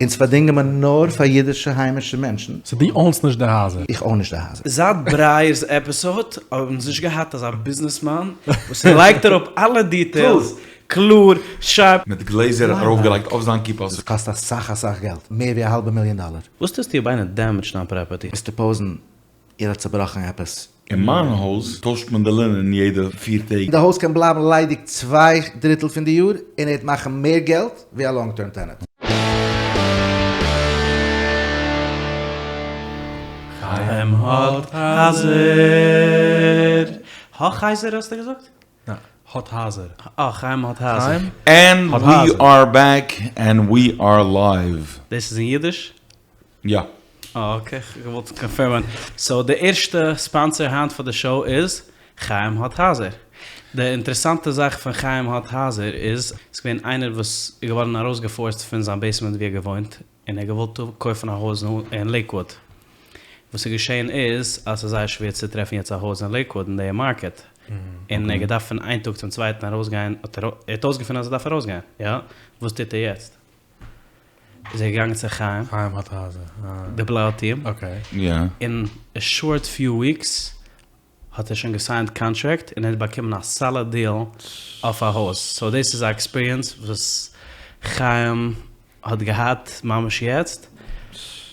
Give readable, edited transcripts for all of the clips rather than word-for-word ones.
אונז פארדינגען מיר נאר פאר אידישע היימישע מענטשן. סאו דו אונסט נישט די הייזער? איך אוין נישט די הייזער. זייט ברייער'ס עפיסאד האבן אונז נישט געהאט אזא ביזנעסמאן וואס לייגט אראפ אלע דיטעילס קלאר, שארפ. מיט גלעזער ארויפגעלייגט אויף זיין כיפה. עס קאסט אסאך אסאך געלט, מער ווי א האלבע מיליאן דאלער. וואס טוסטו אויב איינער דעמעדזשט דיין פראפערטי? מיסטער פאוזן, איר האט צובראכן עפעס? אין מיין הויז טוישט מען די לינען יעדע פיר טעג. די הויז קען בלייבן ליידיג צוויי דריטל פון די יאר און ער וועט מאכן מער געלט ווי א לאנג טערם טענענט. חיים האט הייזער. האך הייזער האסטו געזאגט? ניין, האט הייזער. אה, חיים האט הייזער. ענד ווי אר בעק ענד ווי אר לייוו. דאס איז אין אידיש? יא. אה אקעי, כ'האב געוואלט קאנפירמען. סאו די ערשטע ספאנסער היינט פאר די שאו איז חיים האט הייזער. די אינטערעסאנטע זאך פון חיים האט הייזער איז, ס'איז געווען איינער וואס איז געווארן ארויסגעפארסט פון זיין בעיסמענט ווי ער געוואוינט, און ער האט געוואלט קויפן א הויז אין לעיקוואוד. וואס איז געשען איז אז ס'איז זייער שווער צו טרעפן יעצט א הויז אין לעיקוואוד אין די מארקעט, און ער האט געדארפט פון איין טאג צום צווייטן ארויסגיין, האט ער האט אויסגעפונען אז ער דארף ארויסגיין, יא? וואס טוט ער יעצט? איז ער געגאנגען צו חיים, חיים האט הייזער, אה. די בלאו טיעם, אקעי. יא. אין א שארט פיו וויקס האט ער שוין געסיינט קאנטראקט און ער האט באקומען א סאליד דיעל אויף א הויז, סאו דאס איז א עקספיריענס וואס חיים האט געהאט ממש יעצט,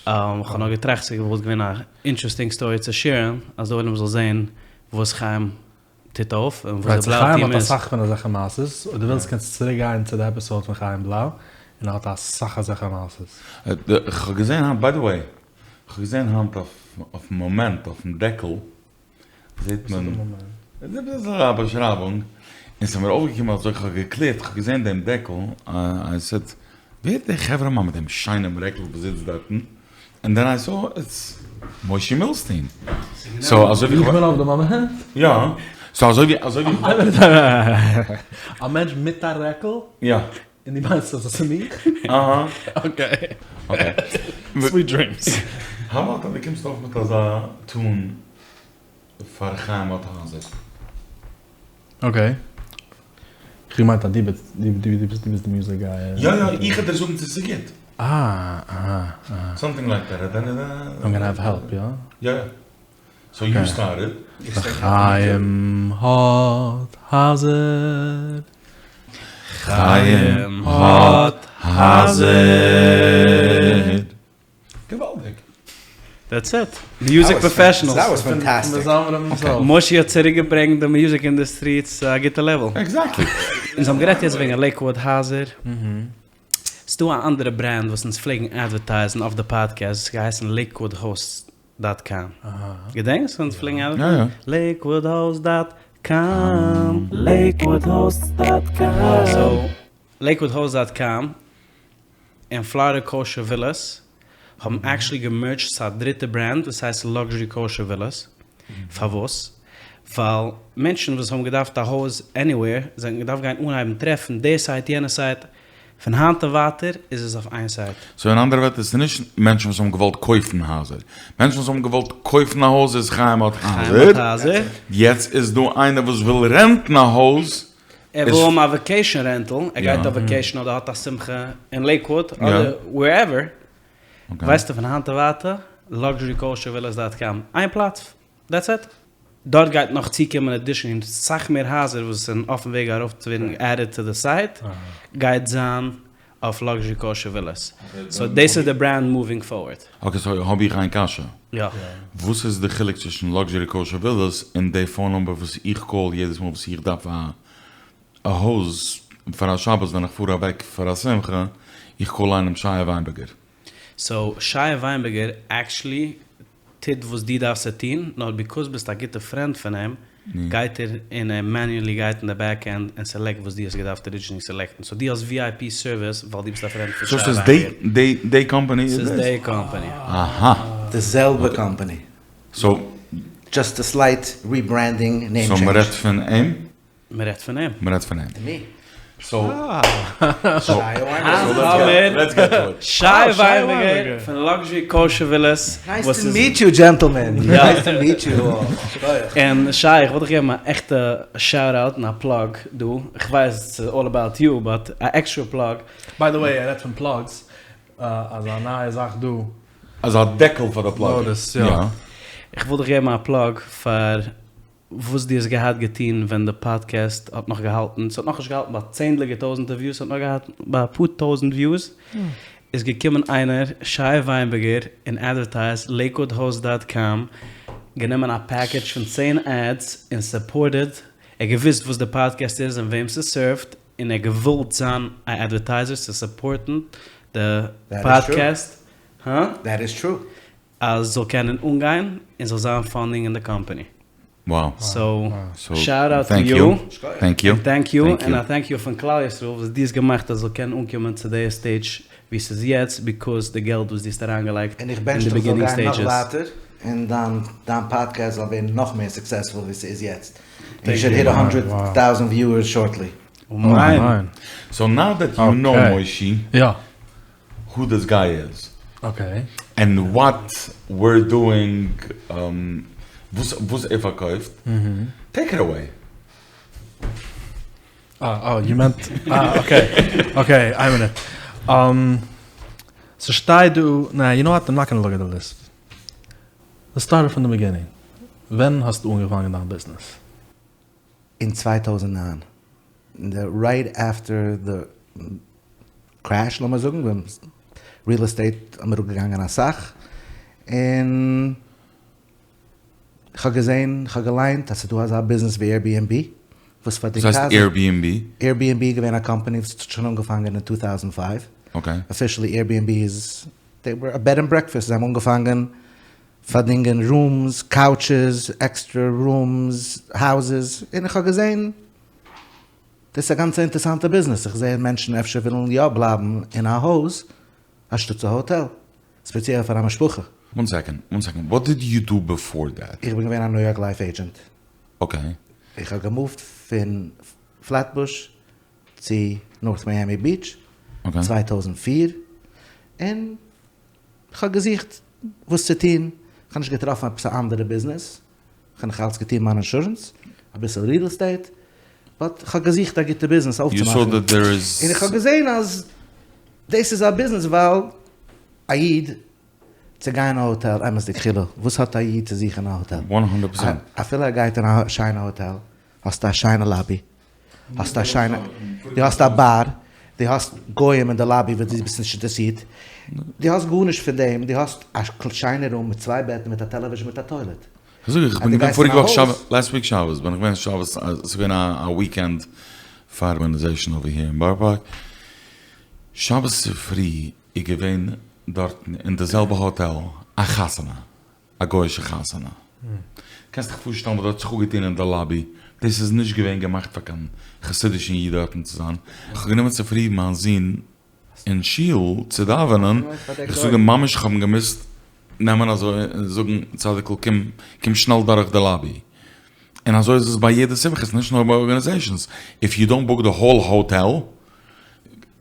כ'האב נאר געטראכט ס'וואלט געווען א אינטערעסטינג סטארי צו שעירן אז די עולם זאל זעהן וואס חיים טוט אויף און וואס די בלאו חיים טיעם האט איז. אסאך פון אזעלכע מעשות, אויב דו ווילסט קענסטו צוריק גיין צו די עפיסאוד פון חיים בלאו און ער האט אסאך אזעלכע מעשות. כ'האב געזען היינט, ביי די וועי, כ'האב געזען היינט אויפן מאמענט אויפן דעקל זעט מען אזא באשרייבונג און ס'איז מיר אויפגעקומען אזוי כ'האב געקלערט כ'האב געזען דעם דעקל איי סעד ווער איז דער חברה מאן מיט דעם שיינעם רעקל וואס זיצט דארטן און דען איי סא איטס מושי מילסטין סאו אזוי ווי איך בין אויף די מאמענט? יא סאו אזוי ווי אזוי ווי א מענטש מיט א רעקל? יא. און דו מיינסט אז עס איז מיך? אהא. אקעי. אקעי. סוויט דרימס. האו אבאוט אז דו קומסט אויף מיט אזא טון פאר חיים האט הייזער? אקעי. איך האב געמיינט אז דו ביסט דו ביסט די מוזיק גיי. יא יא, איך וועל דיר זאגן צו ס'איז גוט. אה אהא אהא. סאמטינג לייק דעט. איים גאנא האוו העלפ, יא? יא יא. סאו יו סטארטעד. חיים האט הייזער. חיים האט הייזער. געוואלדיג. דעטס איט. מיוזיק פראפעשענעלס. דעט וואס פאנטאסטיק. מושי האט צוריק געברענגט די מיוזיק אינדוסטרי צו א גוטע לעוועל. עקזעקטלי. אונז האבן גערעדט יעצט וועגן לעיקוואד הייזער. ס'דא א אנדערע ברענד וואס אונז פלעגן אדווערטייזן אויף די פאדקעסט, ס'האט געהייסן לעיקוואד האוסט דאט קאם. געדענקסט אונז פלעגן אדווערטייזן? לעיקוואד האוסט דאט קאם. לעיקוואד האוסט דאט קאם. סאו, לעיקוואד האוסט דאט קאם און פלארידע קאושער ווילאס האבן עקשעלי געמערדזשט צו א דריטע ברענד וואס הייסט לאקזשערי קאושער ווילאס. פארוואס? ווייל מענטשן וואס האבן געדארפט א הויז עניוועיר זיי האבן געדארפט גיין אנהייבן טרעפן די סייט יענע סייט, פון היינט און ווייטער איז עס אויף איין סייט. סאו אין אנדערע ווערטער ס'איז נישט מענטשן וואס האבן געוואלט קויפן הייזער, מענטשן וואס האבן געוואלט קויפן א הויז איז חיים האט הייזער, יעצט איז דא איינער וואס וויל רענטן א הויז, ער וויל האבן א וואקעישאן רענטל, ער גייט אויף וואקעישאן אדער האט א שמחה אין לעיקוואוד אדער ווערעווער, ווייסטו פון היינט און ווייטער, לאקזשערי קאושער ווילאס דאט קאם, איין פלאץ, דעטס איט. דארט גייט נאך צוקומען עדישענלי סאך מער הייזער וואס זענען אויפן וועג ארויף צו ווערן עדעד טו די סייט, גייט זיין אויף לאקזשערי קאושער ווילאס, סאו דאס איז די ברענד מאווינג פארווארד. אקעי סאו האב איך איין קשיא. יא. וואס איז די חילוק צווישן לאקזשערי קאושער ווילאס און די פאון נומבער וואס איך קאל יעדעס מאל וואס איך דארף א א הויז פאר א שבת ווען איך פאר אוועק פאר א שמחה, איך קאל איינעם שייע וויינבערגער. סאו שייע וויינבערגער עקשעלי טוט וואס דו דארפסט צו טון, נאר ביקאוז ביסט א גוטע פרענד פון אים, גייט ער און ער מעניועלי גייט אין די בעק ענד און סעלעקט וואס דו האסט געדארפט ארידזשינעלי סעלעקטן, סאו דו האסט VIP סערוויס ווייל דו ביסט א פרענד פון סאו שי ס'איז וויינבערגער. די קאמפאני איז ס'איז דאס? די קאמפאני. אהא. די זעלבע קאמפאני. סאו. דזשאסט א סלייט ריברענדינג, נעים סאו טשעינדזש. מ'רעדט פון אים? מען רעדט פון אים. מען רעדט פון אים. מי? סאו. שי וויינבערגער פון לאקזשערי קאושער ווילאס. נייס טו מיעט יו דזשענטעלמען. נייס טו מיעט יו אלל. און שי איך וואלט דיך געבן א עכטע שאוט אוט און א פלאג דא, איך ווייס ס'איז אלל אבאוט יו באט א עקסטרע פלאג. ביי די וועי ער רעדט פון פלאגס. אזא נייע זאך דא. אזא דעקל פאר די פלאג. נאטיס, יא. איך וויל דיך געבן א פלאג פאר וואס דו האסט געהאט געטון ווען די פאדקעסט האט נאך געהאלטן, ס'האט נאכנישט געהאלטן ביי צענדליגער טויזענטער וויוס, ס'האט נאר געהאלטן ביי אפאר טויזענט וויוס, איז געקומען איינער שי וויינבערגער און אדווערטייזט לעיקוואד דאט קאם, גענומען א פעקעדזש פון צען עדס און סופארטעד, ער האט געוואוסט וואס די פאדקעסט איז און וועם ס'סערווט, און ער האט געוואלט זיין א אדווערטייזער צו סופארטן די פאדקעסט, הא? דעט איז טרו. אז ס'זאל קענען אנגיין און זאל זיין פאנדינג אין די קאמפאני. וואו. סאו, שאוט אוט טו יו. טענק יו. טענק יו, און א טענק יו פון כלל ישראל וואס דו האסט געמאכט אז ס'זאל קענען אנקומען צו די סטעידזש ווי ס'איז יעצט ביקאוז די געלט וואס דו האסט אריינגעלייגט און איך אין בענטש די דיך זאל ביגינינג גיין נאך סטעידזשעס. ווייטער און דיין דיין פאדקעסט זאל ווערן נאך מער סוקסעספול ווי ס'איז יעצט. און יו שוד היט א האנדרעט טאוזענט וויוערס שארטלי. אמן. סאו נאו דעט יו נאו מושי. יא. הו דיס גיי איז. אקעי. ענד וואט וויר דואינג, וואס ער פארקויפט, טעיק איט אוועי. אה אה יו מענט אה אקעי אקעי איין מינוט. ס'שטייט דא, נעה יו נאו וואט איים נאט גאנא לוק עט די ליסט. לעטס סטארט פראם די ביגינינג. ווען האסטו אנגעפאנגען דיין ביזנעס? אין 2009, רייט עפטער די קרעש לאמיר זאגן, ווען ריעל עסטעיט האט אראפגעגאנגען אסאך, און כ'האב געזען, כ'האב געליינט אז ס'איז דא אזא ביזנעס ווי Airbnb, וואס פאר די וואס הייסט Airbnb? Airbnb איז געווען א קאמפאני וואס האט שוין אנגעפאנגען אין 2005, אפישעלי Airbnb איז, דעי ווער א בעד ענד ברעקפעסט, זיי האבן אנגעפאנגען פארדינגען רומס, קאוטשעס, עקסטרע רומס, האוזעס, און איך האב געזען דאס איז א גאנץ אינטערסאנטע ביזנעס, איך זע מענטשן אפשר ווילן יא בלייבן אין א הויז אנשטאטס א האטעל, ספעציעל פאר א משפחה. וואן סעקאנד, וואן סעקאנד, וואט דיד יו דו ביפאר דעט? איך בין געווען א ניו יארק לייף עידזשענט. אקעי. איך האב געמופט פון פלעטבוש צו נארט מיאמי ביטש 2004, און כ'האב געזוכט וואס צו טון, כ'האב נישט געטראפן עפעס א אנדערע ביזנעס, כ'האב נאך אלץ געטון מיין אינשורענס, אביסל ריעל עסטעיט, באט כ'האב געזוכט א גוטע ביזנעס אויפצומאכן, און איך האב געזען אז דאס איז א ביזנעס ווייל א איד צו גיין אין א האטעל, אמת'דיג חילו, וואס האט א איד צו זוכן אין א האטעל? אפילו ער גייט אין א שיינע האטעל, האסטו א שיינע לאבי, האסט א שיינע, דו האסט א באר, דו האסט גוים אין די לאבי וואס דו ביסט נישט אינטערעסירט, דו האסט גארנישט פון דעם, דו האסט א שיינע רום מיט צוויי בעטן מיט א טעלעוויזשן מיט א טוילעט. כ'זאג איך בין געווען פאריגע וואך שבת, לעסט וויק שבת בין איך געווען שבת, ס'איז געווען א וויקענד פאר ארגאניזעישן אווער היער אין בארא פארק, שבת צופרי איז געווען דארטן אין די זעלבע האטעל א חתונה, א גוי'אישע חתונה. קענסט דיך פארשטעלן וואס דארט האט זיך אפגעטון אין די לאבי, דאס איז נישט געווען געמאכט פאר קיין חסידישן איד דארטן צו זיין. איך האב גענומען צופרי מיין זון אין שול צו דאווענען, איך זאג אים ממש איך האב אים געמוזט נעמען אזוי און זאגן צדיק'ל קום קום שנעל דורך די לאבי. און אזוי איז עס ביי יעדע שמחה, ס'נישט נאר ביי ארגאניזעישאנס, איף יו דאנט בוק די האול האטעל,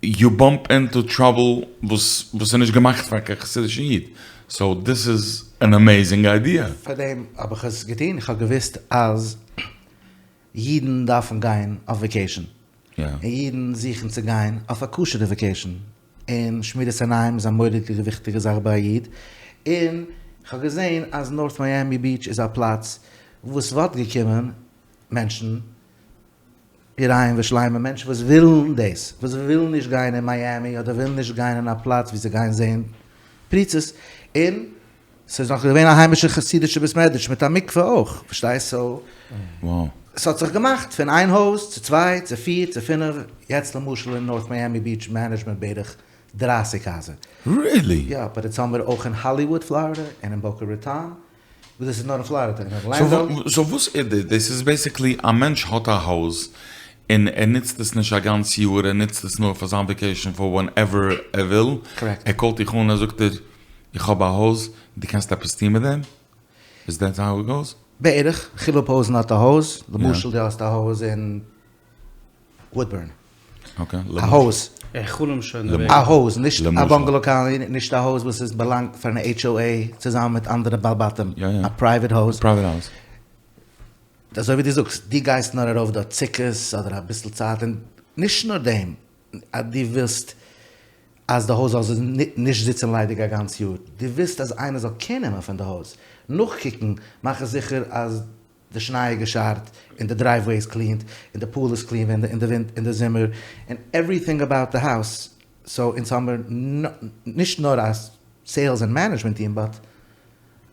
יו באמפ אינטו טראבל וואס וואס איז נישט געמאכט פאר קיין חסידישן איד, סאו דיס איז אן עמעזינג איידיע. פאר דעם האב איך עס געטון, איך האב געוואוסט אז אידן דארפן גיין אויף וועקעישן, און אידן זוכן צו גיין אויף א כשר'ע וועקעישן, און שמירת עיניים איז א מורא'דיגע וויכטיגע זאך ביי א איד, און איך האב געזען אז נארט מיאמי ביטש איז א פלאץ וואס וואלט געקומען מענטשן יראים ושלמים, מענטשן וואס ווילן דאס, וואס ווילן נישט גיין אין מיאמי אדער ווילן נישט גיין אין א פלאץ וואו זיי גייען זען פריצות, און ס'איז נאך געווען א היימישע חסידישע בית מדרש מיט א מקווה אויך, פארשטייסט? סאו ס'האט זיך געמאכט פון איין הויז צו צוויי צו פיר צו פינף, יעצט למשל אין נארט מיאמי ביטש מענעדזשט מען בערך דרייסיג הייזער. ריעלי? יא, באט איצט האמיר אויך אין האליוואד פלארידע און אין באקא ראטאן, וואס דאס איז נאר אין פלארידע אין ארלענדא. סאו וואס איז דאס? דאס איז בעסיקלי א מענטש האט א הויז און ער נוצט עס נישט א גאנץ יאר ער נוצט עס נאר פאר זיין וועקעישן פאר ווענעווער ער וויל, קארעקט. ער קאלט דיך אן ער זאגט דיר איך האב א הויז דו קענסט עפעס טון מיט דעם? איז דעט האו איט גאוס? בערך, חילו פאוזן האט א הויז, למשל דו האסט א הויז אין וואודבורן. א הויז. איך חלום שוין דערוועגן. א הויז, נישט א באנגעלאו קאלאני, נישט א הויז וואס איז באלאנגט פאר אן HOA צוזאמען מיט אנדערע בעל בתים, א פרייוועט הויז. אזוי ווי דו זאגסט, דו גייסט נאר ארויף דארט סוכות אדער אביסל צייט, און נישט נאר דעם, אז דו ווילסט. אז די הויז זאל נישט זיצן ליידיג א גאנץ יאר, דו ווילסט אז איינער זאל קעיר נעמען פון די הויז, נאכקוקן, מאכן זיכער אז די שניי איז געשארט, און די דרייוועי איז קלינט, און די פול איז קלין ווען אין די ווינט אין די זומער, און עווריטינג אבאוט די האוז, סאו אונז האמיר נישט נאר א סעילס און מענעדזשמענט טיעם באט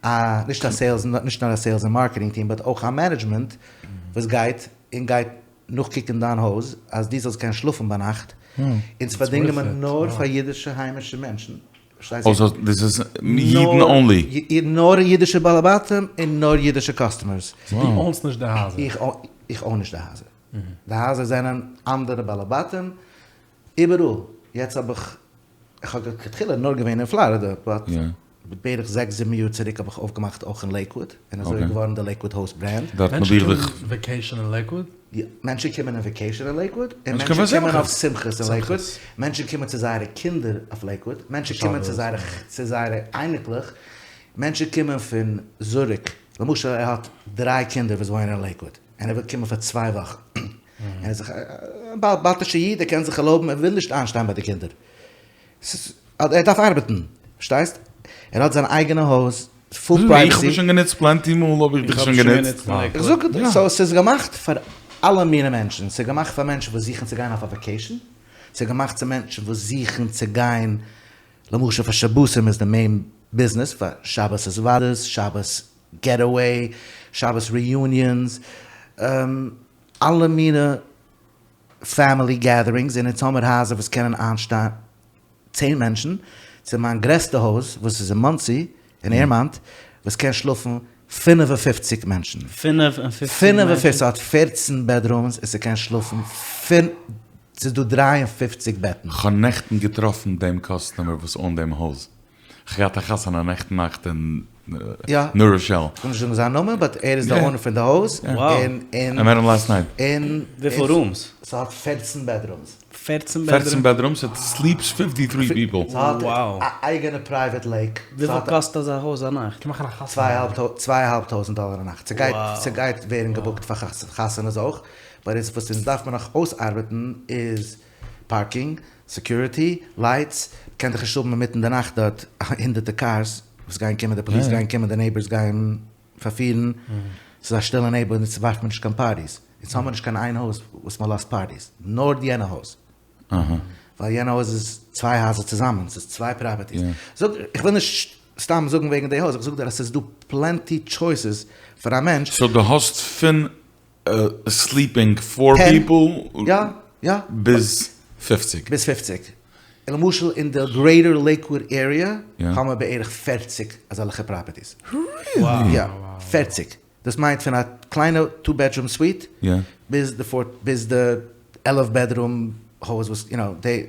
א נישט א סעילס נישט נאר א סעילס און מארקעטינג טיעם באט אויך א מענעדזשמענט וואס גייט און גייט נאכקוקן דיין הויז אז דו זאלסט קענען שלאפן ביינאכט, אונז פארדינגען מיר נאר פאר אידישע היימישע מענטשן, פארשטייסט? סאו דאס איז אידן אנלי? נאר אידישע בעלי בתים און נאר אידישע קאסטומערס. סאו דו אונסט נישט די הייזער? איך אוין נישט די הייזער. די הייזער זענען אנדערע בעלי בתים איבעראל. יעצט האב איך, איך האב לכתחילה נאר געווען אין פלארידע, באט בערך זעקס זיבן יאר צוריק האב איך אויפגעמאכט אויך אין לעיקוואד, און אזוי איז געווארן די לעיקוואד האוסט ברענד. מענטשן קומען וועקעישאן אין לעיקוואד? יא, מענטשן קומען אין וועקעישאן אין לעיקוואד, און מענטשן קומען אויף שמחות אין לעיקוואד, מענטשן קומען צו זייערע קינדער אויף לעיקוואד, מענטשן קומען צו זייערע צו זייערע אייניקלעך, מענטשן קומען פון זוריק, למשל ער האט דריי קינדער וואס וואוינען אין לעיקוואד, און ער וויל קומען פאר צוויי וואכן, ער איז א בעל בתישע איד, ער קען זיך ערלויבן, ער וויל נישט איינשטיין ביי די קינדער, ער דארף ארבעטן, פארשטייסט? ער האט זיין אייגענע הויז, פול פרייוועסי. איך האב שוין גענוצט פלענטי מאל האב איך דיך שוין גענוצט. איך זאג דיר, סאו ס'איז געמאכט פאר אלע מיני מענטשן, ס'איז געמאכט פאר מענטשן וואס זוכן צו גיין אויף א וואקעישן, ס'איז געמאכט צו מענטשן וואס זוכן צו גיין, למשל פאר שבתים איז די מעין ביזנעס, פאר שבת התוועדות, שבת געטעוועי, שבת ריאיוניאנס, אלע מיני פעמילי געדערינגס, און אונז האמיר הייזער וואס קענען איינשטיין צען מענטשן, צו מיין גרעסטע הויז וואס איז אין מאנסי, אין עירמאנט, וואס קען שלאפן 55 מענטשן. 55 מענטשן? ס'האט פערצן בעדרומס און ס'קען שלאפן פינ. ס'איז דא 53 בעטן. כ'האב נעכטן געטראפן דעם קאסטומער וואס אונט דעם הויז. כ'האב געהאט א חתונה נעכטן נאכט אין ניו ראשעל. כ'וויל נישט זאגן זיין נאמען באט ער איז די אונער פון די הויז. איי מעט הים לאסט נייט. וויפיל רומס? ס'האט פערצן בעדרומס. פערצן בעדרומס? פערצן בעדרומס, איט סליפס פיפטי טרי פיפל. ס'האט א אייגענע פרייוועט לעיק. וויפיל קאסט אזא הויז א נאכט? צוויי אהאלב טויזענט דאלער א נאכט. ס'גייט ווערן געבוקט פאר חתונות אויך. באט וואס אונז דארף מען נאך אויסארבעטן איז פארקינג, סעקיוריטי, לייטס, מ'קען דאך נישט האבן אינמיטן די נאכט דארט הונדערטע קארס וואס גייען קומען, די פאליס גייען קומען, די נעיבערס גייען פארפירן, ס'איז א שטילע נעיבערהוד אונז ווארפט מען נישט קיין פארטיס, אונז האמיר נישט קיין איין הויז וואס מען לאזט פארטיס, נאר יענע הויז, ווייל יענע הויז איז צוויי הייזער צוזאמען, ס'איז צוויי פראפערטיס, זאג, איך וויל נישט סתם זאגן וועגן די הויז, איך זאג דיר אז ס'איז דא פלענטי טשויסעס פאר א מענטש. סאו דו האסט פון סליפינג פאר פיפל ביז פופציג. ביז פופציג. למשל אין די גרעיטער לעיקוואד עריע האבן מיר בערך פערציג אזעלכע פראפערטיס. ריעלי? יא. פערציג. דאס מיינט פון א קליינע טו בעדרום סוויט ביז די פאר ביז די עלף בעדרום הויז וואס יו נאו די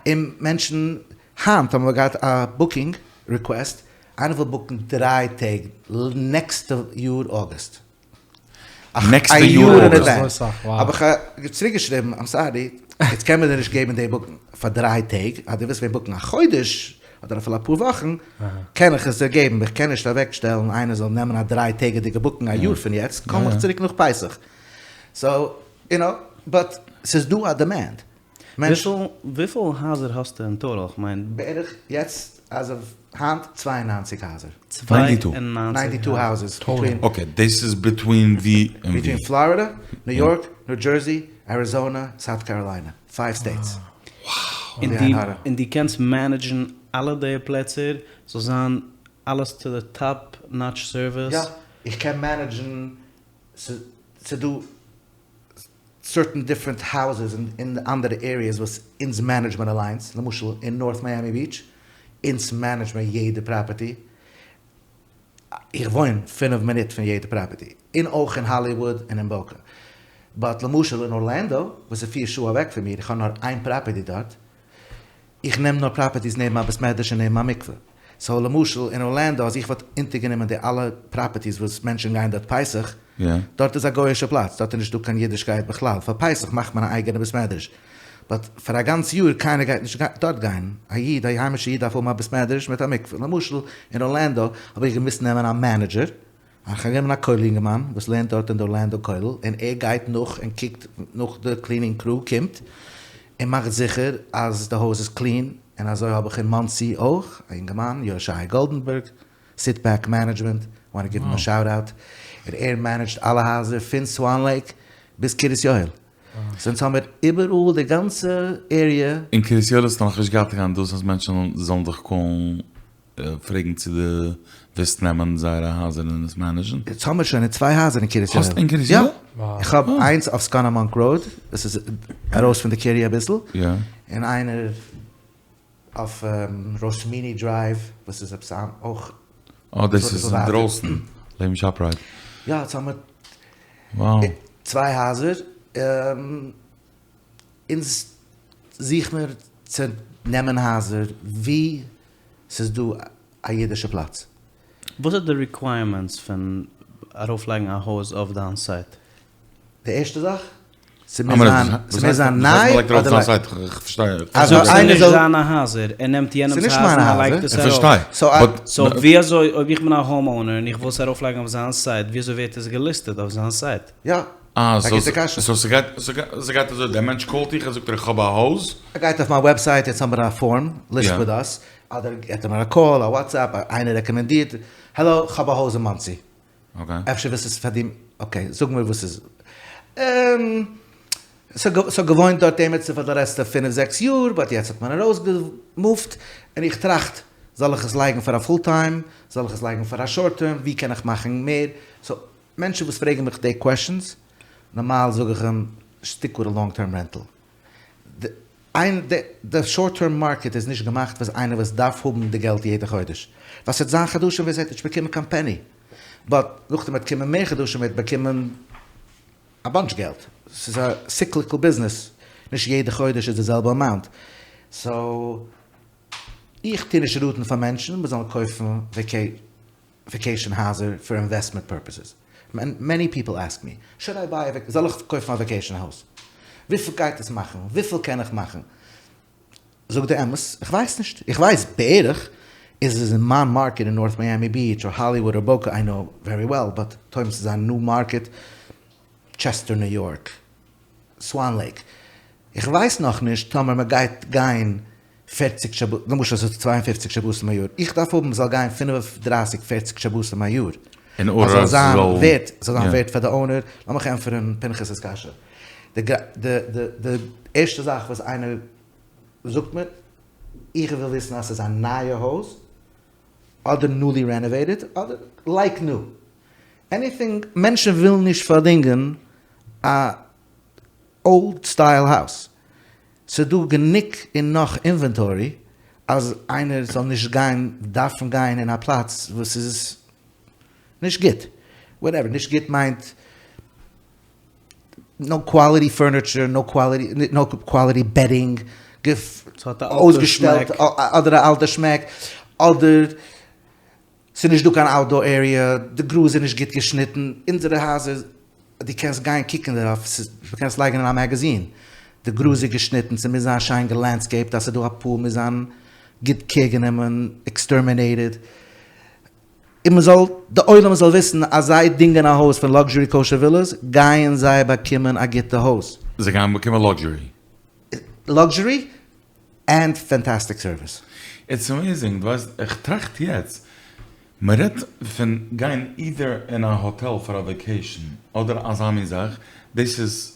און מענטשן היינט האבן מיר געהאט א בוקינג ריקוועסט איינער וויל בוקן דריי טעג נעקסטע יאר אוגוסט. נעקסטע יאר אוגוסט. האב איך צוריק געשריבן, איים סארי, יעצט קען מען דיר נישט געבן די בוקינג פאר דריי טעג, אז דו ווילסט ווען בוקן א חודש, אדער אפילו אפאר וואכן, קען איך עס דיר געבן, איך קען נישט אוועק שטעלן איינער זאל נעמען א דריי טעגעדיגע בוקינג א יאר פון יעצט, קאל מיך צוריק נאך פסח. סאו, יו נאו, באט ס'איז דא א דימענד. וויפיל הייזער האסטו אין טאטאל? כ'מיין. בערך יעצט עז אוו היינט 92 הייזער. 92 האוזעס. אקעי, דאס איז ביטווין ווי און ווי? ביטווין פלארידע, ניו יארק, ניו דזשערסי, אריזאנע, סאוט קאראליינע. פייוו סטעיטס. און דו קענסט מענעדזשן אלע די פלעצער זאל זיין אלעס טו די טאפ נאטש סערוויס? יא, איך קען מענעדזשן, ס'דא סערטען דיפרענט האוזעס אין אנדערע עריעס וואס אונז מענעדזש מיר אליינס, למשל אין נארט מיאמי ביטש, אונז מענעדזש מיר יעדע פראפערטי, איך וואוין פינף מינוט פון יעדע פראפערטי, און אויך אין האליוואד און אין באקא, באט למשל אין ארלענדא וואס איז פיר שעה אוועק פון מיר, איך האב נאר איין פראפערטי דארט, איך נעם נאר פראפערטיס נעבן א בית מדרש און נעבן א מקווה. סאו למשל אין ארלענדא אז איך וואלט אונטערגענומען די אלע פראפערטיס וואס מענטשן גייען דארט פסח, דארט איז א גוי'אישע פלאץ, דארט איז נישט דא קיין אידישקייט בכלל, פאר פסח מאכט מען א אייגענע בית מדרש, באט פאר א גאנץ יאר קיינער גייט נישט דארט גיין, א איד א היימישע איד דארף האבן א בית מדרש מיט א מקווה, למשל אין ארלענדא האב איך געמוזט נעמען א מענעדזשער, איך האב גענומען א כולל אינגערמאן וואס לערנט דארט אין די ארלענדא כולל און ער גייט נאך און קוקט נאך די קלינינג קרו קומט און מאכט זיכער אז די הויז איז קלין. און אזוי האב איך אין מאנסי אויך א אינגערמאן יושעי' גאלדענבערג, סיט בעק מענעדזשמענט, וואנט טו גיוו הים א שאוט אוט, און ער מענעדזשט אלע הייזער פון סוואן לעיק ביז קרית יואל, סאו אונז האמיר איבעראל די גאנצע עריע. אין קרית יואל האסטו נאכנישט געהאט קיין דאס אז מענטשן זאלן דיך קאלן פרעגן צו דו ווילסט נעמען זייערע הייזער און עס מענעזשן? יעצט האמיר שוין אין צוויי הייזער אין קרית יואל. האסט אין קרית יואל? יא! איך האב איינס אויף סקאנאמאנק ראוד, דאס איז ארויס פון די קריה אביסל, און איינער אויף ראסמיני דרייוו וואס איז עפעס אויך. אה דאס איז אינדרויסן לעבן שאפרייט. יא יעצט האמיר צוויי הייזער, אונז זוך מיר צו נעמען הייזער ווי ס'איז דא א אידישע פלאץ. וואס איז די ריקווייערמענטס פון ארויפלייגן א הויז אויף דיין סייט? די ערשטע זאך, ס'מוז זיין, ס'מוז זיין ניי אדער לייק. אז ס'איז נישט זיינע הייזער, ער נעמט יענעמ'ס הייז און ער לייגט עס ארויף. סאו ווי אזוי, אויב איך בין א האום אונער און איך וויל עס ארויפלייגן אויף זיין סייט, ווי אזוי ווערט עס געליסטעד אויף זיין סייט? יא, אה, א גוטע קשיא. סאו ס'גייט, ס'גייט אזוי, דער מענטש קאלט דיך, ער זאגט דיר איך האב א הויז. ער גייט אויף מיין וועבסייט, יעצט האבן מיר א פארם, ליסט וויט אס, אדער געט ער מיר א קאל, א וואטסעפפ, איינער רעקאמענדירט, העלא, כ'האב א הויז אין מאנסי. אפשר ווילסט עס פאר דיר, אקעי, זאג מיר וואס איז. ס'האט געוואוינט דארט עימיצער פאר די לעצטע פינף זעקס יאר, באט יעצט האט מען ארויסגעמופט, און איך טראכט, זאל איך עס לייגן פאר א פול טיים, זאל איך עס לייגן פאר א שארט טערם, ווי קען איך מאכן מער, סאו מענטשן וואס פרעגן מיך די קוועשאנס, נארמאל זאג איך אים, סטיק וויט א לאנג טערם רענטל. די שארט טערם מארקעט איז נישט געמאכט פאר איינער וואס דארף האבן די געלט יעדע חודש. ווייל ס'וועט זיין חדשים ווען ער וועט נישט באקומען קיין פעני. באט נאכדעם וועט קומען מער חדשים וועט באקומען א באנטש געלט. ס'איז א סיקליקל ביזנעס. נישט יעדע חודש איז די זעלבע אמאונט. סאו איך טוה נישט ראטן פאר מענטשן מ'זאל קויפן וועקעישאן הייזער פאר אינוועסטמענט פורפעסעס. מעני פיפל עסק מי, שוד איי ביי א, זאל איך קויפן א וועקעישאן הויז? וויפיל גייט עס מאכן? וויפיל קען איך מאכן? זאג די אמת, איך ווייס נישט. איך ווייס בערך, איז עס אין מיין מארקעט אין נארט מיאמי ביעטש אר האליוואד אר באקא, איי נאו ווערי וועל, באט טאמער ס'איז א ניו מארקעט, טשעסטער ניו יארק, סוואן לעיק, איך ווייס נאכנישט טאמער מ'גייט גיין פערציג שבתים, למשל ס'איז 52 שבתים א יאר, איך דארף האבן מ'זאל גיין 35 פערציג שבתים א יאר, אז ס'זאל זיין ווערט, ס'זאל זיין ווערט פאר די אונער, לאמיך ענטפערן פנחס'ס קשיא, די די די ערשטע זאך וואס איינער זאגט מיר, איך וויל וויסן אז ס'איז א נייע הויז, אדער ניולי רענאוועיטעד, אדער לייק ניו, עניטינג, מענטשן ווילן נישט פארדינגען א אולד סטייל האוז, ס'דא גענוג און נאך אינווענטארי אז איינער זאל נישט גיין דארפן גיין אין א פלאץ וואס איז נישט גוט, וואטעווער, נישט גוט מיינט נאו קוואליטי פורניטשער, נאו קוואליטי, נאו קוואליטי בעדינג, אויסגעשטעלט, אדער א אלטע שמעק, אדער ס'איז נישט דא קיין אוטדאר עריע, די גראז איז נישט גוט געשניטן, אונזערע הייזער, דו קענסט גיין קוקן דערויף, ס'איז, מ'קען עס לייגן אין א מעגעזין, די גראז איז געשניטן, ס'מוז זיין שיין געלענדסקעיפט, אז ס'איז דא א פול מוז זיין גוט קעיר גענומען, עקסטערמינעיטעד, און מ'זאל, די עולם זאל וויסן אז זיי דינגען א הויז פון לאקזשערי קאושער ווילאס, גייען זיי באקומען א גוטע הויז. זיי גייען באקומען לאקזשערי. לאקזשערי ענד פענטעסטיק סערוויס. איטס עמעיזינג, דו ווייסט איך טראכט יעצט, מען רעדט פון גיין אידער אין א האטעל פאר א וועקעישן אדער אזא מין זאך, דאס איז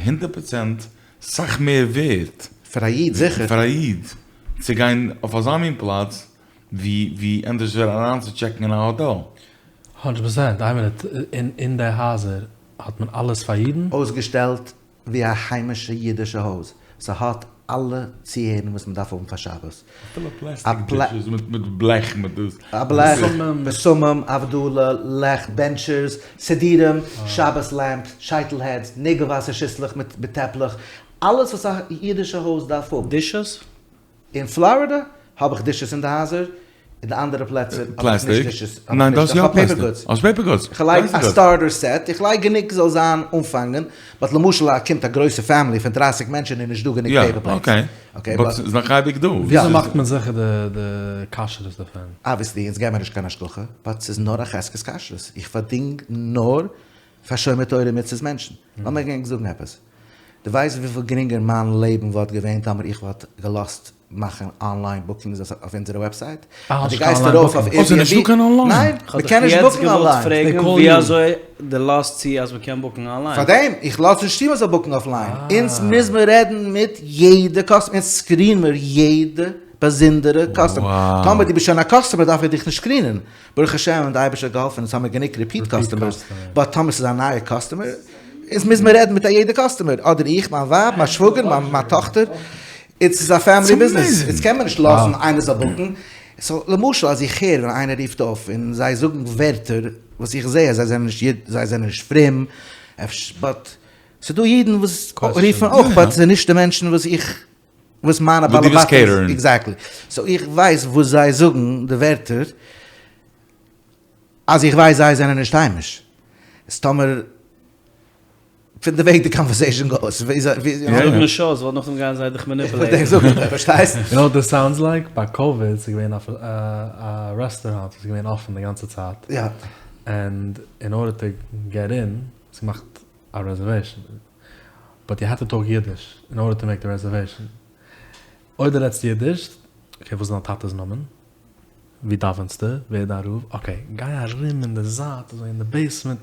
הונדערט פראצענט סאך מער ווערט פאר א איד זיכער. פאר א איד צו גיין אויף אזא מין פלאץ ווי ווי ענדערש אריינצוטשעקן אין א האטעל. הונדרעט פראצענט, איין מינוט, אין די הייזער האט מען אלעס פאר אידן? אויסגעשטעלט ווי א היימישע אידישע הויז, ס'האט אלע צוהערן וואס מ'דארף האבן פאר שבת. אפילו פלעסטיק דישעס מיט בלעך מיט דאס. א בלעך, בשמים, הבדלה, לעכט, בענטשערס, סידורים, שבת לעמפס, שייטל העדס, נעגל וואסער שיסלעך מיט טעפלעך, אלעס וואס א אידישע הויז דארף האבן. דישעס? אין פלארידע האב איך דישעס אין די הייזער, אין די אנדערע פלעצער האב איך נישט דישעס. ניין דו האסט יא איך האב פעיפער פלעסטיק. גודס. האסט פעיפער גודס. איך לייג א סטארטער סעט, איך לייג גענוג זאל זיין אנפאנגען, באט למשל אז קומט א גרויסע פעמילי פון דרייסיג מענטשען איז נישט דא גענוג פעיפער פלעיטס. יא אקעי, באט ס'איז נאך אייביג דא. וויאזוי מאכט מען זיכער די כשרות דערפון? אבוויעסלי אונז געבן נישט קיין השגחה, באט ס'איז נאר א חזקת כשרות, איך פארדינג נאר פאר שומר תורה ומצוות מענטשן. לאמיר ענק זאגן עפעס, דו ווייסט וויפיל גרינגער מיין לעבן וואלט געווען טאמער איך וואלט געלאזט. מאכן אנליין בוקינגס אויף אונזערע וועבסייט, אז דו גייסט ארויף אויף עירביענבי, ס'איז נישטא קיין אנליין? ניין, מ'קען נישט בוקן אנליין. כ'האב דיך יעצט געוואלט פרעגן ווי אזוי דו לאזט צו אז מ'קען בוקן אנליין. פארדעם, איך לאז נישט צו מ'זאל בוקן אויפליין, אונז מוז מיר רעדן מיט יעדע קאסטומער, אונז סקרין מיר יעדע באזונדערע קאסטומער, טאמער דו ביסט שוין א קאסטומער דארף איך דיך נישט סקרינען, ברוך השם די אייבערשטער האט געהאלפן אונז האמיר גענוג ריפיט קאסטומערס, באט טאמער ס'איז א נייע קאסטומער, אונז מוז מיר רעדן מיט א יעדע קאסטומער, אדער איך, מיין ווייב, מיין שוואגער, מיין טאכטער, איטס איז א פעמילי ביזנעס, איצט קען מען נישט לאזן איינער זאל בוקן, סאו למשל אז איך הער ווען איינער רופט אויף און זיי זאגן ווערטער וואס איך זעה אז זיי זענען נישט זיי זענען נישט פרום, אפשר באט ס'דא אידן וואס רופן אויך באט ס'איז נישט די מענטשן וואס איך וואס מיינע בעלי בתים, עקזעקטלי, סאו איך ווייס וואס זיי זאגן די ווערטער אז איך ווייס זיי זענען נישט היימיש, איז טאמער פון די וועג די קאנווערסעישאן גאוס. זאג נישט אויס ווייל נאכדעם גייען זיי דיך מעניפולעיטן. פארשטייסט? יו נאו וואט דיס סאונדס לייק? ביי קאוויד ס'איז געווען א רעסטעראנט וואס איז געווען אפען די גאנצע צייט, ענד אין ארדער טו געט אין האסטו געמאכט א רעזערוועישאן, באט יו העד טו טאלק אידיש אין ארדער טו מעיק די רעזערוועישאן. אויב דו רעדסט אידיש, אקעי וואס איז דיין טאטע'ס נאמען? ווי דאווענסטו? ווער איז דיין רב? אקעי, גיי ארום אין די זייט אזוי אין די בעיסמענט,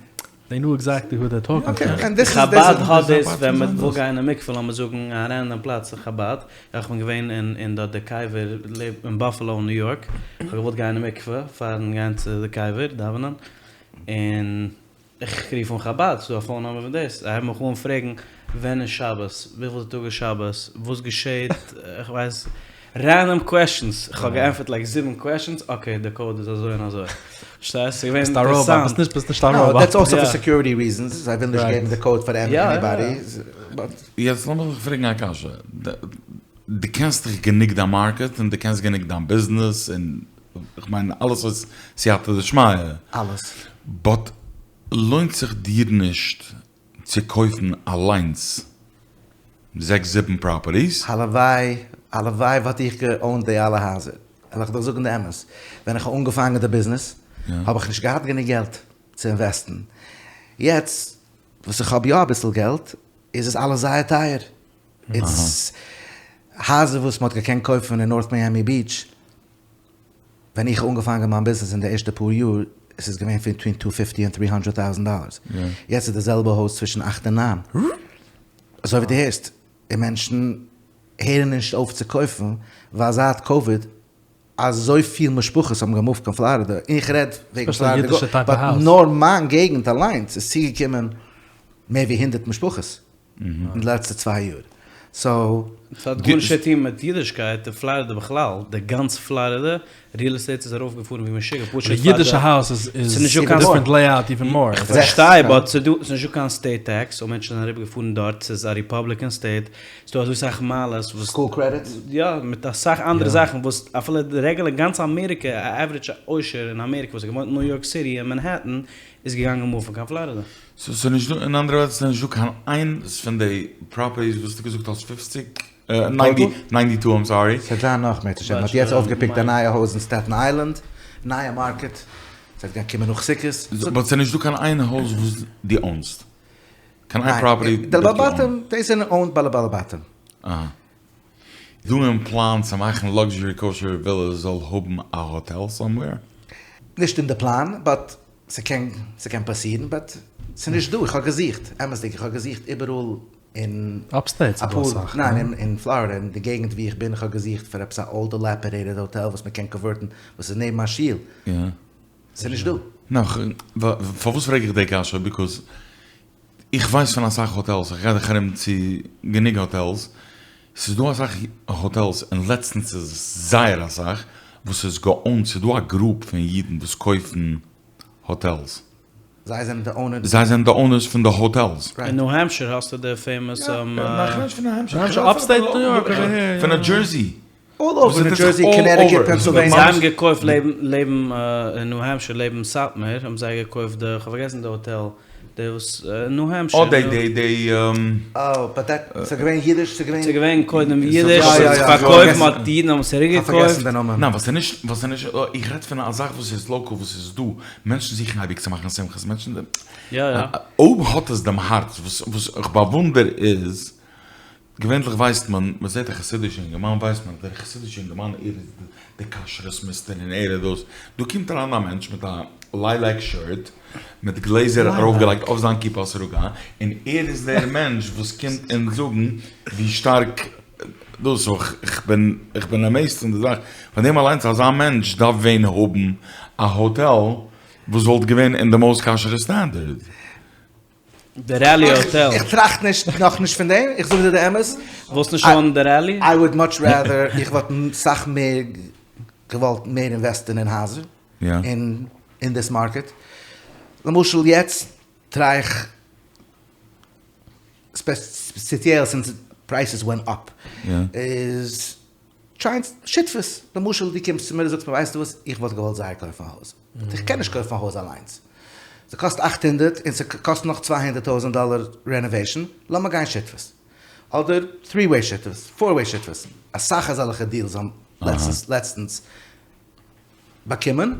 דעי נאו עקזעקטלי הו דעיר טאלקינג טו. חבד האט דאס ווען מען וויל גיין אין מקווה לאמיר זאגן א רענדאם פלאץ אין חבד, איך בין געווען אין דארט די קבר אין באפעלאו ניו יארק, איך האב געוואלט גיין אין מקווה פארן גיין צו די קבר דאווענען, און איך רוף אן חבד, ס'דא א פאון נומבער פון דאס, זיי הייבן מיך אן פרעגן ווען איז שבת, וויפיל טאג איז שבת, וואס געשעהט, איך ווייס, רענדאם קוועשאנס, איך האב געענטפערט לייק זיבן קוועשאנס, אקעי די קאוד איז אזוי און אזוי, פארשטייסט? ס'איז געווען אינטערעסאנט. ביסט נישט א ראבאט. דעטס אלסא פאר סעקיוריטי ריזענס, זיי ווילן נישט געבן די קאוד פאר עניבאדי. יעצט לאמיך דיך פרעגן א קשיא, דו קענסט דאך גענוג דיין מארקעט און דו קענסט גענוג דיין ביזנעס און כ'מיין אלעס איז סייעתא דשמיא. אלעס. באט לוינט זיך דיר נישט צו קויפן אליינס זעקס זיבן פראפערטיס? הלוואי, הלוואי וואלט איך געאונט די אלע הייזער. וועל איך דיך זאגן די אמת, ווען איך האב אנגעפאנגען די ביזנעס האב איך נישט געהאט גענוג געלט צו אינוועסטן. יעצט וואס איך האב יא אביסל געלט איז עס אלעס זייער טייער. איטס הייזער וואס מען האט געקענט קויפן אין נארט מיאמי ביטש ווען איך האב אנגעפאנגען מיין ביזנעס אין די ערשטע פאר יאר, עס איז געווען ביטווין טו פיפטי און טרי האנדרעט טאוזענט דאלערס, יעצט איז די זעלבע הויז צווישן אכט און ניין, אזוי ווי דו הערסט, און מענטשן הערן נישט אויף צו קויפן, ווייל זייט קאוויד אזויפיל משפחות האבן געמופט קיין פלארידע, און איך רעד וועגן פלארידע, באט נאר מיין געגנט אליינס איז צוגעקומען מער ווי הונדרעט משפחות. אין די לעצטע צוויי יאר, סאו. ס'האט גארנישט צו טון מיט אידישקייט אין פלארידע בכלל, די גאנץ פלארידע ריעל עסטעיט איז ארויף געפארן ווי משוגע, פשוט די אידישע הויז איז דיפרענט לעיאוט איווען מאר. איך פארשטיי באט ס'איז דא ס'איז נישטא קיין סטעיט טעקס און מענטשן זענען אריבער געפארן דארט ס'איז א ריפאבליקען סטעיט ס'איז דא אזוי סאך מעלות וואס סקול קרעדיטס? יא מיט אסאך אנדערע זאכן וואס אפילו די רעגולער גאנץ אמעריקע א עווערידזש עושר אין אמעריקע וואס האט געוואוינט אין ניו יארק סיטי אין מאנהעטן איז געגאנגען מופן קיין פלארידע. סאו ס'איז נישט דא, אין אנדערע ווערטער ס'איז נישט דא קיין איינס פון די פראפערטיס וואס האסטו געזאגט האסט פופציג? ניינטי טו איים סארי. ס'וועט זיין נאך מערצעשעם, מ'האט יעצט אויפגעפיקט א נייע הויז אין סטעטן איילענד, נייע מארקעט, ס'וועט גיין קומען נאך סוכות. באט ס'איז נישט דא קיין איין הויז וואס דו אונסט? קיין איין פראפערטי די בעלי בתים, דאס זענען אונד ביי די בעלי בתים. אהא. דא אין פלאן צו מאכן לאקזשערי קאושער ווילעס זאל האבן א האטעל סאמווער? נישט אין די פלאן, באט ס'קען ס'קען פאסירן באט ס'נישט דא, איך האב געזוכט, אמת'דיג איך האב געזוכט איבעראל אין אפסטעיט איז דא אסאך, ניין אין פלארידע אין די געגנט ווי איך בין, איך האב געזוכט פאר עפעס א אולד דילעפידעיטעד האטעל וואס מ'קען קאנווערטן וואס איז נעבן א שול, ס'נישט דא. נאך, פארוואס פרעג איך די קשיא, ביקאוז איך ווייס פון אסאך האטעלס, איך גיי דאך ארום צו גענוג האטעלס, ס'איז דא אסאך האטעלס און לעצטנס איז עס זייער אסאך וואס איז געאונט, ס'איז דא א גרופ פון אידן וואס קויפן האטעלס. זיי זענען די אונערס? זיי זענען די אונערס פון די האטעלס. אין ניו העמפשיר האסטו די פעימאס. ניין כ'רעד נישט פון ניו העמפשיר, כ'רעד אפסטעיט ניו יארק אווער העיר. פון ניו דזשערסי. אלל אווער ניו דזשערסי, קאנעטיקוט, פענסילוועניע. זיי האבן געקויפט לעבן לעבן אין ניו העמפשיר לעבן סאטמאר האבן זיי געקויפט די כ'האב פארגעסן די האטעל די וואס אין ניו העמפשיר. אה די די די. אה באט דעט ס'איז געווען אידיש ס'איז געווען. ס'איז געווען קודם אידיש ס'איז פארקויפט מ'האט די אידן האבן עס צוריק כ'האב פארגעסן געקויפט. די נאמען. ניין וואס איז נישט וואס איז נישט איך רעד פון א זאך וואס איז לאקאל וואס איז דא מענטשן זוכן אייביג צו מאכן שמחות מענטשן יא יא. אויב האט עס דעם הארץ וואס וואס איך באוואונדער איז. געווענליך ווייסט מען, מען זעט א חסידישע אינגערמאן ווייסט מען אז דער חסידישע אינגערמאן ער איז די כשרות מיסטער און ער איז דאס, דא קומט אריין א מענטש מיט א ליילעק שירט מיט גלעזער ארויפגעלייגט אויף זיין כיפה סרוגה און ער איז דער מענטש וואס קומט אונז זאגן ווי שטארק דאס, סאו כ'בין כ'בין עמעיזד פון די זאך, פון דעם אליינס אזא מענטש דארף ווען האבן א האטעל וואס וואלט געווען אין די מאוסט כשר'ע סטענדערד. די ראלי האטעל. איך טראכט נישט נאכנישט פון דעם, איך זאג דיר די אמת. ווילסט נישט אוינען די ראלי? איי וואלד מאטש רעדער, איך וואלט סאך מער געוואלט מער אינוועסטען אין הייזער, אין אין דיס מארקעט. למשל יעצט טריי איך, ספעציעל סינס פרייסעס ווענט אפ, איז טרייען שותפות, למשל דו קומסט צו מיר און זאגסט מיר ווייסטו וואס, איך וואלט געוואלט זייער קויפן א הויז, באט איך קען נישט קויפן א הויז אליינס, ס'קאסט אכט הונדערט און ס'קאסט נאך צוויי הונדערט טויזענט דאלער רענאוועישן, לאמיר גיין שותפות, אדער טרי וועי שותפות, פאר וועי שותפות, אסאך אזעלכע דיעלס האבן לעצטנס באקומען,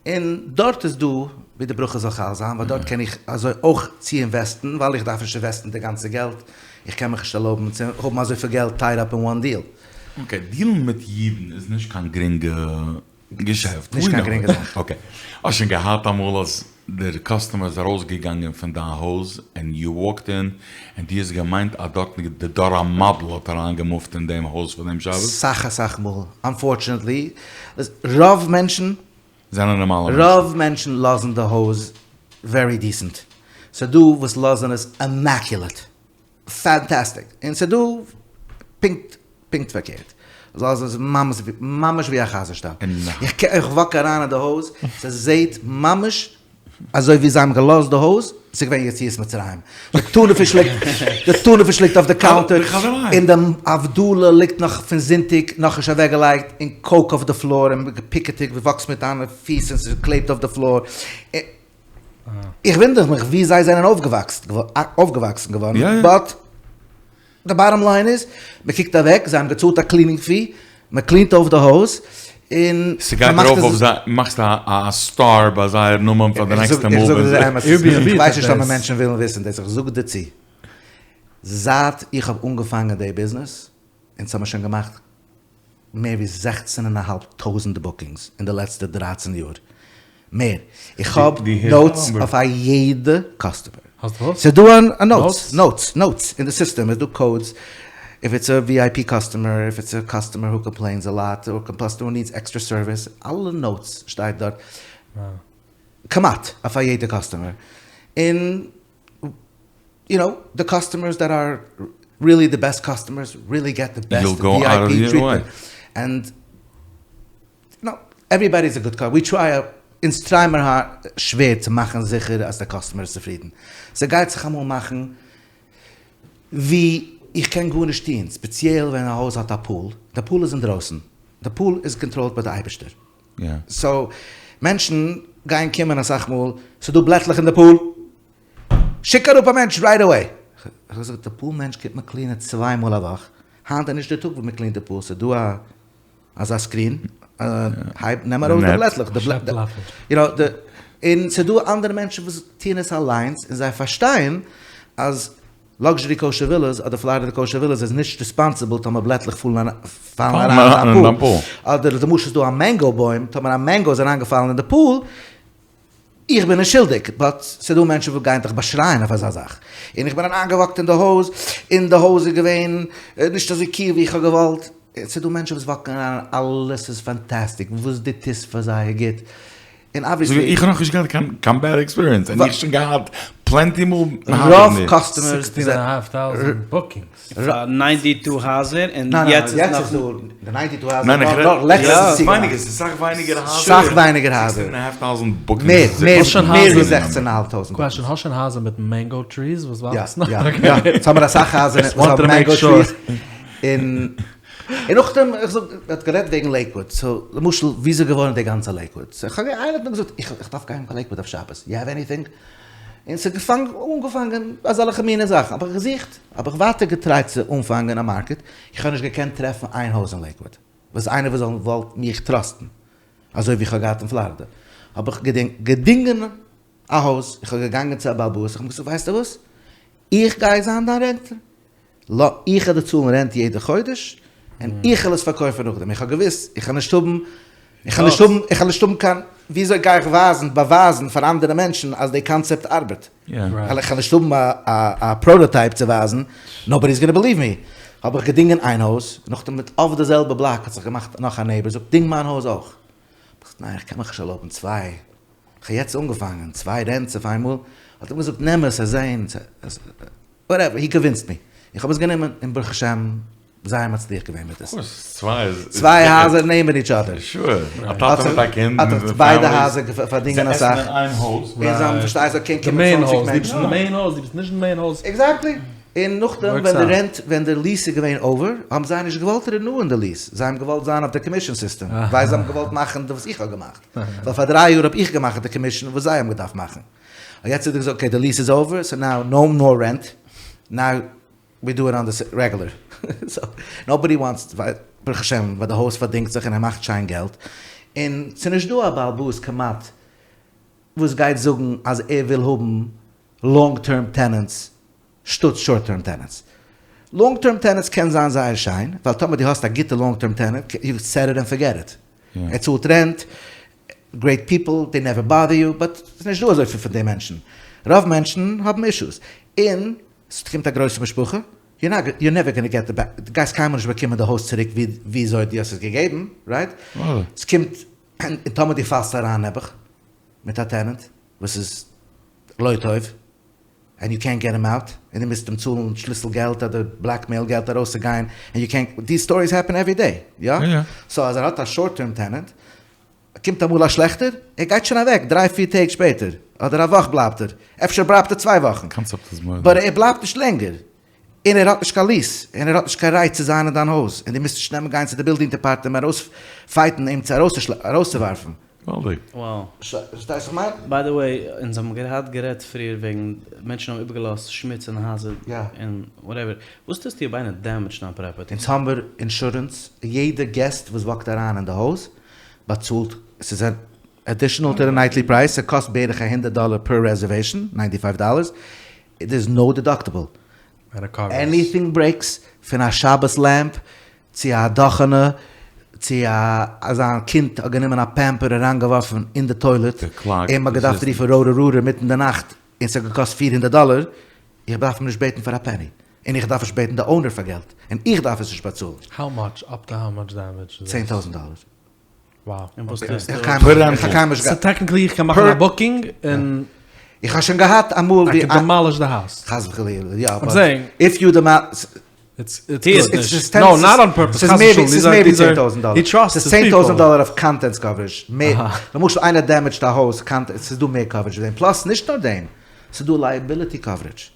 און דארט איז דא ווי די ברכה זאל חל זיין, ווייל דארט קען איך אזוי אויך צו אינוועסטן, ווייל איך דארף נישט אינוועסטן די גאנצע געלט, איך קען מיך נישט ערלויבן צו האבן אזויפיל געלט טייד אפ אין וואן דיעל. אקעי, דיעלן מיט אידן איז נישט קיין גרינגע געשעפט. נישט קיין גרינגע זאך. אקעי, האסט שוין געהאט אמאל אז דער קאסטומער איז ארויסגעגאנגען פון דיין הויז ענד יו וואלקד אין און דו האסט געמיינט אז דארטן די דור המבול האט אריינגעמופט אין דעם הויז פאר דעם שבת? סאך אסאך מאל, אנפארטשענעטלי, רוב מענטשן זענען נארמאלע מענטשן. רוב מענטשן לאזן די הויז ווערי דיסענט, ס'דא וואס לאזן עס אימעקיולעט, פאנטאסטיק, און ס'דא פונקט פונקט פארקערט, לאזן עס ממש ממש ווי א חזיר שטאל, איך וואק אריין אין די הויז, ס'זעהט ממש אזוי ווי זיי האבן געלאזט די הויז, ס'איז געווען יציאת מצרים, די טונא פיש ליגט, די טונא פיש ליגט אויף די קאונטער, און די הבדלה ליגט נאך פון זונטאג נאכנישט אוועקגעלייגט, און קאוק אויף די פלאר, און פיקעטיג, וואקסט מיט דיינע פיס און ס'קלעבט אויף די פלאר, איך וואונדער מיך ווי זיי זענען אויפגעוואקסן געווארן, באט. די באטאם ליין איז, מען קוקט אוועק, זיי האבן געצאלט א קלינינג פי, מען קלינט אויף די הויז, און ס'גייט ארויף אויף זיי, מאכסט א סטאר ביי זייער נאמען פאר די נעקסטע מאל. איך זאג דיר די אמת, איך ווייס נישט אויב מענטשן ווילן וויסן דאס, איך זאג דיר צו, זייט איך האב אנגעפאנגען די ביזנעס, אונז האבן שוין געמאכט מער ווי זעכצן און א האלב טויזענט בוקינגס אין די לעצטע דרייצן יאר, מער, איך האב נאוטס אויף א יעדע קאסטומער, ס'איז דא א נאוטס, נאוטס, נאוטס, אין די סיסטעם איז דא קאודס, איף איטס א vip קאסטומער, איף איטס א קאסטומער הו קאמפלעינס א לאט, אר קאסטומער נידס עקסטרע סערוויס, אלע נאוטס שטייט דארט, כמעט אויף א יעדע קאסטומער, און יו נאו, די קאסטומערס דעט אר ריעלי די בעסט קאסטומערס ריעלי געט די בעסט vip טריטמענט, ענד יו נאו, עוועריבאדי איז א גוד קאסטומער, ווי טריי, אונז טריי מיר שווער צו מאכן זיכער אז די קאסטומער איז צופרידן, ס'גייט זיך אמאל מאכן ווי איך קען גארנישט טון, ספעציעל ווען א הויז האט א פול, די פול איז אינדרויסן, די פול איז קאנטראלד ביי די אייבערשטער, סאו מענטשן גייען קומען אסאך מאל, ס'דא בלעטלעך אין די פול, שיק אראפ א מענטש רייט אוועי! כ'האב געזאגט, די פול מענטש קומט מיר קלינען צוויי מאל א וואך, היינט איז נישט די טאג וואס מען קלינט די פול, ס'איז דא א אזא סקרין, הייב נעם ארויס די בלעטלעך, יו נאו, און ס'איז דא אנדערע מענטשן וואס טוען עס אליינס און זיי פארשטייען אז לאקזשערי קאושער ווילאס אדער פלארידע קאושער ווילאס איז נישט ריספאנסיבל טאמער בלעטלעך פאלן אריין אין די פול, אדער למשל איז דא א מענגא בוים, טאמער א מענגא איז אריינגעפאלן אין די פול, איך בין נישט שולדיג, באט ס'דא מענטשן וואס גייען דיך באשרייען אויף אזא זאך. און איך בין אריינגעוואקט אין די הויז, און די הויז איז געווען נישט אזוי קיל ווי איך האב געוואלט. ס'דא מענטשן וואס וואקן אריין און אלעס איז פאנטאסטיק, וואס דו טוסט פאר זיי איז גוט. און אבוויעסלי. איך האב נאכנישט געהאט קיין בעד עקספיריענס, און איך האב שוין געהאט פלענטי מאל. רוב קאסטומערס. סיקסטין ענד א האלף טאוזענט בוקינגס. פאר ניינטי טו הייזער און יעצט איז נאך. די ניינטי טו הייזער נאר לעצטנס צוגעלייגט. ס'איז סאך ווייניגער הייזער. סאך ווייניגער הייזער. מער מער ווי זעכצן און א האלב טויזענט. קוועשאן, האסט שוין הייזער מיט מענגא טריס וואס וואקסן? יא יא יא. אונז האמיר אסאך הייזער וואס האבן מענגא טריס. און און נאכדעם איך זאג מ'האט גערעדט וועגן לעיקוואד סאו למשל ווי איז געווארן די גאנצע לעיקוואד סאו איך האב איינער האט מיר געזאגט איך דארף גיין קיין לעיקוואד אויף שבת יו העוו עניטינג? און ס'איז אנגעפאנגען אזעלכע מינע זאכן, האב איך געזוכט, האב איך ווייטער געטרייט צו אנפאנגען א מארקעט, איך האב נישט געקענט טרעפן איין הויז אין לעיקוואד, וואס איינער וואס זאל וואלט מיך טראסטן, אזוי ווי איך האב געהאט אין פלארידע, האב איך געדינגען א הויז, איך האב געגאנגען צו א בעל הבית, איך האב אים געזאגט ווייסטו וואס, איך גיי זיין דיין רענטער. איך וועל דיר צאלן רענט יעדע חודש, און איך וועל עס פארקויפן נאכדעם, איך האב געוואוסט איך וועל נישט האבן, איך וועל נישט האבן, איך וועל נישט האבן קיין, וויאזוי גיי איך ווייזן, באווייזן פאר אנדערע מענטשן אז די קאנצעפט ארבעט? ווייל איך וועל נישט האבן א פראטאטייפ צו ווייזן, נאובאדי איז גאנא בעליוו מי. האב איך געדינגען איין הויז, נאכדעם מיט אויף די זעלבע בלאק האט זיך געמאכט נאך א נעיבער זאגט דינג מיין הויז אויך. האב איך געזאגט ניין איך קען מיך נישט ערלויבן צוויי, איך האב יעצט אנגעפאנגען, צוויי רענטס אויף איינמאל, האט ער מיר געזאגט נעם עס, זען, וואטעווער, הי קאנווינסד מי, איך האב עס גענומען און ברוך השם זייער מצליח געווען מיט עס. צוויי הייזער נעבן איטש אדער. א טאטע מיט א קינד. האט זיך ביידע הייזער פארדינגען אסאך. זיי עסן אין איין הויז. און זיי האבן פארשטייסט ס'קען קומען צוואנציג מענטשן. די מעין הויז, דו ביסט נישט אין מעין הויז. עקזעקטלי. און נאכדעם ווען די רענט, ווען די ליעס איז געווען אווער, האבן זיי נישט געוואלט רעניוען די ליעס. זיי האבן געוואלט זיין אויף די קאמישן סיסטעם. ווייל זיי האבן געוואלט מאכן וואס איך האב געמאכט. ווייל פאר דריי יאר האב איך געמאכט די קאמישן וואס זיי האבן געדארפט מאכן. און יעצט האט ער געזאגט אקעי די ליעס איז אווער, סאו נאו נאו מאר רענט. נאו ווי דו איט אן די רעגולער, סאו נאובאדי וואנטס, ברוך השם ווייל די הויז פארדינגט זיך און ער מאכט שיין געלט, און ס'נישט דא א בעל הבית כמעט וואס גייט זאגן אז ער וויל האבן לאנג טערם טענענטס שטאט שארט טערם טענענטס. לאנג טערם טענענטס קען זיין זייער שיין, ווייל טאמער דו האסט א גוטע לאנג טערם טענענט, יו סעט איט ענד פארגעט איט, ער צאלט רענט, גרעיט פיפל, דעי נעווער באדער יו, באט ס'נישט דא אזויפיל פון די מענטשן, רוב מענטשן האבן אישוס, און ס'קומט א גרויסע משפחה, יור נאט, יור נעווער גאנא געט די בעק, דו גייסט קיינמאל נישט באקומען די הויז צוריק וויאזוי דו האסט עס געגעבן, רייט? ס'קומט, און טאמער דו פאלסט אריין נעבעך מיט א טענענט וואס איז לא טוב, ענד יו קענט געט הים אוט, און דו מוזט אים צאלן שליסל געלט אדער בלעקמעיל געלט ארויסצוגיין, ענד יו קענט, דיס סטאריס העפען עווערי דעי, יא? סאו אז ער האט א שארט טערם טענענט, קומט אמאל א שלעכטער, ער גייט שוין אוועק דריי פיר טעג שפעטער, אדער א וואך בלייבט ער, אפשר בלייבט ער צוויי וואכן, באט ער בלייבט נישט לענגער, און ער האט נישט קיין ליעס, און ער האט נישט קיין רייט צו זיין אין דיין הויז, און דו מוזט נישט נעמען גיין צו די בילדינג דעפארטמענט ארויס פייטן אים צו ארויסצואווארפן. געוואלדיג. Wow. פארשטייסט וואס איך מיין? ביי די וועי, אונז האבן געהאט גערעדט פריער וועגן מענטשן האבן איבערגעלאזט שמוץ אין הייזער און וואטעווער, וואס טוסטו אויב איינער דעמעדזשט דיין פראפערטי? אונז האמיר אינשורענס, יעדע געסט וואס וואקט אריין אין די הויז באצאלט, ס'איז עדישענעל טו די נייטלי פרייז, ס'קאסט בערך א הונדערט דאלער פער רעזערוועישן, ניינטי פייוו דאלערס, דער איז נאו דעדאקטעבל, עניטינג ברעיקס, פון א שבת לעמפ, צו א דאכענע, צו א אז א קינד האט גענומען א פעמפער אריינגעווארפן אין די טוילעט, און מ'האט געדארפט רופן ראטא רוטער אינמיטן די נאכט, און ס'האט געקאסט פיר הונדערט דאלער, איך דארף אים נישט בעטן פאר א פעני, און איך דארף נישט בעטן די אונער פאר געלט, און איך דארף עס נישט באצאלן. האו מאטש, אפ טו האו מאטש דעמעדזש איז עס? צען טויזנט דאלער. וואו. און וואס טוסטו? איך האב קיינמאל נישט סאו טעקניקלי איך קען מאכן א בוקינג און. איך האב שוין געהאט אמאל ווי. איי קען דעמאליש די האוז. חס וחלילה, יא. איים סעיאינג. איף יו דעמאליש. איטס איטס גוד. נאו נאט אן פערפעס. ס'איז מער ווי ס'איז מער ווי צען טויזנט דאלער. ס'איז צען טויזנט דאלער אויף קאנטענטס קאווערעזש. מער. למשל איינער דעמעדזשט א הויז, ס'איז דא מער קאווערעזש ווי דעם. פלאס נישט נאר דעם. ס'איז דא לייעביליטי קאווערעזש.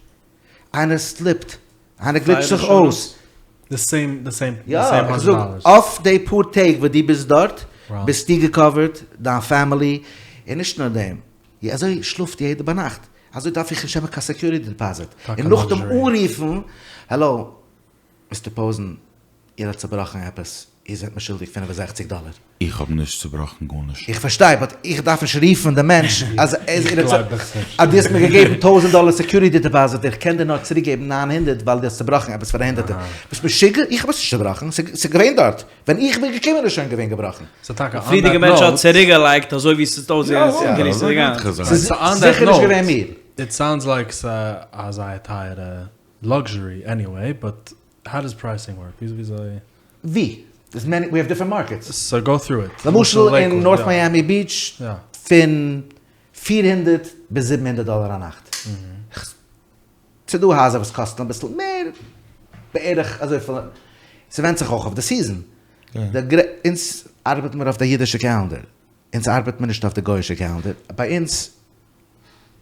איינער סליפט. איינער גליטשט זיך אויס. די סעים די סעים יא, איך זאג, אויף די פאר טעג וואס דו ביסט דארט, ביסטו געקאווערט, דיין פעמילי, און נישט נאר דעם, אזוי שלאפט יעדער ביינאכט, אזוי דארף איך נישט האבן קיין סעקיוריטי דעפאזיט, און נאכדעם אנרופן, העלא, מיסטער פאוזן, איר האט צובראכן עפעס, איר זענט מיר שולדיג פינף און זעכציק דאלער. איך האב נישט צובראכן גארנישט. איך פארשטיי, באט איך דארף נישט רופן די מענטש אז אז דו האסט מיר געגעבן טויזענט דאלער סעקיוריטי דעפאזיט, איך קען דיר נאר צוריק געבן ניין הונדערט ווייל דו האסט צובראכן עפעס פאר א הונדערטער. ביסט משוגע? איך האב עס נישט צובראכן, ס'איז געווען דארט, ווען איך בין געקומען איז שוין געווען געבראכן. די פריערדיגע מענטש האט צוריקגעלייגט אזוי ווי ס'איז אויסגעזען. ס'איז זיכער נישט געווען מיר. איט סאונדס לייק ס'איז א זייער טייערע לאקזשערי עניוועי, באט האו דאס פרייסינג ווארק? וויאזוי? ווי? דערס מעני, ווי האוו דיפרענט מארקעטס. סאו גאו טרו איט. למשל אין נארט מיאמי ביטש פון פֿיר הונדערט ביז זיבן הונדערט דאלער א נאכט. ס'דא הייזער וואס קאסטן אביסל מער, בערך אזויפיל, ס'ווענדט זיך אויך אויף די סיזען. אונז ארבעט מיר אויף די אידישע קעלענדער, אונז ארבעט מיר נישט אויף די גויאישע קעלענדער, ביי אונז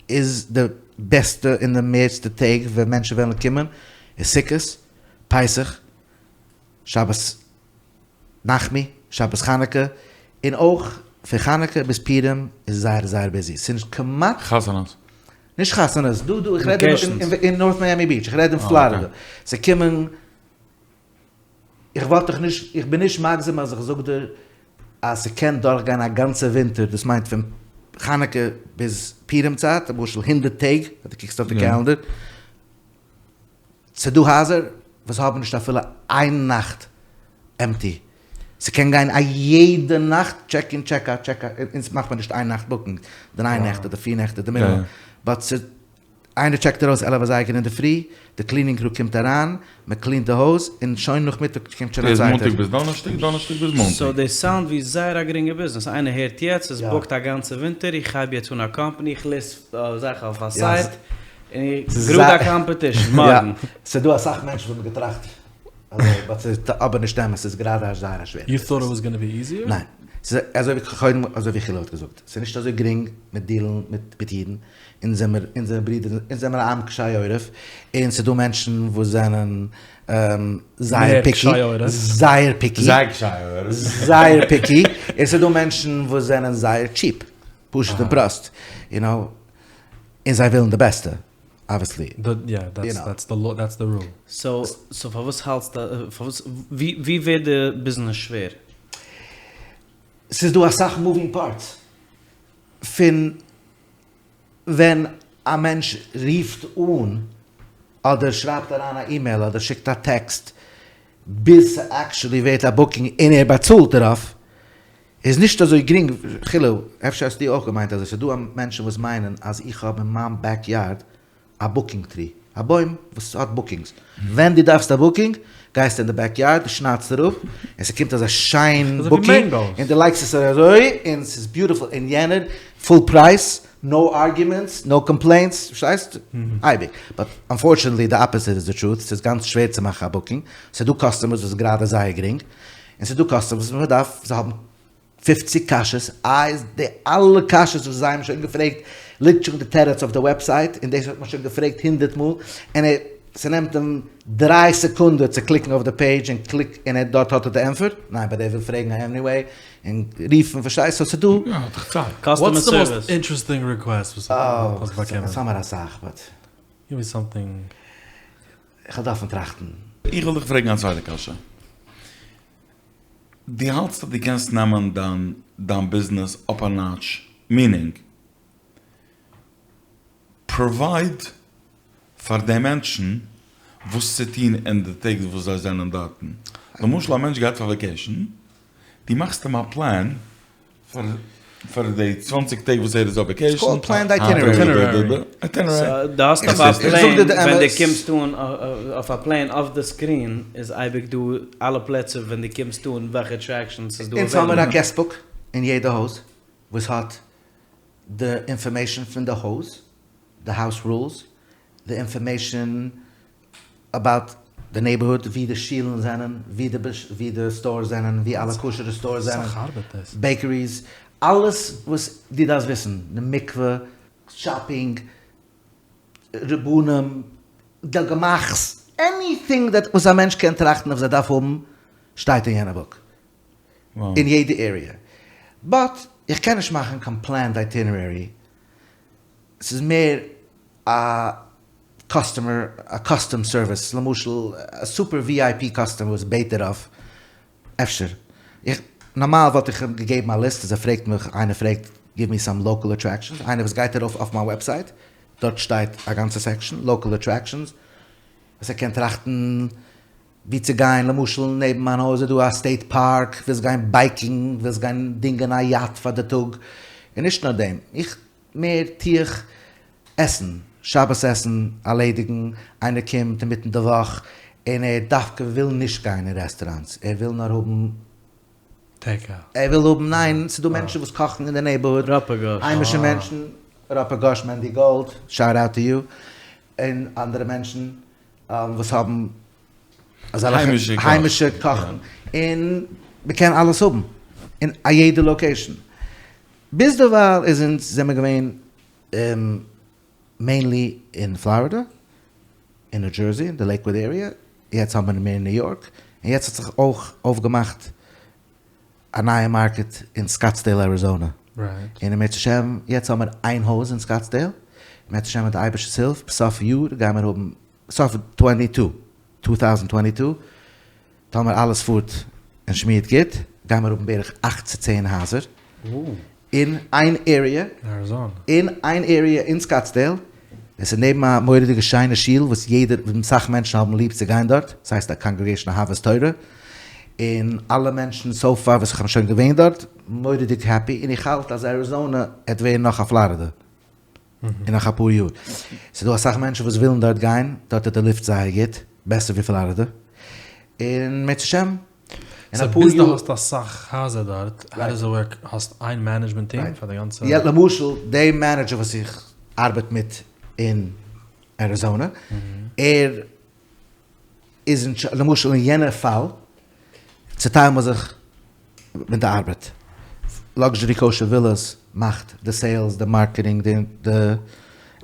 איז די בעסטע און די מערסטע טעג ווען מענטשן וועלן קומען איז סוכות, פסח, שבת נחמו, שבת חנוכה, און אויך פון חנוכה ביז פורים איז זייער זייער ביזי, ס'איז נישט כמעט. חתונות. נישט חתונות, דא דא איך רעד אין נארט מיאמי ביטש, איך רעד אין פלארידע, ס'קומען, איך וואלט דיך נישט, איך בין נישט מגזם אז איך זאג דיר אז ס'קען דורכגיין א גאנצע ווינטער, דאס מיינט פון חנוכה ביז פורים צייט, למשל הונדערט טעג, אז דו קוקסט אויף די קעלענדער, ס'דא הייזער. וואס האבן נישט אפילו איין נאכט עמפטי, ס'קען גיין א יעדע נאכט טשעק אין טשעק אוט טשעק אוט, אונז מאכט מען נישט איין נאכט בוקינג, דריי נעכט אדער פיר נעכט איז די מינימום, באט ס' איינער טשעקט ארויס עלף אזייגער אינדערפרי, די קלינינג קרו קומט אריין, מען קלינט די הויז, און שוין נאכמיטאג קומט שוין א איז צווייטער. מאנטאג ביז דאנערשטאג, דאנערשטאג ביז מאנטאג. סאו דאס סאונד ווי זייער א גרינגע ביזנעס, איינער הערט יעצט, עס בוקט א גאנצע ווינטער, איך הייב יעצט אן א קאמפאני, איך ליסט זאכן אויף א סייט, און איך גראד א קאמפעטישן מארגן. ס'איז דא אסאך מענטשן וואס האבן געטראכט אזוי, באט ס'איז אבער נישט אמת, ס'איז גראדע זייער א שווערע יו טאט איט וואס גאנא בי איזיער? ניין, ס'איז אזוי ווי קודם אזוי ווי חילו האט געזאגט, ס'איז נישט אזוי גרינג מיט דילן מיט אידן, אונז זעמער אונזערע ברידער, אונז זעמער א עם קשי עורף, און ס'איז דא מענטשן וואס זענען זייער פיקי, זייער פיקי, זייער פיקי, און ס'איז דא מענטשן וואס זענען זייער טשיפ, פשוט און פראסט, יו נאו, און זיי ווילן די בעסטע, אבוויעסלי. יא, דעטס די רול. סאו פארוואס האלטסטו, פארוואס, ווי ווערט די ביזנעס שווער? ס'איז דא אסאך מאווינג פארטס, פון ווען א מענטש רופט אן אדער שרייבט אריין א אימעיל אדער שיקט א טעקסט ביז ס'עקטשולי ווערט א בוקינג און ער באצאלט דערויף איז נישט אזוי גרינג חילו, אפשר האסטו אויך געמיינט אזוי, ס'דא מענטשן וואס מיינען אז איך האב אין מיין בעק יארד א בוקינג טרי, א בוים וואס האט בוקינגס, ווען דו דארפסט א בוקינג גייסטו אין די בעק יארד, דו שניידסט אראפ, און ס'קומט אזא שיין בוקינג, און דו לייגסט עס אזוי, און ס'איז ביוטיפול, און יענער, פול פרייז, נאו ארגומענטס, נאו קאמפלעינטס, פארשטייסט? אייביג. באט אנפארטשענעטלי די אפעסיט איז די טרוט, ס'איז גאנץ שווער צו מאכן א בוקינג, ס'איז דא קאסטומערס וואס איז גראדע זייער גרינג, און ס'איז דא קאסטומערס וואס מ'דארף, זיי האבן פופציג קשיות, איי די אלע קשיות וואס זיי האבן שוין געפרעגט ליגט שוין די תירוץ אויף די וועבסייט, און דאס האט מען שוין געפרעגט הונדערט מאל, און ער, ס'נעמט אים דריי סעקונדע צו קליקן אויף די פעידזש און קליק און ער דארט האט ער די ענפער, ניין באט ער וויל פרעגן עניוועי, און רופן פארשטייסט, סאו ס'דא. יא, האט דאך צייט. קאסטומער וואטס די מאסט סערוויס. אינטערעסטינג ריקוועסט וואס האסט באקומען? אונז האמער אסאך באט. גיוו מי סאמטינג. כ'וועל דארפן טראכטן. איך וויל דיך פרעגן א צווייטע קשיא. דו האלטסט אז דו קענסט נעמען דיין דיין ביזנעס אפ א נאטש, מינינג, פראווייד פאר די מענטשן וואס צו טון אין די טעג וואס זיי זענען דארטן, למשל א מענטש גייט פאר וועקעישן, דו מאכסט אים א פלען פאר פאר די צוואנציג טעג וואס ער איז אויף וועקעישן, It's called planned itinerary. איטינערערי. דו האסט אויף א פלעין ווען דו קומסט אן אויף א פלעין אויף די סקרין איז אייביג דא אלע פלעצער ווען דו קומסט אן וועלכע אטרעקשאנס ס'איז דא אונז האמיר א געסט בוק אין יעדע הויז וואס האט די אינפארמעישאן פון די הויז, די האוז רולס, די אינפארמעישאן אבאוט די נעיבארהוד, ווי די שילן זענען, ווי די סטארס זענען, ווי אלע כשר'ע סטארס זענען, בעיקעריס, אלעס וואס דו דארפסט וויסן, די מקווה, שאפינג, רבנים, די גמח'ס, עניטינג דעט וואס א מענטש קען טראכטן וואס ער דארף האבן, שטייט אין יענע בוק. אין יעדע עריע. באט איך קען נישט מאכן קיין פלענד אייטינערערי, ס'איז מער א קאסטומער, א קאסטום סערוויס, למשל א סופער ווי איי פי קאסטומער וואס בעט דערויף, אפשר. איך, נארמאל וואלט איך אים געגעבן א ליסט אז ער פרעגט מיך, איינער פרעגט גיוו מי סאם לאקעל אטרעקשאנס, איינער וואס גייט ארויף אויף מיין וועבסייט, דארט שטייט א גאנצע סעקשאן לאקעל אטרעקשאנס, וואס ער קען טראכטן ווי צו גיין, למשל נעבן מיין הויז איז דא א סטעיט פארק, ווילסט גיין בייקינג, ווילסט גיין דינגען א יאט פאר די טאג, און נישט נאר דעם, איך מער טו איך עסן, שבת עסן ארלעדיגן, איינער קומט אינמיטן די וואך און ער דווקא וויל נישט גיין אין רעסטוראנטס, ער וויל נאר האבן טעיק אוט. ער וויל האבן, ניין, ס'דא מענטשן וואס קאכן אין די נעיבארהוד, ראפאגאש. היימישע מענטשן, ראפאגאש, מענדי גאלד, שאוט אוט טו יו, און אנדערע מענטשן וואס האבן אזעלכע היימישע קאכן, און מ'קען אלעס האבן אין א יעדע לאקעישן. ביזדערווייל איז אונז זעמער געווען מעינלי אין פלארידע, אין ניו דזשערסי, אין די לעיקוואד עריע, יעצט האבן מיר מער אין ניו יארק, און יעצט האט זיך אויך אויפגעמאכט א נייע מארקעט אין סקאטסדעיל אריזאנע, און אם ירצה השם יעצט האבן מיר איין הויז אין סקאטסדעיל, אם ירצה השם מיט די אייבערשטער'ס הילף סוף יאר גיימיר האבן, סוף טווענטי טו, טו טאוזענד טווענטי טו, טאמער אלעס פארט און שמירט גוט, גיימיר האבן בערך אכט צו צען הייזער אין איין עריע, אין איין עריע אין סקאטסדעיל. עס איז נעבן א מורא'דיגע שיינע שול וואס יעדער, אסאך מענטשן האבן ליב צו גיין דארט, עס הייסט א קאנגרעגעישן אהבת תורה, און אלע מענטשן סאו פאר וואס איך האב שוין געווען דארט, מורא'דיג העפי, און איך האלט אז אריזאנע עט ווערן נאך א פלארידע אין נאך אפאר יאר. ס'איז דא אסאך מענטשן וואס ווילן דארט גיין, דארט איז די לופט זייער גוט, בעסער ווי פלארידע, און אם ירצה השם אין אפאר יאר. סאו ביז דו האסט אסאך הייזער דארט, האו דאז איט ווארק, האסט איין מענעדזשמענט טיעם פאר די גאנצע? יא, למשל די מענעדזשער וואס איך ארבעט מיט אין אריזאנע, ער איז אין, למשל אין יענע פאל צוטיילן מיר זיך מיט די ארבעט, לאקזשערי קאושער ווילאס מאכט די סעילס, די מארקעטינג, די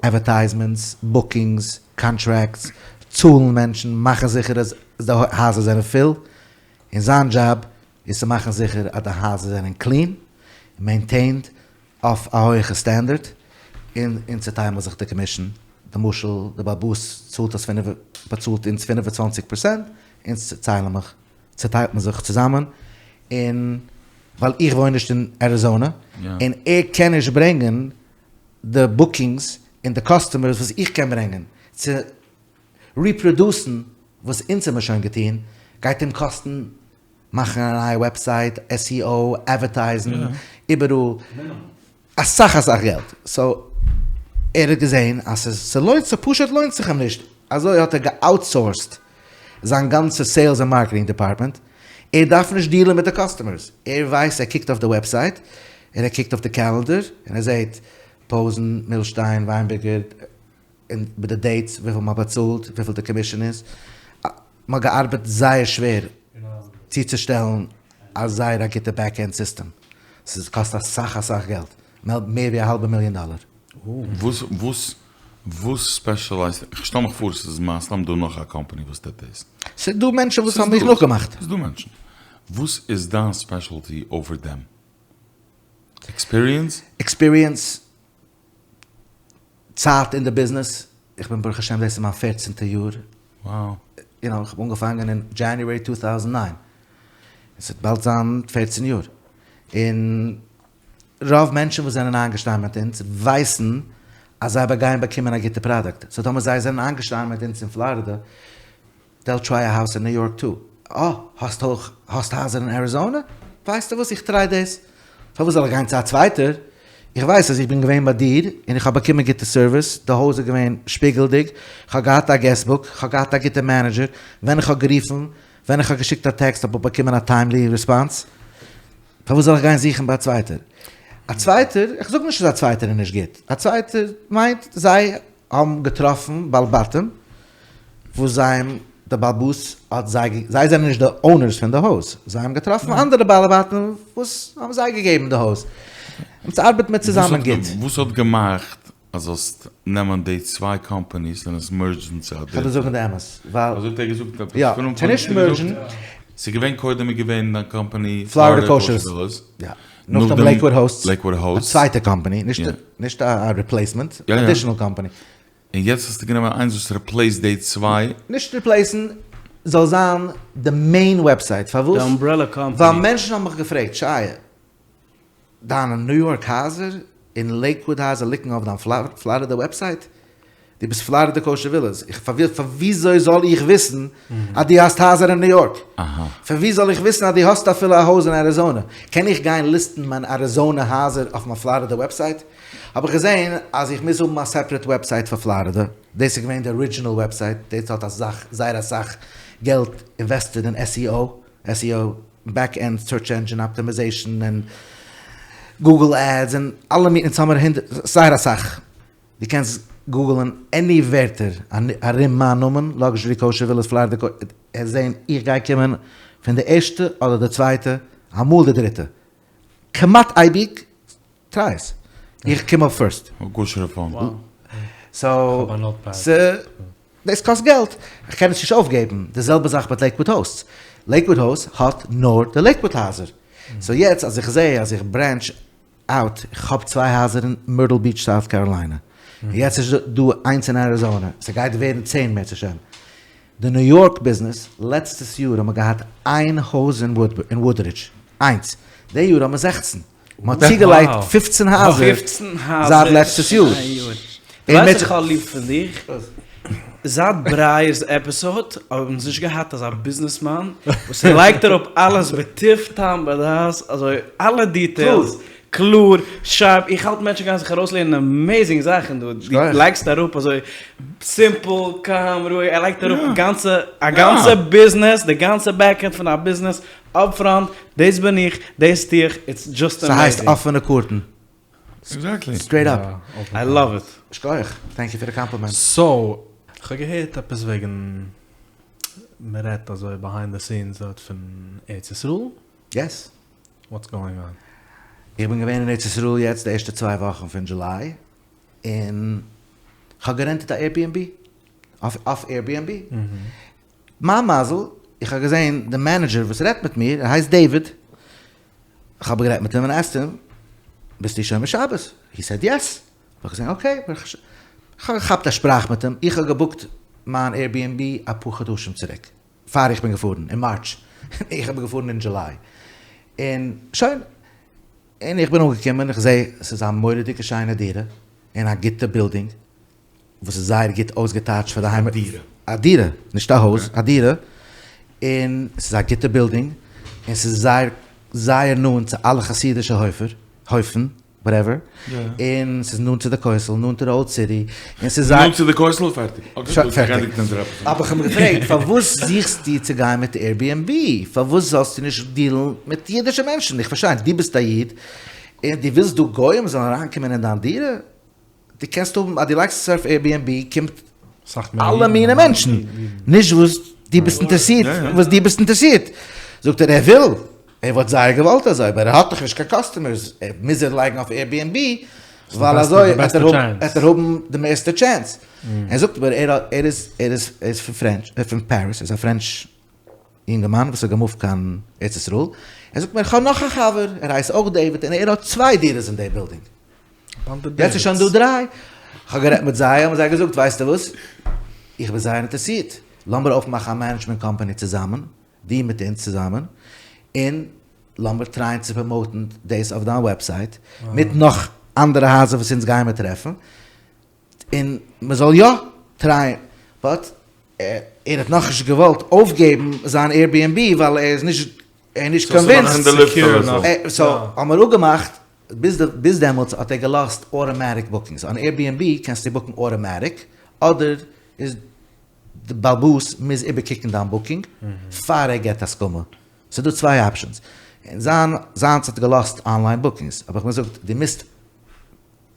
אדווערטייזמענטס, בוקינגס, קאנטרעקטס, צאלן מענטשן, מאכן זיכער אז די הייזער זענען פול, און זיין דזשאב איז צו מאכן זיכער אז די הייזער זענען קלין, מעינטעינד אויף א הויעכע סטענדערט, און אונז צוטיילן מיר זיך די קאמישן, למשל די בעל הבית צאלט אונז פינף באצאלט אונז 25 פראצענט, אונז צוטיילן מיך צוטיילט מען זיך צוזאמען, און ווייל איך וואוין נישט אין אריזאנע, און ער קען נישט ברענגען די בוקינגס און די קאסטומערס וואס איך קען ברענגען, צו ריפראדוסן וואס אונז האמיר שוין געטון, גייט אים קאסטן מאכן א נייע וועבסייט, SEO, אדווערטייזן, איבעראל, אסאך אסאך געלט, סאו ער האט געזען אז ס'לוינט זיך, פשוט לוינט זיך אים נישט, אזוי האט ער געאוטסאורסט זיין גאנצע סעילס און מארקעטינג דעפארטמענט, ער דארף נישט דיעלען מיט די קאסטומערס, ער ווייסט, ער קוקט אויף די וועבסייט, און ער קוקט אויף די קעלענדער, און ער זעט פאוזן, מילשטיין, וויינבערגער, און מיט די דעיטס, וויפיל מ'האט באצאלט, וויפיל די קאמישען איז, מ'האט געארבעט זייער שווער צוצושטעלן א זייער א גוטע בעק ענד סיסטעם, ס'קאסט אסאך אסאך געלט, מער ווי א האלבע מיליאן דאלער. וואס וואס וואס ספעשעלייזט, איך שטעל מיך פאר ס'איז מן הסתם דא נאך א קאמפאני וואס טוט דאס. ס'איז דא מענטשן וואס האבן מיך נאכגעמאכט. ס'איז דא מענטשן. וואס איז דיין ספעשעלטי אווער דעם? עקספיריענס? עקספיריענס, צייט אין די ביזנעס, איך בין ברוך השם דאס איז מיין פערצענטע יאר, יו נאו, איך האב אנגעפאנגען אין דזשעניוערי טו טאוזענד ניין, עס וועט באלד זיין פערצן יאר, און רוב מענטשן וואס זענען איינגעשטאנען מיט אונז ווייסן אז זיי גייען באקומען א גוטע פראדוקט, סאו טאמער זיי זענען איינגעשטאנען מיט אונז אין פלארידע, דעיל טריי א האוז אין ניו יארק טו. אה, האסט אויך, האסט הייזער אין אריזאנע? ווייסטו וואס, איך טריי דאס. פארוואס זאל איך גיין צו א צווייטער? איך ווייס אז איך בין געווען ביי דיר און איך האב באקומען גוטע סערוויס, די הויז איז געווען שפיגלדיג, איך האב געהאט א געסט בוק, איך האב געהאט א גוטע מענעדזשער, ווען איך האב גערופן, ווען איך האב געשיקט א טעקסט האב איך באקומען א טיימלי ריספאנס. פארוואס זאל איך גיין זוכן ביי א צווייטער? א צווייטער, איך זאג נישט אז א צווייטער איז נישט גוט, א צווייטער מיינט זיי האבן געטראפן בעל בתים וואס זיי האבן, די בעל הבית האט זיי, זיי זענען נישט די אונערס פון די הויז, זיי האבן געטראפן אנדערע בעלי בתים וואס האבן זיי געגעבן די הויז, אונז ארבעט מיר צוזאמען גוט. וואס האט געמאכט אז זאלסט נעמען די צוויי קאמפאניס און עס מערדזשן צו א דריטע? כ'וועל דיר זאגן די אמת, ווייל. אזוי האט ער געזאגט עפעס יא, ס'איז נישט מערדזשן. ס'איז געווען קודם איז געווען דיין קאמפאני פלארידע קאושער ווילאס, יא, נאכדעם לעיקוואד האוסטס, לעיקוואד האוסטס, א צווייטע קאמפאני, נישט א ריפלעיסמענט, אדישענעל קאמפאני. און יעצט האסטו גענומען איינס וואס ריפלעיסט די צוויי? נישט ריפלעיסן, זאל זיין די מעין וועבסייט, פארוואס? די אמברעלע קאמפאני. ווייל מענטשן האבן מיך געפרעגט, שייע, דיינע ניו יארק הייזער און לעיקוואד הייזער ליגן אויף דיין פלארידע וועבסייט? דו ביסט פלארידע קאושער ווילאס, איך פאר וויאזוי זאל איך וויסן אז דו האסט הייזער אין ניו יארק? פון ווי זאל איך וויסן אז דו האסט אפילו א הויז אין אריזאנע? קען איך גיין ליסטן מיין אריזאנע הייזער אויף מיין פלארידע וועבסייט? האב איך געזען אז איך מוז האבן א סעפערעט וועבסייט פאר פלארידע, דאס איז געווען די ארידזשינעל וועבסייט, דאס האט אסאך, זייער אסאך געלט אינוועסטעד אין SEO, SEO, בעק ענד סערטש ענדזשין אפטימיזעישן און גוגל עדס און אלע מינע, אונז האמיר זייער אסאך, דו קענסט גוגלען עני ווערטער ארום מיין נאמען, לאקזשערי קאושער ווילאס פלארידע קאושער, וועסט זען איך גיי קומען פון די ערשטע אדער די צווייטע, אמאל די דריטע, כמעט אייביג טריי עס, איך קום אויף פירסט. א כשר'ע פאון. סאו, דאס קאסט געלט, איך קען עס נישט אויפגעבן, די זעלבע זאך מיט לעיקוואד האוסטס, לעיקוואד האוסט האט נאר די לעיקוואד הייזער, סאו יעצט אז איך זעה אז איך ברענטש אוט, איך האב צוויי הייזער אין מירטל ביטש סאוט קאראליינע, און יעצט איז דא איינס אין אריזאנע, ס'גייט ווערן צען אם ירצה השם. די ניו יארק ביזנעס, לעצטעס יאר האבן מיר געהאט איין הויז אין וואודרידזש, איינס, די יאר האבן מיר זעכצן, מען האט צוגעלייגט פופצן הייזער זייט לעצטעס יאר. ווייסט וואס איך האב ליב פון דיך? זייט ברייער'ס עפיסאד האבן אונז נישט געהאט אזא ביזנעסמאן וואס לייגט אראפ אלעס בטוב טעם ודעת, אזוי אלע דיטעילס קלאר, שארפ, איך האלט מענטשן גייען זיך ארויסלערנען עמעזינג זאכן דא, דו לייגסט אראפ אזוי סימפל, קאם, רואיג, ער לייגט אראפ גאנצע א גאנצע ביזנעס, די גאנצע בעק ענד פון א ביזנעס, אפפראנט, דאס בין איך, דאס טו איך, איטס דזשאסט עמעזינג. ס'הייסט אפענע קארטן. עקזעקטלי. סטרעיט אפ. איי לאוו איט. שכוח. טענק יו פאר די קאמפלימענט. סאו, כ'האב געהערט עפעס וועגן, מ'רעדט אזוי ביהיינד די סינס דארט פון ארץ ישראל? יעס. וואטס גאוינג אן? איך בין געווען אין ארץ ישראל יעצט די ערשטע צוויי וואכן פון דזשוליי, און כ'האב גערענטעט א עירביענבי, אויף עירביענבי. מיין מזל, איך האב געזען די מענעדזשער וואס רעדט מיט מיר, ער הייסט דעיוויד, איך האב גערעדט מיט אים און עסקט אים, ביסטו שומר שבת? הי סעד יעס. האב איך געזען אקעי, איך האב געכאפט א שפראך מיט אים, איך האב געבוקט מיין עירביענבי אפאר חדשים צוריק, פאר איך בין געפארן, אין מארטש, איך בין געפארן אין דזשוליי, און שוין, און איך בין אנגעקומען, איך זע ס'איז א מורא'דיגע שיינע דירה, אין א גוטע בילדינג, וואס איז זייער גוט אויסגעטייטשט פאר די היימע. א דירה. א דירה, נישט א הויז, א דירה, און ס'איז א גוטע בילדינג, און ס'איז זייער זייער נאנט צו אלע חסידישע הויפער, הויפן, וואטעווער, און ס'איז נאנט צו די כותל, נאנט צו די אולד סיטי, און ס'איז זייער. נאנט צו די כותל? פערטיג. אקעי, דו האסט געענדיגט אונזער עפיסאד. האב איך אים געפרעגט, פארוואס זוכסטו צו גיין מיט עירביענבי? פארוואס זאלסטו נישט דילן מיט אידישע מענטשן? איך פארשטיי, דו ביסט א איד, און דו ווילסט דא גוים זאלן אריינקומען אין דיין דירה? דו קענסט האבן אז דו לייגסט עס אויף עירביענבי קומט אלע מיני מענטשן, נישט וואס דו ביסט אינטערעסירט, וואס דו ביסט אינטערעסירט. זאגט ער ער וויל, ער וואלט זייער געוואלט אזוי, אבער ער האט דאך נישט קיין קאסטומערס, מוז ער לייגן אויף עירביענבי, ווייל אזוי וועט ער האבן די מערסטע טשענס. ער זאגט אבער ער איז ער איז ער איז פון פרענטש, פון פאריס, ער איז א פרענטש יונגערמאן וואס האט געמופט קיין ארץ ישראל, ער זאגט מיר איך האב נאך א חבר, ער הייסט אויך דעיוויד און ער האט צוויי דירות אין די בילדינג. יעצט איז שוין דא דריי. כ'האב גערעדט מיט זיי, האבן זיי געזאגט, ווייסטו וואס, איך בין זייער אינטערעסירט, לאמיר אויפמאכן א מענעדזשמענט קאמפאני צוזאמען, דו מיט אונז צוזאמען, און לאמיר טרייען צו פראמאוטן דאס אויף דיין וועבסייט, מיט נאך אנדערע הייזער וואס אונז גיימיר טרעפן, און מ'זאל יא טרייען, באט ער האט נאכנישט געוואלט אויפגעבן זיין עירביענבי ווייל ער איז נישט ער איז נישט קאנווינסד, סאו האמיר אפגעמאכט ביז דעמאלטס האט ער געלאזט אוטאמאטיק בוקינגס, אן עירביענבי קענסטו בוקן אוטאמאטיק אדער איז די בעל הבית מוז איבערקוקן דיין בוקינג פאר ער געבט הסכמה, ס'איז דא צוויי אפשענס, און זיין זיינס האט געלאזט אנליין בוקינגס, האב איך אים געזאגט דו מוזט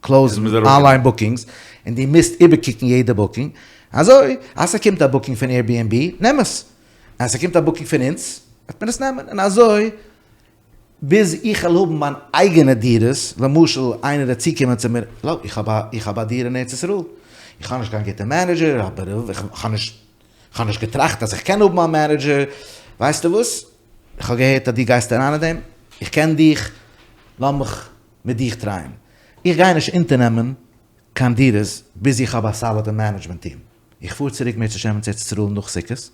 קלאוזן אנליין בוקינגס, און דו מוזט איבערקוקן יעדע בוקינג, אזוי אז ס'קומט א בוקינג פון עירביענבי נעם עס, אז ס'קומט א בוקינג פון אונז וועט מען עס נעמען, און אזוי ביז איך וועל האבן מיין אייגענע דירות, למשל איינער וועט צוקומען צו מיר, האלא איך האב א איך האב א דירה אין ארץ ישראל, איך האב נישט קיין גוטע מענעדזשער, אבער איך האב נישט איך האב נישט געטראכט אז איך קען האבן א מענעדזשער, ווייסטו וואס, איך האב געהערט אז דו גייסט אריין אין דעם, איך קען דיך, לאמיך מיט דיך טרייען. איך גיי נישט אונטערנעמען קיין דירות ביז איך האב א סאלידע מענעדזשמענט טיעם. איך פאר צוריק אם ירצה השם צו ארץ ישראל נאך סוכות,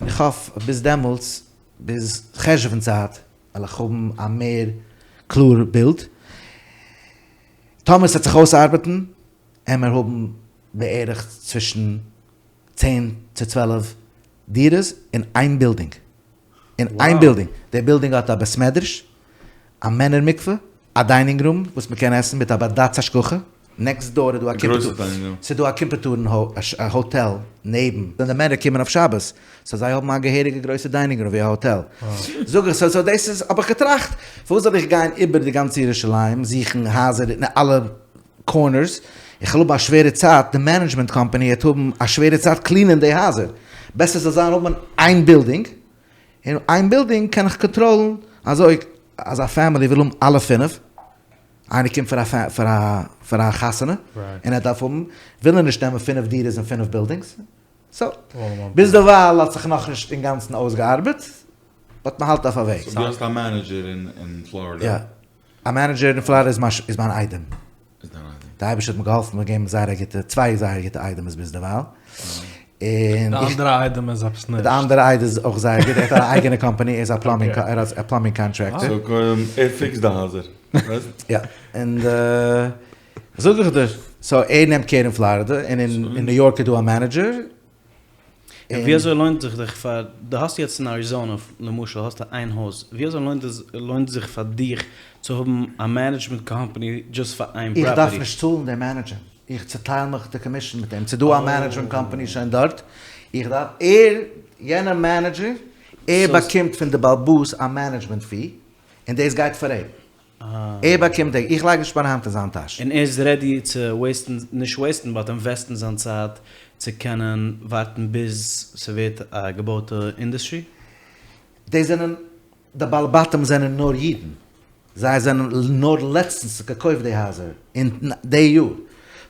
און איך האף אז ביז דעמאלטס, ביז חשוון צייט, וועל איך האבן א מער קלאר בילד. טאמער ס'וועט זיך אויסארבעטן, עמער האבן בערך צווישן צען צו צוועלף דירות אין איין בילדינג. אין איין בילדינג. די בילדינג האט א בית מדרש, א מענער מקווה, א דיינינג רום וואס מען קען עסן מיט א בד"ץ השגחה, נעקסט דאר איז דא א קימפעטארן, ס'איז דא א קימפעטארן האטעל נעבן, און די מענער קומען אויף שבת, סאו זיי האבן א געהעריגע גרויסע דיינינג רום ווי א האטעל. זאג איך, סאו דאס איז, האב איך געטראכט, פארוואס זאל איך גיין איבער די גאנצע ירושלים זוכן הייזער אין אלע קארנערס, איך וועל האבן א שווערע צייט, די מענעדזשמענט קאמפאני וועט האבן א שווערע צייט קלינען די הייזער, בעסער זאל זיין האבן איין בילדינג, און איין בילדינג קען איך קאנטראלן אזוי אז א פעמילי וויל האבן אלע פינף, איינער קומט פאר א פאר א פאר א חתונה און ער דארף האבן, וויל ער נישט נעמען פינף דירות אין פינף בילדינגס, סאו ביזדערווייל האט זיך נאכנישט אינגאנצן אויסגעארבעט, באט מען האלט אויף א וועג. סאו דו האסט א מענעדזשער אין פלארידע? יא, א מענעדזשער אין פלארידע איז מיין איידעם. איז דיין איידעם. די אייבערשטער האט מיר געהאלפן און געגעבן זייער א גוטע, צוויי זייער גוטע איידעמעס ביזדערווייל. און די אנדערע איידעם איז עפעס נישט. די אנדערע איידעם איז אויך זייער גוט, ער האט א אייגענע קאמפאני, ער איז א פלאמינג, ער איז א פלאמינג קאנטרעקטער. סאו קודם ער פיקסט די הייזער, רייט? יא, און זאג איך דיר. סאו ער נעמט קער אין פלארידע, און אין ניו יארק איז דא א מענעדזשער. און ווי אזוי לוינט זיך דיך פאר, דו האסט יעצט אין אריזאנע למשל האסטו איין הויז, ווי אזוי לוינט עס לוינט זיך פאר דיך צו האבן א מענעדזשמענט קאמפאני דזשאסט פאר איין איך פראפערטי? דארף נישט צאלן דעם מענעדזשער, איך צוטייל מיך די קאמישן מיט אים, ס'איז דא א מענעדזשמענט קאמפאני שוין דארט, איך דארף, ער, יענער מענעדזשער, ער באקומט פון די בעל הבית א מענעדזשמענט פי, און דאס גייט פאר אים. ער באקומט די, איך לייג נישט מיין האנט אין זיין טאש. און ער איז רעדי צו וועיסטן, נישט וועיסטן, באט אינוועסטן זיין צייט צו קענען ווארטן ביז ס'ווערט א געבויטע אינדוסטרי? די זענען, די בעלי בתים זענען נאר אידן, זיי זענען נאר לעצטנס געקויפט די הייזער, אין די יאר,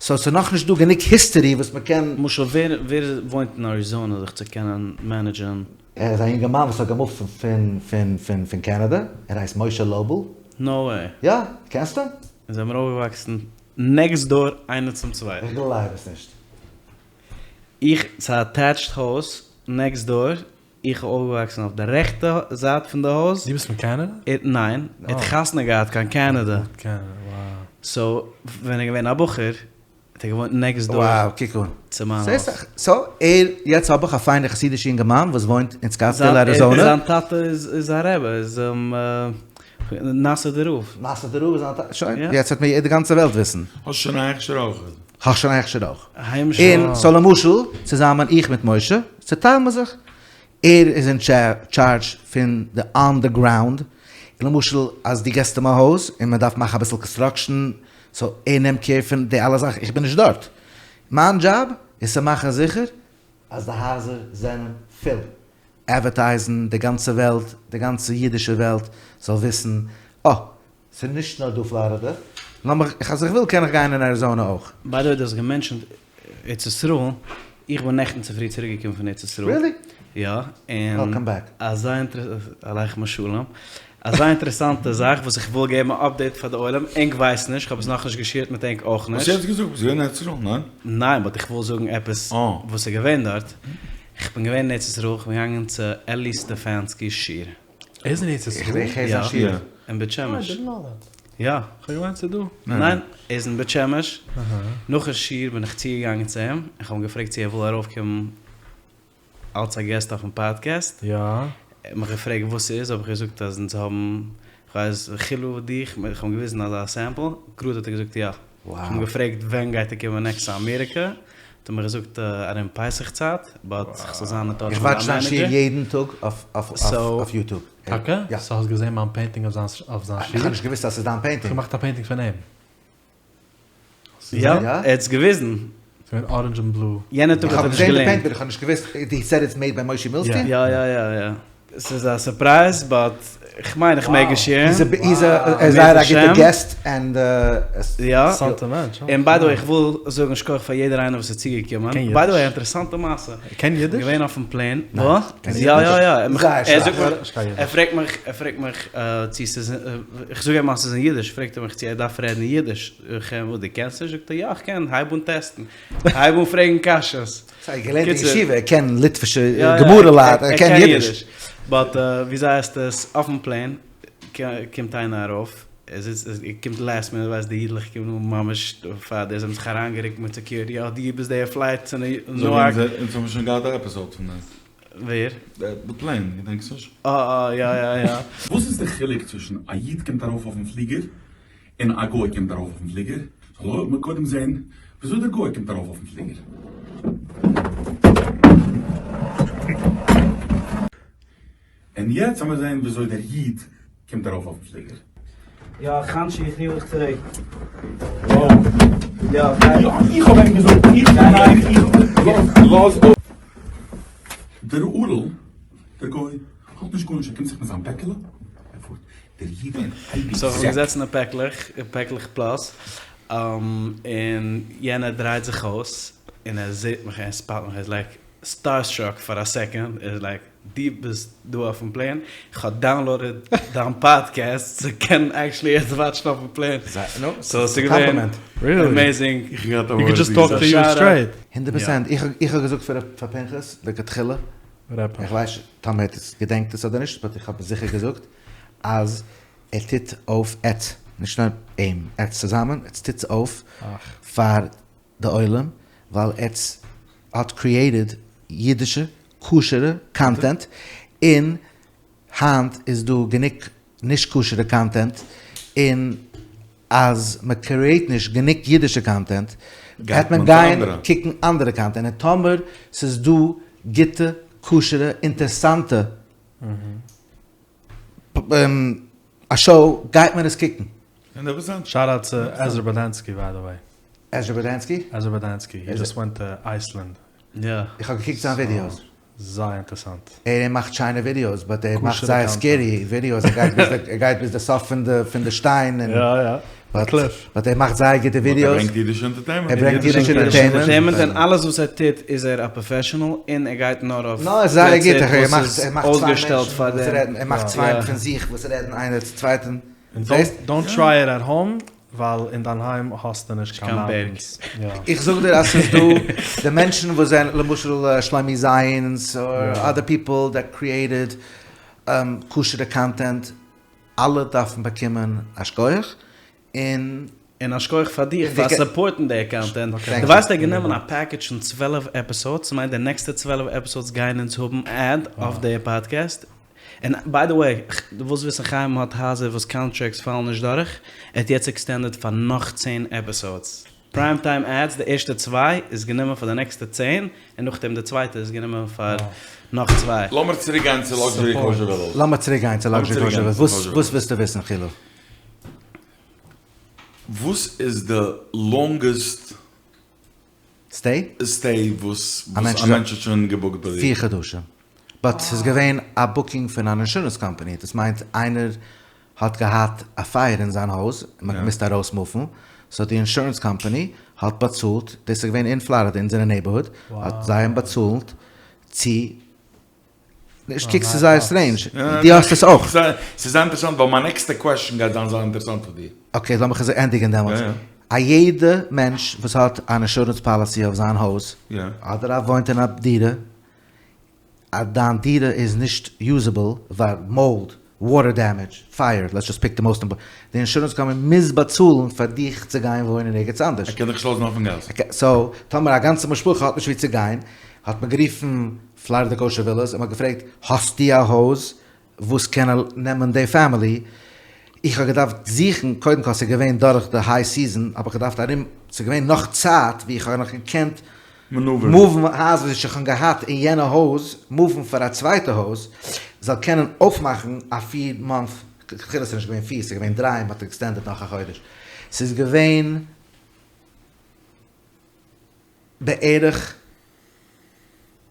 סאו ס'איז נאכנישט דא גענוג היסטערי וואס מ'קען. למשל ווער ווער וואוינט אין אריזאנע זיך צו קענען מענעדזשען? ער איז א יונגערמאן וואס האט געמופט פון פון פון פון קענעדע, ער הייסט משה לובל. נאו וועי. יא, קענסט אים? אונז זעמיר אויפגעוואקסן נעקסט דאר איינער צום צווייטן. איך גלייב עס נישט. איך, ס'איז א אטעטשט הויז נעקסט דאר, איך האב אויפגעוואקסן אויף די רעכטע זייט פון די הויז. דו ביסט פון קענעדע? ניין, ער האט חתונה געהאט קיין קענעדע. סאו ווען ער איז געווען א בחור האט ער געוואוינט נעקסט דאר צו מיין הויז. סאו ער, יעצט האב איך א פיינע חסידישע אינגערמאן וואס וואוינט אין סקאטסדעיל אריזאנע. זיין טאטע איז א רבי, איז נאסוידער רב. נאסוידער רב איז זיין טאטע, שוין, יעצט וועט מיר די גאנצע וועלט וויסן. האסט שוין א הכשר אויך? האסט שוין א הכשר אויך. און סאו למשל, צוזאמען איך מיט משה, צוטיילן מיר זיך, ער איז אין טשארדזש פון די אן די גראונד, למשל אז דו געסט אים א הויז און מען דארף מאכן אביסל קאנסטראקשן, סאו ער נעמט קעיר פון די אלע זאכן, איך בין נישט דארט, מיין דזשאב איז צו מאכן זיכער אז די הייזער זענען פול, אדווערטייזן די גאנצע וועלט, די גאנצע אידישע וועלט זאל וויסן, אה, ס'איז נישט נאר דא פלארידע, לאמיך, אז איך וויל קען איך גיין אין אריזאנע אויך. ביי די וועי דו האסט געמענטשענט ארץ ישראל, איך בין נעכטן צופרי צוריק געקומען פון ארץ ישראל. ריעלי? יא, און וועלקאם בעק. אזא אינטערע, עליכם השלום, אזא אינטערעסאנטע זאך וואס איך וויל געבן א אפדעיט פאר די עולם, ענק ווייסן נישט, כ'האב עס נאכנישט געשעירט מיט ענק אויך נישט. האסט יעצט געזאגט ביסט געווען אין ארץ ישראל, ניין? ניין, באט איך וויל זאגן עפעס וואס איז געווען דארט, איך בין געווען אין ארץ ישראל, איך בין געגאנגען צו אלי סטעפאנסקי'ס שיעור. ער איז אין ארץ ישראל? איך הער זיין שיעור. יא, אין בית שמש. איי דידנט נאו דעט. יא. כ'האב געמיינט ס'איז דא. ניין, ער איז אין בית שמש. נאכן שיעור בין איך צוגעגאנגען צו אים, איך האב אים געפרעגט צו ער וויל ארויפקומען אלץ א געסט אויפן פאדקעסט. יא. ער האט מיך געפרעגט וואס ס'איז, האב איך געזאגט אז אונז האבן, כ'ווייס, חילו דיך, איך האב אים געוויזן אזא סעמפל, גראד האט ער געזאגט יא. איך האב אים געפרעגט ווען גייט ער קומען נעקסט צו אמעריקע, האט ער מיר געזאגט ארום פסח צייט, באט איך זאל זיין אין טאטש איך מיט וואטש זיין זיין שיעור מענעדזשער. יעדן טאג אויף יוטוב. טאקע? יא. סאו האסט געזען מיין פעינטינג אויף זיין שיעור? איך האב נישט געוואוסט אז ס'איז דיין פעינטינג. איך האב געמאכט א פעינטינג פון אים. יא, ער האט עס געוויזן. ס'איז געווען אראנדזש און בלו. יענע טאג האט ער נישט געלערנט. איך האב נישט געוואוסט, הי סעד איטס מעיד ביי מושי מילסטין? יא יא יא יא. ס'איז א סורפרייז באט כ'מיין איך מעג עס שעירן. ער איז זייער א גוטע געסט ענד. יא. אינטערעסאנטע מענטש. און ביי די וועי איך וויל זאגן שכוח פאר יעדער איינער וואס איז צוגעקומען. ביי די וועי א אינטערעסאנטע מעשה. ער קען אידיש? געווען אויפן פלעין. וואס? יא יא יא. ער זאגט מיך, ער פרעגט מיך, ער פרעגט מיך צו ס'איז, איך זאג אים אז ס'איז אין אידיש, פרעגט ער מיך צו ער דארף רעדן אידיש. זאג איך אים וואס דו קענסט נישט? זאגט ער יא איך קען, הייב אן טעסטן. הייב אן פרעגן קשיות. סא ער געלערנט אין ישיבה, ער קען ליטווישע גמרא לייט, ער קען אידיש. באט וויאזוי הייסט עס, אויפן פלעין קומט איינער ארויף, ער זיצט, ער קומט לעסט מינוט, ווייסט די אידלעך קומען אן ממש פאר די, זיי האבן זיך אריינגערוקט מיט סעקיוריטי, יא דו ביסט די פלייט צו נוארק. אונז האבן שוין געהאט א עפיסאוד פון דעם. ווער? די פלעין, געדענקסט נישט? אה אה יא יא יא. וואס איז די חילוק צווישן א איד קומט ארויף אויפן פליגער און א גוי קומט ארויף אויפן פליגער? סאו לאמיר קודם זעהן וויאזוי דער גוי קומט ארויף אויפן פליגער. און יעצט לאמיר זעהן וויאזוי דער איד קומט ארויף אויפן פליגער. יא חנטשי איך רוף דיך צוריק. יא איך האב אים געזאגט איך איך לאז אפ. דער ערל דער גוי האט נישט גארנישט ער קומט זיך מיט זיין פעקעלע ער פארט דער איד אין אייביג סאו איך בין געזעצן אין פעקלעך אין פעקלעך פלאס און יענער דרייט זיך אויס און ער זעט מיך ער ספאט מיך ער איז לייק סטארסטראק פאר א סעקאנד ער איז לייק דו ביסט דא אויפן פלעין, איך האב דאונלאודעד דיין פאדקעסט צו קענען עקשעלי יעצט וואטשן אויפן פלעין, סאו ס'איז געווען עמעזינג. הונדערט פראצענט, איך האב געזאגט פאר פנחס לכתחילה, איך ווייס נישט טאמער ער האט עס געדענקט עס אדער נישט, באט איך האב זיכער געזאגט אז ער טוט אויף עטס, נישט נאר אים, עטס צוזאמען, עטס טוטס אויף פאר. די עולם ווייל עטס האט קריעטעד אידישע כשר'ע קאנטענט און היינט איז דא גענוג נישט כשר'ע קאנטענט און אז מען קריעט נישט גענוג אידישע קאנטענט גייט מען גיין קוקן אנדערע קאנטענט און טאמער ס'איז דא גוטע כשר'ע אינטערסאנטע א שאו גייט מען עס קוקן. שאט אוט צו עזרא באדענסקי ביי די וועי. עזרא באדענסקי? עזרא באדענסקי, הי דזשאסט ווענט טו אייסלענד. איך האב געקוקט זיין ווידיאוס. זייער אינטערסאנט. ער מאכט שיינע ווידיאוס באט ער מאכט זייער סקערי ווידיאוס ער גייט ביז ער גייט ביז די סוף פון די פון די שטיין און יא יא קליף באט ער מאכט זייער גוטע ווידיאוס. ער ברענגט אידישע אינטערטעינמענט. ער ברענגט אידישע אינטערטעינמענט. און אלעס וואס ער טוט איז ער א פראפעשענעל און ער גייט נאר אויף פלעצער וואס איז אויסגעשטעלט פאר דעם. ער מאכט צוויי פון זיך וואס רעדן איינער צום צווייטן. און דאונט טריי איט עט האום ווייל אין דיין היים האסטו נישט קיין מאונטעינס. איך זאג דיר אז ס'איז דא די מענטשן וואס זענען למשל שלומי זייענס אר אדער פיפל דעט קריעטעד כשר'ע קאנטענט אלע דארפן באקומען א שכוח און און א שכוח פאר דיך פאר סופארטן די קאנטענט. דו ווייסט ער האט גענומען א פעקעדזש פון 12 עפיסאדס, ס'מיינט די נעקסטע 12 עפיסאדס גייען אונז האבן עד אויף די פאדקעסט. און ביי די וועי, דו ווילסט וויסן חיים האט הייזער וואס קאנטרעקטס פאלן נישט דורך, ער האט יעצט עקסטענדעד פאר נאך צען עפיסאדס. פריים טיים עדס, די ערשטע צוויי איז גענומען פאר די נעקסטע צען, און נאכדעם די צווייטע איז גענומען פאר נאך צוויי. לאמיר צוריק גיין צו לאקזשערי קאושער ווילאס. לאמיר צוריק גיין צו לאקזשערי קאושער ווילאס. וואס ווילסטו וויסן חילו? וואס איז די לאנגעסט סטעי? סטעי וואס א מענטש האט שוין געבוקט ביי דיר? פיר חדשים. באט ס'איז געווען א בוקינג פון אן אינשורענס קאמפאני, דאס מיינט איינער האט געהאט א פייער אין זיין הויז און מ'האט געמוזט ארויסמופן, סאו די אינשורענס קאמפאני האט באצאלט, דאס איז געווען אין פלארידע אונזערע נעיבערהוד, האט זיי האבן באצאלט צו נישט קוק ס'איז זייער סטרעינדזש, דו האסט עס אויך. ס'איז זייער אינטערעסאנט ווייל מיין נעקסטע קוועסטשן גייט זיין זייער אינטערעסאנט פאר דיר. אקעי לאמיך עס ענדיגען דעמאלטס. א יעדע מענטש וואס האט אן אינשורענס פאליסי אויף זיין הויז, אדער ער וואוינט אין א דירה, אז דיין דירה איז נישט יוזעבל ווייל מאלד, וואטער דעמעדזש, פייער, לעטס דזשאסט פיק די מאוסט אימפארטענט, די אינשורענס קאמפאני מוז באצאלן פאר דיך צו גיין וואוינען ערגעץ אנדערש. ער קען דיך נישט לאזן אויפן גאס. סאו, טאמער א גאנצע משפחה האט נישט וואו צו גיין, האט מען גערופן פלארידע קאושער ווילאס און מען האט געפרעגט, האסטו א הויז וואס קען נעמען די פעמילי? איך האב געדארפט זוכן, קודם כל ס'איז געווען דורך די היי סיזען, האב איך געדארפט ארום, ס'איז געווען נאך צייט ווי איך האב נאך געקענט מופן הייזער וואס איך האב געהאט אין יענע הויז, מופן פאר א צווייטע הויז, זאל קענען אויפמאכן א פיר מאנט, לכתחילה ס'איז נישט געווען פיר, ס'איז געווען דריי, מ'האט עקסטענדעד נאך א חודש, ס'איז געווען בערך,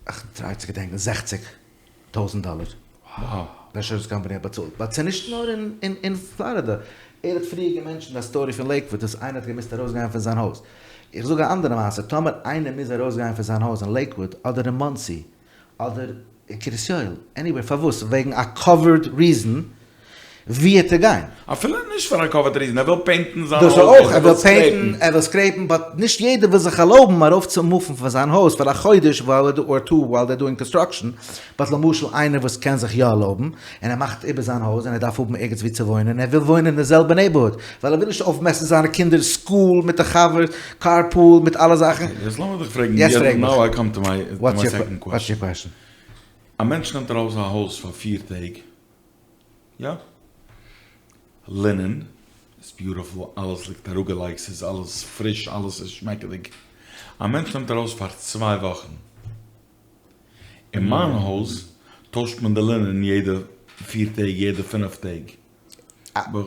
איך טריי צו געדענקן, זעכציג טויזענט דאלער. די אינשורענס קאמפאני האט באצאלט. באט ס'איז נישט נאר אין פלארידע. ער האט פריער געמענטשענט א סטארי פון לעיקוואד אז איינער האט געמוזט ארויסגיין פון זיין הויז. איך זאג א אנדערע מעשה, טאמער איינער מוז ארויסגיין פון זיין הויז אין לעיקוואד אדער אין מאנסי אדער אין קרית יואל, עניוועיר, פארוואס? וועגן א קאווערד ריזען ווי העט ער גיין? אפילו נישט פאר א קאווערד ריזען, ער וויל פעינטן זיין הויז, דאס אויך, ער וויל פעינטן, ער וויל סקרעיפן, באט נישט יעדער וויל זיך ערלויבן ארויף צו מופן פון זיין הויז פאר א חודש ווייל אר טו ווייל דער דואינג קאנסטראקשען, באט למשל איינער וואס קען זיך יא ערלויבן, און ער מאכט איבער זיין הויז און ער דארף האבן ערגעץ ווי צו וואוינען, און ער וויל וואוינען אין די זעלבע נעיבערהוד, ווייל ער וויל נישט אויפמעסן זיינע קינדער'ס סקול מיט די חבר, קאר פול, מיט אלע זאכן. יעצט לאמיר דיך פרעגן, יעצט פרעג מיך. נאו איי קאם טו מיי סעקאנד קוועסטשן. וואטס יור קוועסטשן? א מענטש נעמט ארויס א הויז פאר פיר טעג, יא. לינען איז ביוטיפול, אלעס ליגט אראפגעלייגט, ס'איז אלעס פריש, אלעס איז שמעקעדיג. א מענטש נעמט ארויס פאר צוויי וואכן. אין מיין הויז טוישט מען די לינען יעדע פיר טעג, יעדע פינף טעג.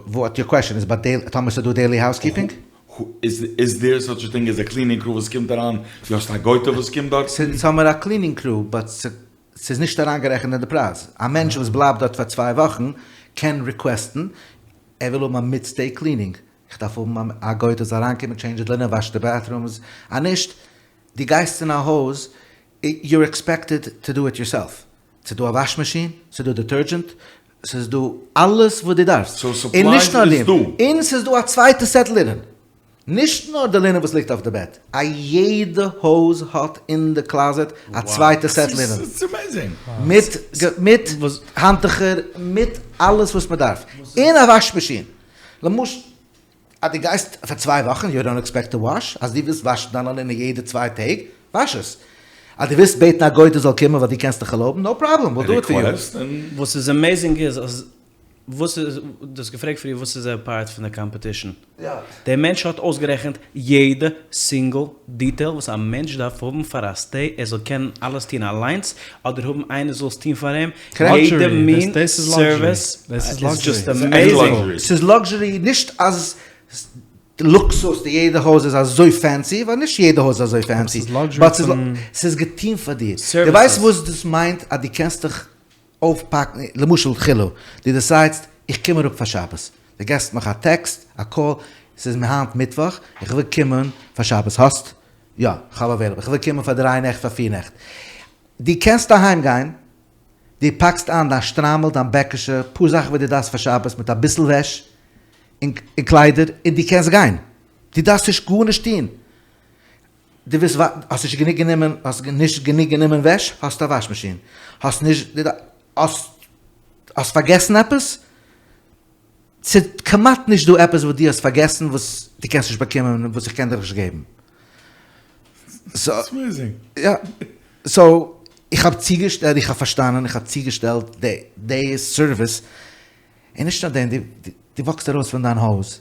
וואט יור קוועשאן איז אבאוט דעילי, טאמער ס'איז דא דעילי האוזקיפינג? איז דעיר סאטש א טינג עז א קלינינג קרו וואס קומט אריין? דו האסט א גויטע וואס קומט דארט? ס'איז האמער א קלינינג קרו באט ס'איז נישט אריינגערעכנט אין די פרייז. א מענטש וואס בלייבט דארט פאר צוויי וואכן קען ריקוועסטן ער וויל האבן א מיד סטעי קלינינג, איך דארף האבן א גויטע זאל אריינקומען טשעינדזשן די לינען וואשן די בעטרומס, אז נישט דו גייסט אין א הויז יור עקספעקטעד טו דו איט יורסעלף, ס'איז דא א וואש מאשין, ס'איז דא דעטערדזשענט, ס'איז דא אלעס וואס דו דארפסט, און נישט נאר דעם, און ס'איז דא א צווייטע סעט לינען, נישט נאר די לינען וואס ליגט אויף די בעט, א יעדע הויז האט אין די קלאזעט א צווייטע סעט לינען, מיט מיט האנטוכער, מיט אלעס וואס מען דארף, און א וואש מאשין, למשל. אז דו גייסט פאר צוויי וואכן, יו דאנט עקספעקט טו וואש, אז דו ווילסט וואשן דיין לינען יעדע צוויי טעג, וואש עס. אז דו ווילסט בעטן א גויטע זאל קומען ווייל דו קענסט דיך ערלויבן, נאו פראבלעם, וויל דו איט פאר יו. וואס איז עמעזינג איז אז וואס איז, דו האסט געפרעגט פריער וואס איז א פארט פון די קאמפעטישן? דער מענטש האט אויסגערעכנט יעדע סינגל דיטעיל וואס א מענטש דארף האבן פאר א סטעי ער זאל קענען אלעס טון אליינס אדער האבן איינער זאל עס טון פאר אים, יעדע מין סערוויס איז דזשאסט עמעזינג. ס'איז לאקזשערי נישט אז לוקסוס די יעדע הויז איז אזוי פענסי ווייל נישט יעדע הויז איז אזוי פענסי באט ס'איז געטון פאר דיר דו ווייסט וואס דאס מיינט אז דו קענסט דיך אויפפאקן, למשל חילו, דו דעסיידסט איך קום אראפ פאר שבת, דו געסט מיך א טעקסט, א קאל, ס'איז מיר היינט מיטוואך, איך וויל קומען פאר שבת, האסט? יא, כ'האב אוועילעבל, איך וויל קומען פאר דריי נעכט, פאר פיר נעכט. דו קענסט אהיים גיין, דו פאקסט איין דיין שטריימל, דיין בעקישע, פאר זאכן וואס דו דארפסט פאר שבת, מיט אביסל וועש און קליידער, און דו קענסט גיין. דו דארפסט נישט גארנישט טון. דו ווילסט האסט נישט גענוג גענומען, האסט נישט גענוג גענומען וועש, האסט א וואש מאשין, האסט נישט, האסט האסט פארגעסן עפעס, ס'איז כמעט נישט דא עפעס וואס דו האסט פארגעסן וואס דו קענסט נישט באקומען און וואס איך קען דיר נישט געבן. יא, סאו איך האב צוגעשטעלט, איך האב פארשטאנען, איך האב צוגעשטעלט די די סערוויס, און נישט נאר דעם, דו וואקסט ארויס פון דיין הויז,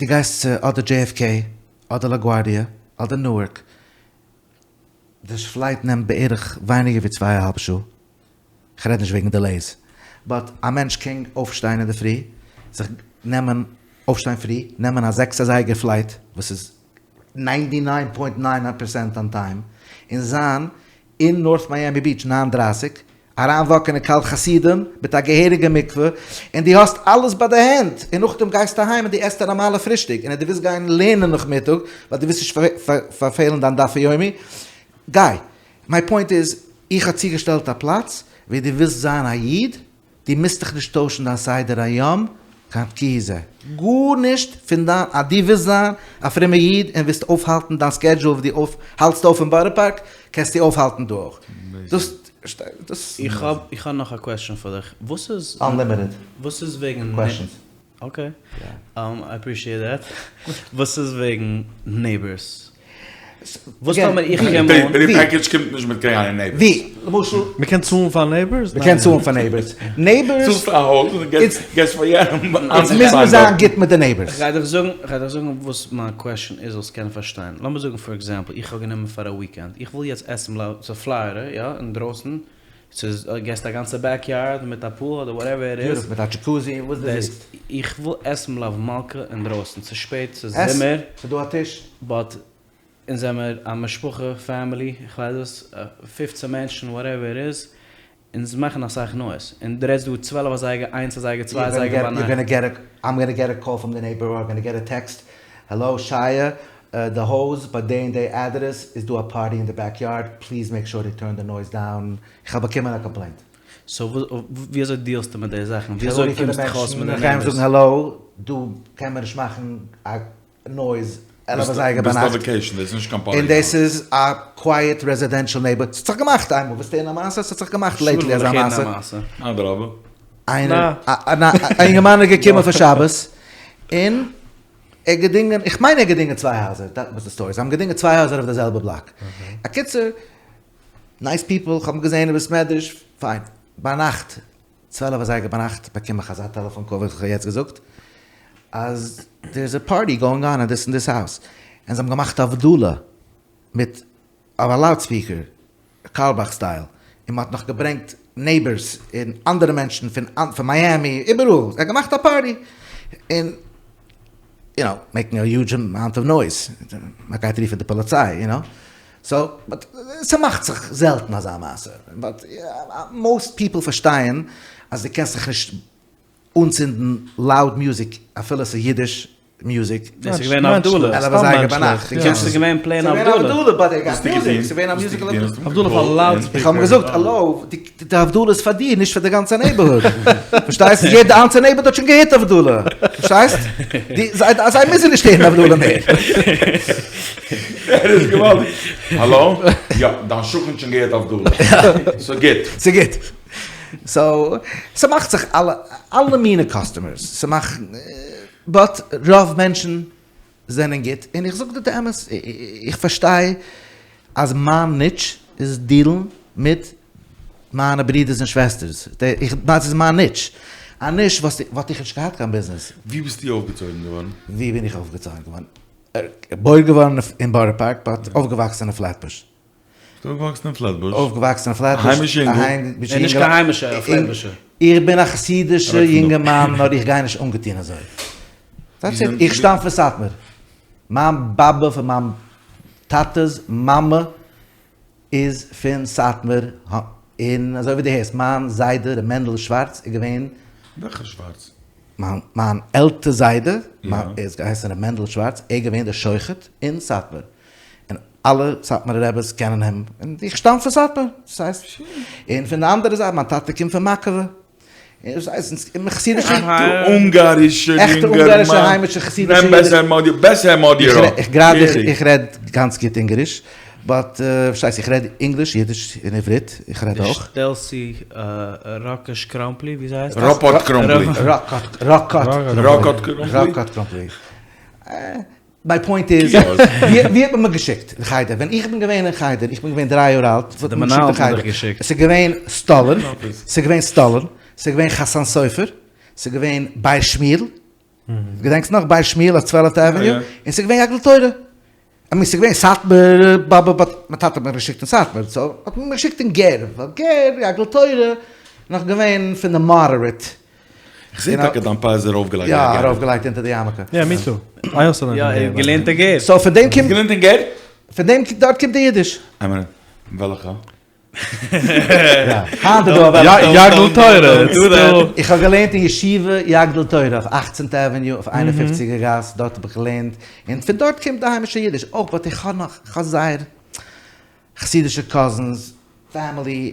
דו גייסט צו אדער JFK אדער לאגוארדיע אדער נוארק, די פלייט נעמט בערך ווייניגער ווי צוויי אהאלב שעה, כ'רעד נישט וועגן דילעיס, באט א מענטש קען אויפשטיין אינדערפרי, זיך נעמען, אויפשטיין פרי, נעמען א זעקס אזייגער פלייט וואס איז ניינטי ניין פוינט ניין פערסענט אן טיים, און זיין אין נארט מיאמי ביטש ניין דרייסיג, אריינוואקען אין קהל חסידים מיט א געהעריגע מקווה, און דו האסט אלעס ביי די הענט, און נאכדעם גייסטו אהיים און דו עסט א נארמאלע פרישטאג, און אז דו ווילסט גיין לערנען נאכמיטאג, ווייל דו ווילסט נישט פארפעלן דיין דף היומי, גיי. מיי פוינט איז, איך האב צוגעשטעלט א פלאץ ווי דו ווילסט זיין א איד, דו מוזט דיך נישט טוישן דיין סדר היום קיין כי הוא זה, גארנישט פון דיין, אז דו ווילסט זיין א פרומע איד און ווילסט אויפהאלטן דיין סקעדזשול ווי דו האלטסט אויף אין בארא פארק, קענסטו אויפהאלטן דא אויך. דאס דאס. איך האב איך האב נאך א קוועסטשען פאר דיך, וואס איז אנלימיטעד וואס איז וועגן קוועסטשענס. אקעי, איי אפרישיעט דעט. וואס איז וועגן נעיבערס? וואס טאמער איך קום אן? די פעקעדזש קומט נישט מיט קיין נעיבערס. ווי? למשל? מ'קען צאלן פאר נעיבערס? מ'קען צאלן פאר נעיבערס. נעיבערס. צאלסט א הויז און געסט פאר יענעם. אונז מוז מען זיין גוט מיט די נעיבערס. כ'גיי דיך זאגן, כ'גיי דיך זאגן וואס מיין קוועסטשען איז זאלסט קענען פארשטיין. לאמיר זאגן פאר עקזעמפל איך האב גענומען פאר א וויקענד, איך וויל יעצט עסן בלא ס'איז פלארידע יא אינדרויסן, ס'איז געסט א גאנצע בעק יארד מיט א פול אדער וואטעווער איט איז. מיט א דזשעקוזי וואס דו ווילסט. איך וויל עסן מלוה מלכה אינדרויסן, ס'איז שפעט, ס'איז זומער. עס, ס'איז דא א טיש. באט אונז זעמער א משפחה, פעמילי, איך ווייס וואס, פופצן מענטשן וואטעווער איט איז, אונז מאכן אסאך נויז, און דו רעדסט דא צוועלף אזייגער, איינס אזייגער, צוויי אזייגער ביינאכט. איים גאנא געט א קאל פראם די נעיבאר אר איים גאנא געט א טעקסט, העלא שייע, די הויז ביי די און די אדרעס איז דא א פארטי אין די בעק יארד, פליז מעיק שור טו טורן די נויז דאון, איך האב באקומען א קאמפלעינט. סאו ווי אזוי דיעלסטו מיט די זאכן? ווי אזוי קומסטו דיך אויס מיט די נעיבארס? איך גיי אים זאגן העלא, דא קען מען נישט מאכן א נויז עלף אזייגער ביינאכט, און דאס איז א קווייעט רעזידענשאל נעיבארהוד, ס'האט זיך געמאכט איינמאל, ווילסט הערן א מעשה? ס'האט זיך געמאכט לעיטלי אזא מעשה. אדרבה. איינער, א אינגערמאן איז געקומען פאר שבת, און ער האט געדינגען, איך מיין ער האט געדינגען צוויי הייזער, דעט וואס די סטארי, זיי האבן געדינגען צוויי הייזער אויף די זעלבע בלאק. אקיצור, נייס פיפל, כ'האב אים געזען אין בית מדרש, פיין. ביינאכט, צוועלף אזייגער ביינאכט, באקום איך אזא טעלעפאן קאל וואס איך האב יעצט געזאגט, אז דער איז א פארטי גאואינג אן אין דיס און דיס האוז, און זיי האבן געמאכט הבדלה מיט אויף א לאוד ספיקער, קארלבאך סטייל, און מ'האט נאך געברענגט נעיבערס און אנדערע מענטשן פון פון מיאמי, איבעראל, זיי האבן געמאכט א פארטי, און יו נאו, מעיקינג א יוזש אמאונט אוו נויז, מ'גייט רופן די פאליציי, יו נאו, סאו, באט ס'מאכט זיך זעלטן אזא מעשה, באט מאוסט פיפל פארשטייען אז דו קענסט זיך נישט אנצינדן לאוד מיוזיק אפילו ס'איז אידיש מיוזיק. דאס איז געווען הבדלה. עלף אזייגער ביינאכט. דאס איז געווען פלעין הבדלה. באט דעי גאט מיוזיק, ס'איז געווען א מיוזיקל הבדלה. הבדלה אויף א לאוד ספיקער. איך האב אים געזאגט, האלא, די הבדלה איז פאר דיר, נישט פאר די גאנצע נעיבערהוד. פארשטייסט? יעדע איינצעלע נעיבערהוד האט שוין געהערט הבדלה. פארשטייסט? זיי מוזן נישט הערן הבדלה מער. ער איז געוואלדיג. האלא? יא, דיין שכן האט שוין געהערט הבדלה. ס'גוט. ס'גוט. סאו, ס'מאכט זיך אלע אלע מינע קאסטומערס. ס'מאכט. באט רוב מענטשן זענען גוט, און איך זאג דיר די אמת, איך פארשטיי אז מיין ניטש איז דילן מיט מיינע ברידערס און שוועסטערס, איך דאס איז מיין ניטש, אנישט וואלט איך נישט געהאט קיין ביזנעס. ווי ביסטו אויפגעצויגן געווארן? ווי בין איך אויפגעצויגן געווארן? געבוירן געווארן אין בארא פארק באט אויפגעוואקסן אין פלעטבוש. ביסט אויפגעוואקסן אין פלעטבוש? אויפגעוואקסן אין פלעטבוש. א היימישע יונגל? און נישט קיין היימישע, א פלעטבושער. איך בין א חסידישע יונגערמאן נאר איך גיי נישט אנגעטון אזוי. דעטס איט. איך שטאם פון סאטמאר. מיין באבע פון מיין טאטע'ס מאמע איז פון סאטמאר. און אזוי ווי דו הערסט, מיין זיידע ר' מענדל שווארץ איז געווען. וועלכע שווארץ? מיין מיין עלטער זיידע, ער האט געהייסן ר' מענדל שווארץ, ער איז געווען דער שוחט אין סאטמאר. און אלע סאטמארע רעבעס קענען אים, און איך שטאם פון סאטמאר, דאס הייסט, און פון די אנדערע זייט, מיין טאטע קומט פון מאקאווע, און דאס הייסט, אונז קומען חסידישע, אונגארישע עכטע אונגארישע היימישע חסידישע אידן, איך גראדע איך רעד גאנץ גוט אונגאריש, באט פארשטייסט איך רעד ענגליש, אידיש און עברית, איך רעד אויך. די שטעלסי ראקעש קראמפלי, וויאזוי הייסט עס? ראפאט קראמפלי. ראקאט קראמפלי. ראקאט קראמפלי. מיי פוינט איז, ווי האט מען מיך געשיקט אין חדר? ווען איך בין געווען אין חדר, איך בין געווען דריי יאר אלט, וואו האט מען מיך געשיקט אין חדר? עס איז געווען סטאלין, עס איז געווען סטאלין, עס איז געווען חתן סופר, עס איז געווען בית שמואל, געדענקסט נאך בית שמואל אויף צוועלפטע עוועניו? און עס איז געווען יגדיל תורה. איי מין, עס איז געווען סאטמאר, באבוב, באט מיין טאטע האט מיך געשיקט אין סאטמאר, סאו האט מען מיך געשיקט אין גער, ווייל גער, יגדיל תורה, נאך געווען פון די מאדערעט. איך זעה טאקע דיין פאה איז ארויפגעלייגט. יא, ארויפגעלייגט אונטער די יארמולקע. יא, מי טו. איי אלסא לערנט אין גער. יא, געלערנט אין גער. סאו פון דעם קומט. געלערנט אין גער? פון דעם דארט קומט די אידיש. איי מין, וועלכע? היינט איז דא א וועלכע. יגדיל תורה. איך האב געלערנט אין ישיבה יגדיל תורה אויף אכצענטע עוועניו אויף איין און פופציגער גאס, דארט האב איך געלערנט, און פון דארט קומט די היימישע אידיש אויך, באט איך האב נאך, איך האב זייער חסידישע קאזינס, פעמילי.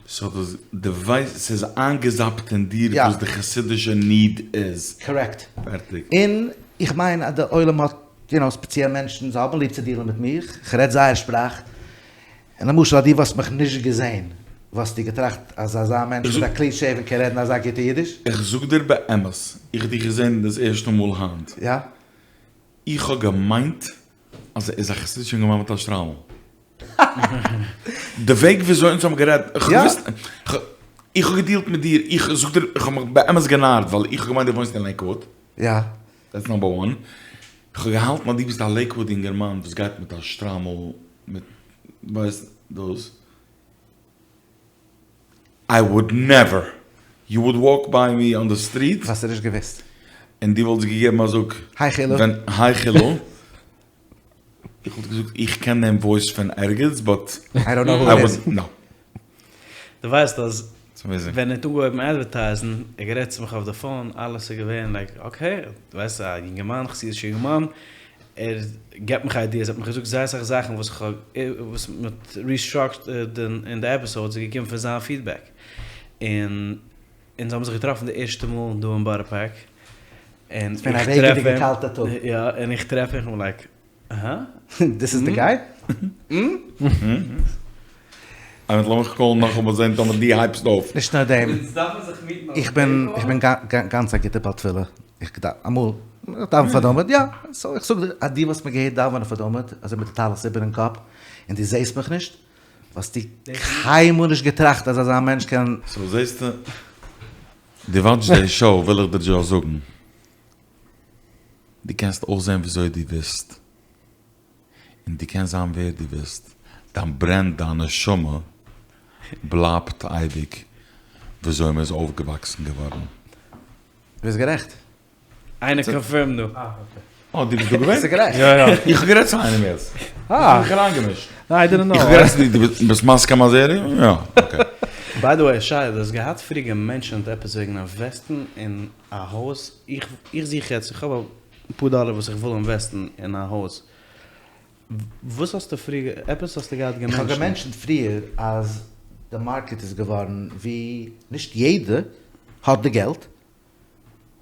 סאו דאס דו ווייסט ס'איז איינגעזאפט אין דיר וואס די חסידישע ניד איז. קארעקט. פערטיג. און איך מיין אז די עולם האט, יו נאו, ספעציעל מענטשן, זיי האבן ליב צו דילן מיט מיך, כ'רעד זייער שפראך, און למשל אז דו וואלסט מיך נישט געזען, וואלסטו געטראכט אז אזא מענטש מיט א קלין שעיווען קען רעדן אזא גוטע אידיש? איך זאג דיר באמת, איך האב דיך געזען דאס ערשטע מאל היינט. יא. איך האב געמיינט אז ער איז א חסידישע אינגערמאן מיט א שטריימל. די וועג וויאזוי אונז האבן גערעדט, איך האב געוואוסט, איך האב געדילט מיט דיר, איך זאג דיר, איך האב מיך באמת גענארט, ווייל איך האב געמיינט דו וואוינסט אין לעיקוואוד. יא. דעטס נאמבער וואן. איך האב געהאלטן אז דו ביסט א לעיקוואוד אינגערמאן וואס גייט מיט א שטריימל מיט ווייסט דאס. איי וואוד נעווער, יו וואוד וואלק ביי מי אן די סטריט. וואלסטו נישט געוואוסט. און דו וואלסט געגעבן א זאג. היי חילו. היי חילו. איך וואלט געזאגט איך קען דעם וואויס פון ערגעץ באט. איי דאנט נאו הו איט איז. נאו. דו ווייסט אז ווען ער האט אנגעהויבן אדווערטייזן, ער האט גערעדט צו מיך אויף די פאון, אלעס איז געווען לייק אקעי, דו ווייסט א יונגערמאן, חסידישע יונגערמאן, ער געבט מיך איידיעס, ער האט מיך געזאגט זייער אסאך זאכן וואס איך האב, וואס מען האט ריסטראקטשערד אין די עפיסאודס איז געקומען פון זיין פידבעק, און אונז האבן זיך געטראפן די ערשטע מאל דא אין בארא פארק, און איך טרעף אים, יא, און איך טרעף אים, איך בין לייק, אהא? דיס איז די גיי? איינער לאמיך קאלן נאכאמאל זען טאמער דו הייבסט אויף. נישט נאר דעם, איך בין איך בין גאנץ א גוטער בעל תפילה, איך דאוון אמאל, איך דאוון פאר די עמוד, יא, סאו איך זאג דיר אז דו וואלסט מיר געהערט דאווענען פאר די עמוד, אזוי מיט די טלית איבערן קאפ, און דו זעסט מיך נישט, וואלסטו קיינמאל נישט געטראכט אז אזא מענטש קען. סאו זעסטו, דו וואטשסט די שאו וויל איך דיר דזשאסט זאגן, דו קענסט אויסזען וויאזוי דו ווילסט, און דו קענסט זיין ווער דו ווילסט, דיין ברענד, דיין נשמה בלייבט אייביג וויאזוי מען איז אויפגעוואקסן געווארן. ביסט גערעכט. איינער קאנפירמד דא. אה, דו ביסט דא געווען? ביסט גערעכט. יא יא. איך האב גערעדט צו איינעם יעצט. אה. האסט מיך אריינגעמישט. ניין, איי דידנט נאו. איך האב גערעדט צו דיר, דו ביסט מסכים אז ער יא? אקעי. ביי די וועי, שי, דו האסט געהאט פריער געמענטשענט עפעס וועגן אינוועסטן אין א הויז, איך איך זוך יעצט, איך האב אפאר דאלער וואס איך וויל אינוועסטן אין א הויז, וואס האסטו פריער, עפעס האסטו געהאט איך האב געמענטשענט. געמענטשענט פריער אז די מארקעט איז געווארן ווי נישט יעדער האט די געלט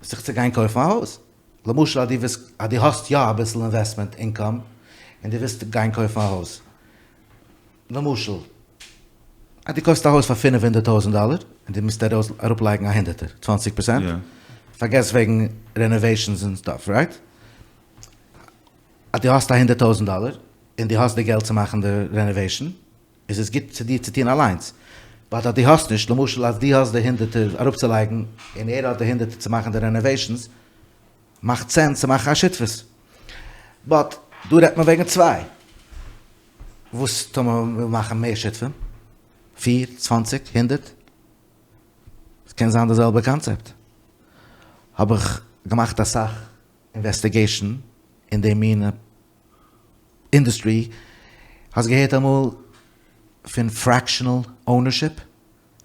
זיך צו גיין קויפן א הויז. למשל אז דו ווילסט אז דו האסט יא אביסל אינוועסטמענט אינקאם און דו ווילסט גיין קויפן א הויז. למשל אז דו קויפסט א הויז פאר פינף הונדערט טויזענט דאלער און דו מוזט אראפלייגן א הונדערטער, צוואנציג פערסענט, יא. פארגעס וועגן רענאוועישאנס און סטאף, רייט? אז דו האסט א הונדרעט טויזענט דאלער און דו האסט די געלט צו מאכן די רענאוועישאן, איז עס גוט צו דיר צו טון אליינס. באט אז דו האסט נישט, למשל אז דו האסט די הונדערטער אראפצולייגן און ער האט די הונדערטער צו מאכן די רענאוועישאנס, מאכט סענס צו מאכן א שותפות. באט דא רעדט מען וועגן צוויי. וואס טאמער מ'וויל מאכן מער שותפים? פיר, צוואנציג, הונדערט? ס'קען זיין די זעלבע קאנצעפט. האב איך געמאכט אסאך אינוועסטיגעישן אין די מינע אינדוסטרי. האסט געהערט אמאל פון פרעקשענעל אונערשיפ?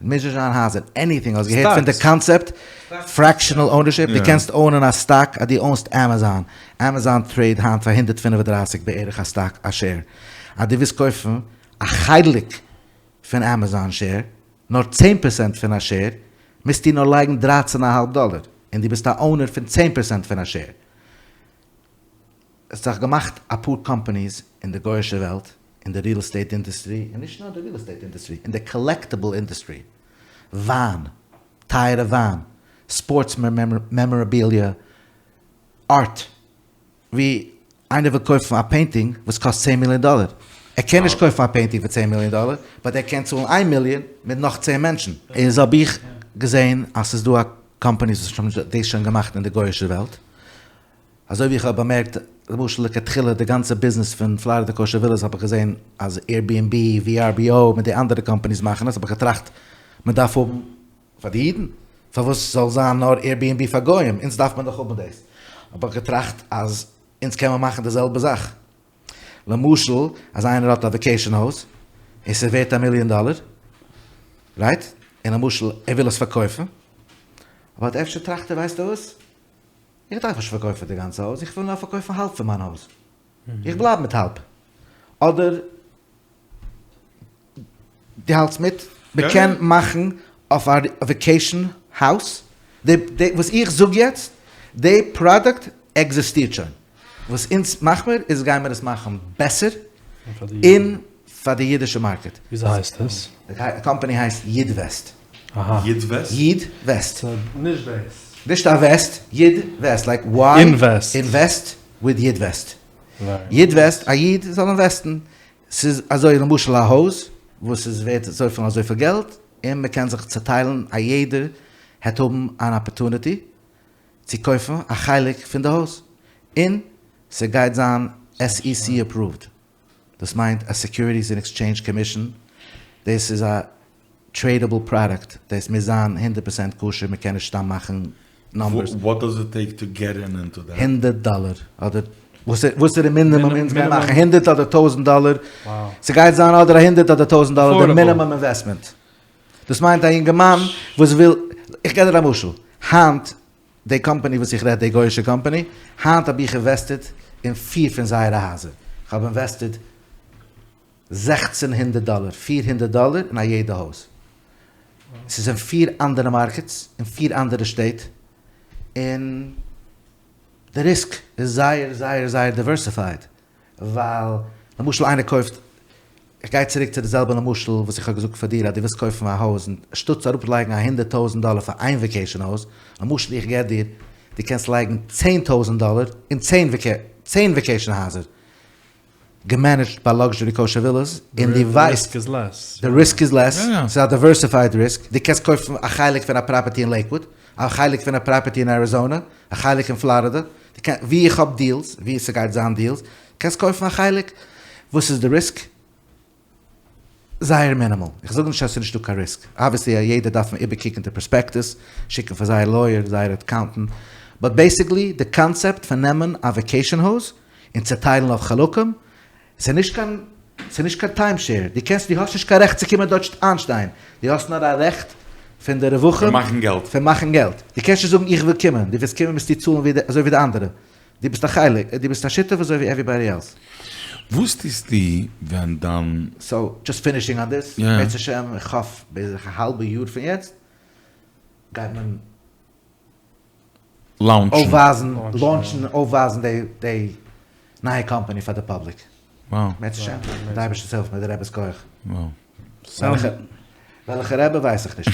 מוז נישט זיין הייזער, עניטינג, האסט געהערט פון די קאנצעפט פרעקשענעל אונערשיפ? דו קענסט אונען א סטאק אז דו אונסט עמעזאן, עמעזאן טרעיד היינט פאר 135 בערך א סטאק א שעיר, אז דו ווילסט קויפן א חלק פון עמעזאן שעיר, נאר צען פערסענט פון א שעיר, מוזטו נאר לייגן דרייצן א האלב דאלער, און דו ביסט א אונער פון צען פערסענט פון א שעיר. עס האט זיך געמאכט אפאר קאמפאניס אין די גויאישע וועלט, אין די ריעל עסטעיט אינדוסטרי, און נישט נאר די ריעל עסטעיט אינדוסטרי, אין די קאלעקטעבל אינדוסטרי, וויין, טייערע וויין, ספארטס מעמאראביליע, ארט, ווי איינער וויל קויפן א פעינטינג וואס קאסט צען מיליאן דאלער, ער קען נישט קויפן א פעינטינג פאר צען מיליאן דאלער, באט ער קען צאלן איין מיליאן מיט נאך צען מענטשן. איז האב איך געזען אז ס'איז דא א קאמפאניס וואס האבן דאס שוין געמאכט אין די גויאישע וועלט, אזוי ווי איך האב באמערקט למשל לכתחילה די גאנצע ביזנעס פון פלארידע קאושער ווילעס האב איך געזען אז Airbnb, VRBO מיט די אנדערע קאמפאניס מאכן עס האב איך געטראכט מען דארף האבן פאר די אידן פארוואס זאל זיין נאר Airbnb פאר גוים אונז דארף מען דאך האבן דאס האב איך געטראכט אז אונז קען מען מאכן די זעלבע זאך למשל אז איינער האט א וועקעישאן הויז און ס'איז ווערט א מיליאן דאלער רייט און למשל ער וויל עס פארקויפן באט אפשר טראכט ער ווייסטו וואס איך דארף נישט פארקויפן די גאנצע הויז, איך וויל נאר פארקויפן האלב פון מיין הויז. איך בלייב מיט האלב. אדער דו האלטסט מיט? מען קען מאכן אויף א וועקעישן האוז, די וואס איך זאג יעצט, די פראדוקט עקזיסטירט שוין. וואס אונז מאך מיר איז גיימיר עס מאכן בעסער און פאר די אידישע מארקעט. וויאזוי הייסט עס? די קאמפאני הייסט אידוועסט. אהא. אידוועסט? אידוועסט. סאו נישט דאס. נישט א וועסט, אידוועסט, לייק וויי אינוועסט. אינוועסט וויט אידוועסט. אידוועסט, א איד זאל אינוועסטן. ס'איז אזוי למשל א הויז וואס איז ווערט אזויפיל און אזויפיל געלט, און מ'קען זיך צוטיילן א יעדער העט האבן אן אפערטוניטי צו קויפן א חלק פון די הויז, און ס'גייט זיין SEC אפראווד, דאס מיינט א סעקיוריטיס ענד עקסטשעינדזש קאמישאן, דאס איז א טרעידעבל פראדוקט, דאס מוז זיין הונדערט פערסענט כשר, מ'קען נישט סתם מאכן נאמבערס. וואט דאז איט טעיק טו געט אין אינטו דעט? הונדערט דאלער אדער וואס איז די מינימום אונז גייען מאכן הונדערט אדער טויזענט דאלער, ס'גייט זיין אדער א הונדערט אדער טויזענט דאלער די מינימום אינוועסטמענט. דאס מיינט א יונגערמאן וואס וויל, איך גיב דיר א משל, היינט די קאמפאני וואס איך רעד, די גוי'אישע קאמפאני, היינט האב איך אינוועסטעד אין פיר פון זייערע הייזער, איך האב אינוועסטעד זעכצן הונדערט דאלער, פיר הונדערט דאלער אין א יעדע הויז, ס'איז אין פיר אנדערע מארקעטס, אין פיר אנדערע שטעט, און די ריסק איז זייער זייער זייער דיווערסיפייד, ווייל למשל איינער קויפט, איך גיי צוריק צו די זעלבע למשל וואס איך האב געזאגט פאר דיר אז דו ווילסט קויפן א הויז אנשטאט צו אראפלייגן א הונדערט טויזענט דאלער פאר איין וועקעישאן הויז, למשל איך געב דיר דו קענסט לייגן צען טויזענט דאלער אין צען וועקעישאן הייזער געמענעדזשט ביי לאקזשערי קאושער ווילאס און דו ווייסט די ריסק איז לעס, ס'איז א דיווערסיפייד ריסק, דו קענסט קויפן א חלק פון א פראפערטי אין לעיקוואד, א חלק פון א פראפערטי אין אריזאנע, א חלק אין פלארידע, ווי איך האב דיעלס, ווי ס'גייט זיין דיעלס, קענסט קויפן א חלק, וואס איז די ריסק? זייער מינימאל, איך זאג נישט אז ס'איז נישטא קיין ריסק, אבוויעסלי א יעדער דארף מען איבערקוקן די פראספעקטוס, שיקן פאר זייער לויער, זייער אקאונטענט, באט בעיסיקלי די קאנצעפט פון נעמען א וועקעישאן הויז און צעטיילן אויף חלקים, ס'איז נישט קיין ס'איז נישט קיין טיים שעיר, דו קענסט דו האסט נישט קיין רעכט צו קומען דארט איינשטיין, דו האסט נאר א רעכט פון די רווחים פון מאכן געלט. פון מאכן געלט, דו קענסט נישט זאגן איך וויל קומען, דו ווילסט קומען מוזטו צאלן ווי די אזוי ווי די אנדערע, דו ביסט א חלק, דו ביסט א שותף אזוי ווי עוועריבאדי עלס. וואס טוסטו ווען דיין. סאו, דזשאסט פינישינג אן דיס, אם ירצה השם, איך האף בערך א האלבע יאר פון יעצט גייט מען לאונטשן. אויפווייזן, לאונטשן, אויפווייזן די די נייע קאמפאני פאר די פאבליק. וואו. אם ירצה השם, מיט די אייבערשטענס הילף, מיט די רעבעס כח. וואו. וועלכע רעבע ווייס איך נישט.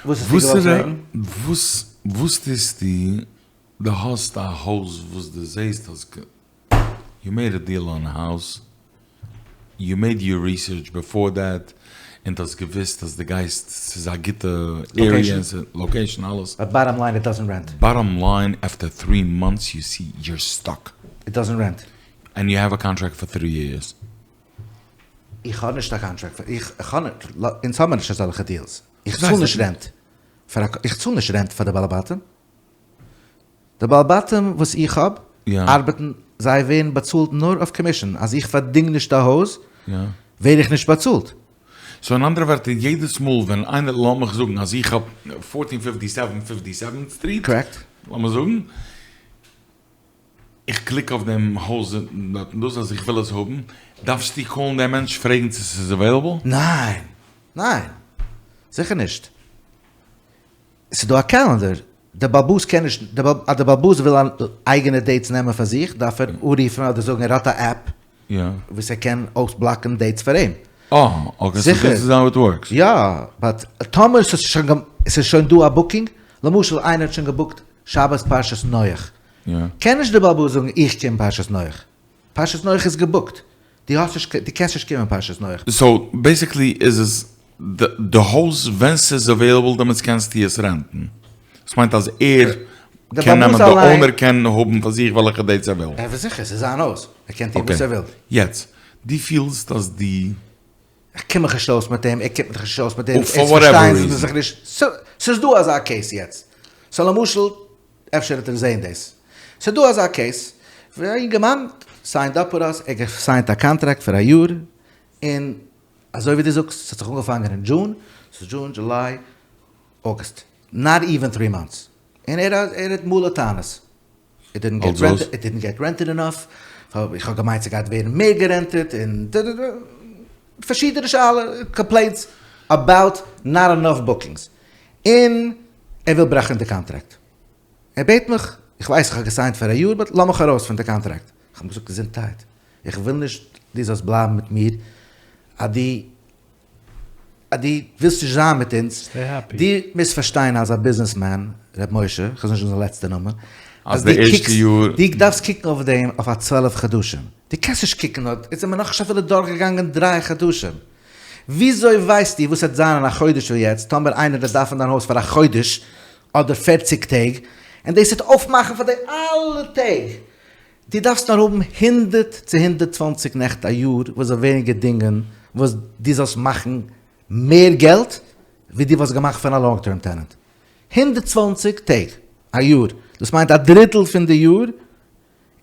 וואס האסטו געוואלט פרעגן? וואס. וואס טוסטו, דו האסט א הויז וואס דו זעסט אז יו מעיד א דיעל אן א האוז, יו מעיד יור ריסערטש ביפאר דעט, און דו האסט געוויסט אז דו גייסט, ס'איז א גוטע עריע, לאקעישאן אלעס. באט באטאם ליין איט דאזענט רענט. באטאם ליין עפטער טרי מאנטס יו סי יור סטאק. איט דאזענט רענט. ענד יו העוו א קאנטראקט פאר טרי יערס. איך האב נישט א קאנטראקט פאר, איך האב נישט, אונז האבן נישט אזעלכע דיעלס. איך צאל נישט רענט פאר א, איך צאל נישט רענט פאר די בעלי בתים. די בעלי בתים וואס איך האב ארבעטן, זיי ווערן באצאלט נאר אויף קאמישן, אז איך פארדינג נישט א הויז ווער איך נישט באצאלט. סאו אין אנדערע ווערטער יעדעס מאל ווען איינער לאמיך זאגן אז איך האב פארטין פיפטי סעווען פיפטי סעווענט סטריט, לאמיר זאגן, איך קליק אויף דעם הויז דארט און דאס אז איך וויל עס האבן, דארפסטו קאלן דעם מענטש פרעגן צו ס'איז עוועילעבל? ניין! ניין! זיכער נישט! ס'איז דא א קעלענדער, דער בעל הבית קען נישט, אז דער בעל הבית וויל אייגענע דעיטס נעמען פאר זיך דארף ער אנרופן אדער זאגן ער האט א עפפ וואס ער קען אויסבלאקן דעיטס פאר אים. אה, אקעי, סאו דיס איז האו איט ווארקס. יא, באט טאמער ס'איז שוין דא א בוקינג, למשל איינער האט שוין געבוקט שבת פרשת נח, קען נישט דער בעל הבית זאגן איך קום פרשת נח, פרשת נח איז געבוקט, דו האסט נישט, דו קענסט נישט קומען פרשת נח. סאו בעסיקלי איז עס די הויז ווען ס'איז אוועילעבל דעמאלטס קענסטו עס רענטן, דאס מיינט אז ער קען נעמען, די אונער קען האבן פאר זיך וועלכע דעיטס ער וויל. ער זיכער, ס'איז זיין הויז, ער קען טון וואס ער וויל. יעצט, דו פילסט אז דו. איך קום מיך נישט אויס מיט אים, ער קומט מיך נישט אויס מיט אים, אונז פארשטייען זיך נישט, ס'איז דא אזא קעיס יעצט, סאו למשל אפשר וועט ער זעהן דאס. ס'איז דא אזא קעיס ווי א אינגערמאן סיינד אפ פאר אס, ער האט געסיינט א קאנטראקט פאר א יאר, און אזוי ווי דו זאגסט ס'האט זיך אנגעפאנגען אין דזשון, ס'איז דזשון, דזשוליי, אוגוסט, נאט איווען טרי מאנטס, און ער ער האט מלא טענות, איט דידנט געט רענטעד, איט דידנט געט רענטעד ענאף, איך האב געמיינט ס'גייט ווערן מער גערענטעד, און פארשידענע שאלות, קאמפלעינטס אבאוט נאט ענאף בוקינגס, און ער וויל ברעכן די קאנטראקט. ער בעט מיך, איך ווייס איך האב געסיינט פאר א יאר באט לאז מיך ארויס פון די קאנטראקט. איך האב אים געזאגט געזונטהייט, איך וויל נישט דו זאלסט בלייבן מיט מיר אז דו אז דו ווילסט נישט זיין מיט אונז. דו מוזט פארשטיין אז א ביזנעסמאן, ר' משה, איך זאג נישט זיין לעצטע נאמען, אז דו קוקסט, דו דארפסט קוקן אויף דעם אויף א צוועלף חדשים. דו קענסט נישט קוקן אויף, יעצט זעמיר נאכנישט אפילו דורכגעגאנגען דריי חדשים. וויאזוי ווייסטו וואס וועט זיין אין א חודש פון יעצט טאמער איינער וועט דארפן דיין הויז פאר א חודש אדער פערציג טעג און דאס וועט אויפמאכן פאר די אלע טעג? דו דארפסט נאר האבן הונדערט צו הונדערט צוואנציג נעכט א יאר וואס זאל ווערן געדינגען וואס דו זאלסט מאכן מער געלט ווי דו וואלסט געמאכט פון א לאנג טערם טענענט. הונדערט צוואנציג טעג א יאר דאס מיינט א דריטל פון די יאר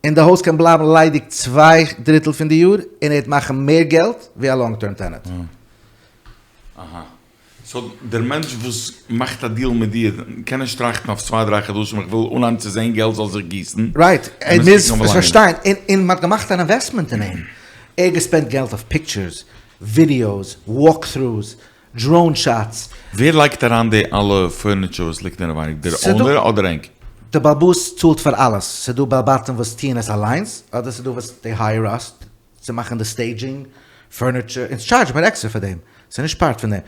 און די הויז קען בלייבן ליידיג צוויי דריטל פון די יאר און ער וועט מאכן מער געלט ווי א לאנג טערם טענענט. אהא. סאו דער מענטש וואס מאכט א דיעל מיט דיר קען נישט טראכטן אויף צוויי דריי חדשים איך וויל אנהייבן צו זען געלט זאל זיך גיסן. רייט, ער מוז עס פארשטיין, און מ'האט געמאכט אן אינוועסטמענט אין אים, ער האט געספענדט געלט אויף פיקטשערס, ווידיאוס, וואלק טרוס, דראון שאטס. ווער לייגט אריין די אלע פורניטשער וואס ליגט אינעווייניג? דער אונער אדער ענק? די בעל הבית צאלט פאר אלעס, ס'דא בעל בתים וואס טוען עס אליינס, אדער ס'דא וואס דעי הייער אס צו מאכן די סטעידזשינג, פורניטשער, אונז טשארדזשן מיר עקסטער פאר דעם, ס'איז נישט פארט פון דעם.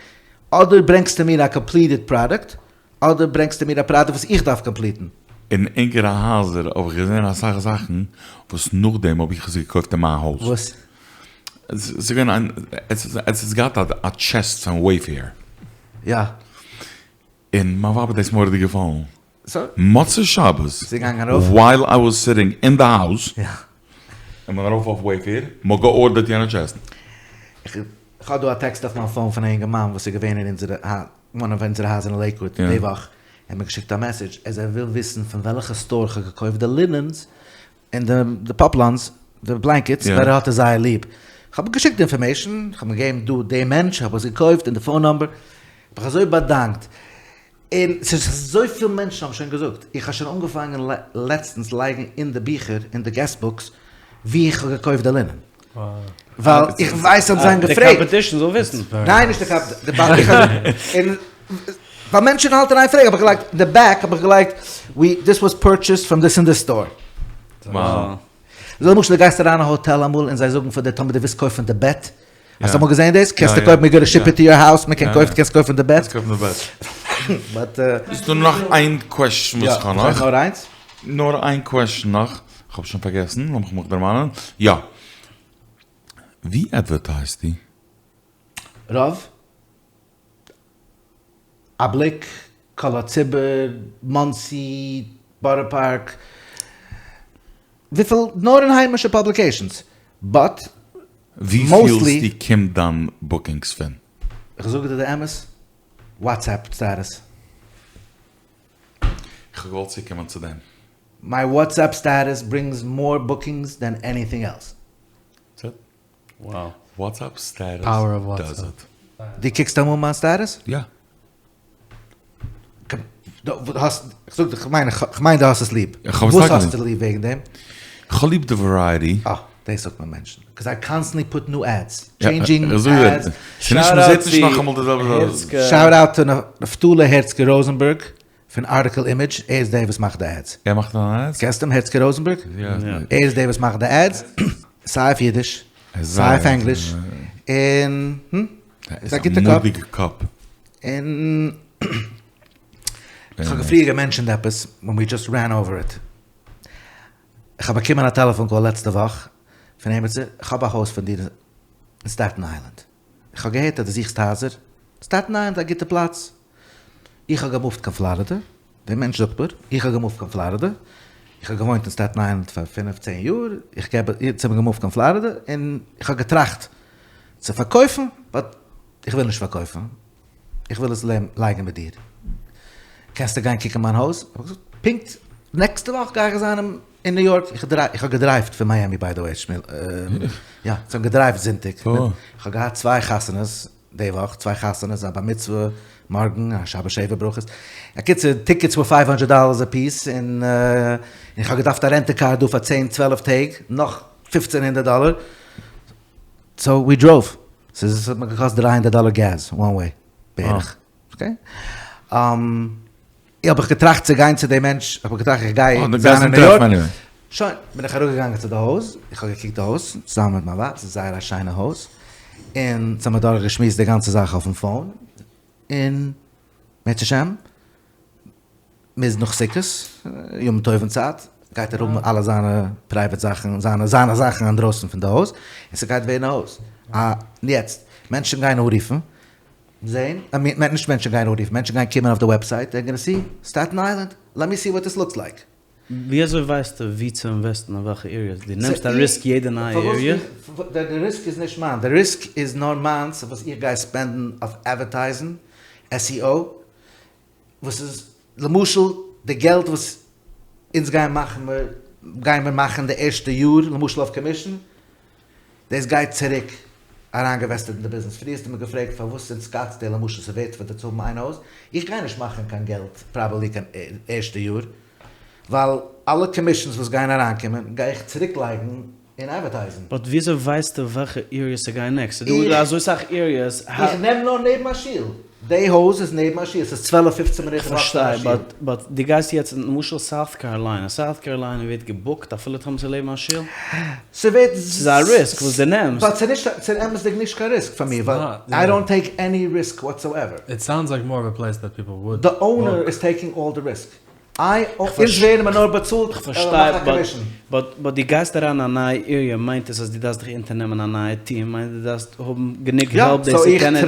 אדער ברענגסטו מיר א קאמפליטעד פראדוקט, אדער ברענגסטו מיר א פראדוקט וואס איך דארף קאמפליטן. אין ענקערע הייזער האב איך געזען אסאך זאכן וואס נאכדעם האב איך עס געקויפט אין מיין הויז. וואס? ס'איז געווען איין, עס האט געהאט א טשעסט פון וועיפעיר. יא. און מיין ווייב האט דאס מורא'דיג געפאלן. מוצאי שבת, ווייל איי וואס סיטינג אין די האוז, איז מען ארויף אויף וועיפעיר, מ'האט געארדערט יענע טשעסט. איך האב דא א טעקסט אויף מיין פאון פון א אינגערמאן וואס איז געווען אין אונזערע וואן אוו אונזערע הייזער אין לעיקוואד די וואך, ער האט מיר געשיקט א מעסעדזש אז ער וויל וויסן פון וועלכע סטאר איך האב געקויפט די לינענס און די פאפלאנס, די בלענקעטס, ווייל ער האט עס זייער ליב. איך האב אים געשיקט די אינפארמעישן, איך האב אים געגעבן דא די מענטש, איך האב עס געקויפט און די פאון נאמבער, איך האב מיך אזוי באדאנקט. און ס'איז אזויפיל מענטשן האבן שוין געזאגט, איך האב שוין אנגעפאנגען לעצטנס לייגן אין די ביכער, אין די געסט בוקס, וואו איך האב געקויפט די לינען. ווייל איך ווייס אז זיי האבן געפרעגט. די קאמפעטישן זאל וויסן. ניין נישט די קאמפעטישן. ווייל מענטשן האלטן אין איין פרעגן האב איך געלייגט אין די בעק האב איך געלייגט ווי דיס וואס פורטשעסד פראם דיס און דיס סטאר. למשל דו גייסט אריין אין א האטעל אמאל און זיי זאגן פאר דיר טאמער דו ווילסט קויפן די בעט האסט אמאל געזען דאס? קענסטו קויפן מיר גאנא שיפ איט טו יור האוז, מען קען קויפן, קענסט קויפן די בעט. קענסט קויפן די בעט. באט. איז דא נאך איין קוועסטשן וואס איך האב נאך? יא, נאר איינס? נאר איין קוועסטשן נאך, כ'האב שוין פארגעסן, לאמיך מיך דערמאנען, יא. ווי אדווערטייזטו? רוב? א בליק, קול הציבור, מאנסי, בארא פארק, וויפיל נאר אין היימישע פאבליקעישאנס, באט ווי פילסטו קומט דיין בוקינגס פון? איך זאג דיר די אמת, וואטסעפפ סטעטוס. איך האב געוואלט צוקומען צו דעם. מיי וואטסעפפ סטעטוס ברינגס מאר בוקינגס דען עניטינג עלס. דעטס איט. וואטסעפפ סטעטוס דאז איט. דו קוקסט אמאל מיין סטעטוס? יא. כ'מיין דו האסט עס ליב. וואס האסטו ליב וועגן דעם? כ'האב ליב די ווערייטי. אה, דאס זאגט מען מענטשן. קאז איי קאנסטענטלי פוט ניו עדס. טשעינדזשינג עדס. ס'נישט מ'זעט נישט נאכאמאל די זעלבע זאך. שאוט אוט טו נפתלי הערצקע ראזענבערג פון ארטיקל אימעדזש, ער איז דער וואס מאכט די עדס. ער מאכט די עדס? קענסט אים? הערצקע ראזענבערג? יא. ער איז דער וואס מאכט די עדס, סיי אויף אידיש, סיי אויף ענגליש, און איז א גוטע קאפ. און איך האב פריער געמענטשענט עפעס ווען ווי דזשאסט רען אווער איט. איך האב באקומען א טעלעפאן קאל לעצטע וואך פון עימיצער, איך האב א הויז פון דיר אין סטעטן איילענד. איך האב געהערט אז דו זוכסט הייזער, סטעטן איילענד איז א גוטע פלאץ. איך האב געמופט קיין פלארידע, דער מענטש זאגט מיר, איך האב געמופט קיין פלארידע, איך האב געוואוינט אין סטעטן איילענד פאר פינף צען יאר, איך געב, יעצט האב איך געמופט קיין פלארידע, און איך האב געטראכט צו פארקויפן, באט איך וויל נישט פארקויפן, איך וויל עס לייגן מיט דיר, קענסטו גיין קוקן מיין הויז? האב איך געזאגט, פונקט נעקסטע וואך גיי איך זיין אין ניו יארק, איך האב געדרייווט פון מיאמי ביי די וועי, שמואל, יא, איך האב געדרייווט זונטאג, איך האב געהאט צוויי חתונות די וואך, צוויי חתונות, א בר מצוה מארגן, א שבת שבע ברכות, אקיצור, טיקעטס ווער פייוו האנדרעט דאללערס א פיס, און איך האב געדארפט א רענט א קאר דא פאר צען צוועלף טעג, נאך פופצען הונדערט דאללער, סאו ווי דראוו, ס'איז האט מיר געקאסט דריי הונדערט דאלער געז וואן וועי בערך, אקעי? האב איך געטראכט צו גיין צו די מענטש, האב איך געטראכט איך גיי זיין אין ניו יארק, שוין, בין איך אראפגעגאנגען צו די הויז, איך האב געקוקט די הויז צוזאמען מיט מיין ווייב, ס'איז זייער א שיינע הויז, און אונז האמיר דורך געשמועסט די גאנצע זאך אויפן פאון, און מערצעשעם מ'איז נאך סוכות, ימים טובים צייט, גייט ער האבן אלע זיינע פרייוועט זאכן, זיינע זיינע זאכן אינדרויסן פון די הויז, און ס'גייט ווערן א הויז. אה, יעצט, מענטשן גייען אנרופן, זעהן, איי מין, נישט מענטשן גייען אנרופן, מענטשן גייען קומען אויף די וועבסייט, דעיר גאנא סי, סטעטן איילענד, לעט מי סי וואט דיס לוקס לייק. ווי אזוי ווייסטו ווי צו אינוועסטן אין וועלכע עריעס? דו נעמסט א ריסק יעדע נייע עריע? די ריסק איז נישט מיין, די ריסק איז נאר מיינס וואס איך גיי ספענדן אויף אדווערטייזן, SEO, וואס איז למשל די געלט וואס אונז גייען מאכן מיר גייען מיר מאכן די ערשטע יאר למשל אויף קאמישן דאס גייט צוריק אריינגעוועסטעד אין די ביזנעס פריער האסטו מיר געפרעגט פארוואס אין סקאטסדעיל למשל ס'ווערט פאר דיר צו האבן איין הויז איך גיי נישט מאכן קיין געלט פראבעבלי קיין ערשטע יאר ווייל אלע קאמישנס וואס גייען אריינקומען גיי איך צוריק לייגן אין אדווערטייזינג. באט וויאזוי ווייסטו וועלכע עריעס צו גיין נעקסט? ס'איז דא אזוי סאך עריעס. איך נעם נאר נעבן א שול. די הויז איז נעבן א שול. ס'איז צוועלף פופצן מינוט וואק פון א שול. כ'פארשטיי, באט דו גייסט יעצט אין למשל סאוט קאראליינע. סאוט קאראליינע ווערט געבוקט אפילו טאמער ס'איז לעבן א שול? ס'ווערט. ס'איז א ריסק וואס דו נעמסט. באט ס'איז נישט, ס'איז אמת'דיג נישט קיין ריסק פאר מיר ווייל איי דאנט טעיק עני ריסק וואטסאועווער. איט סאונדס לייק מאר אוו א פלעיס דעט פיפל וואוד די אונער איז טעיקינג אלל די ריסק. איי אונז ווערן מיר נאר באצאלט כ'פארשטיי באט באט דו גייסט אריין אין א נייע עיריע מיינט עס אז דו דארפסט דיך אונטערנעמען א נייע טיעם מיינט דו דארפסט האבן גענוג העלפ דאס צו קענען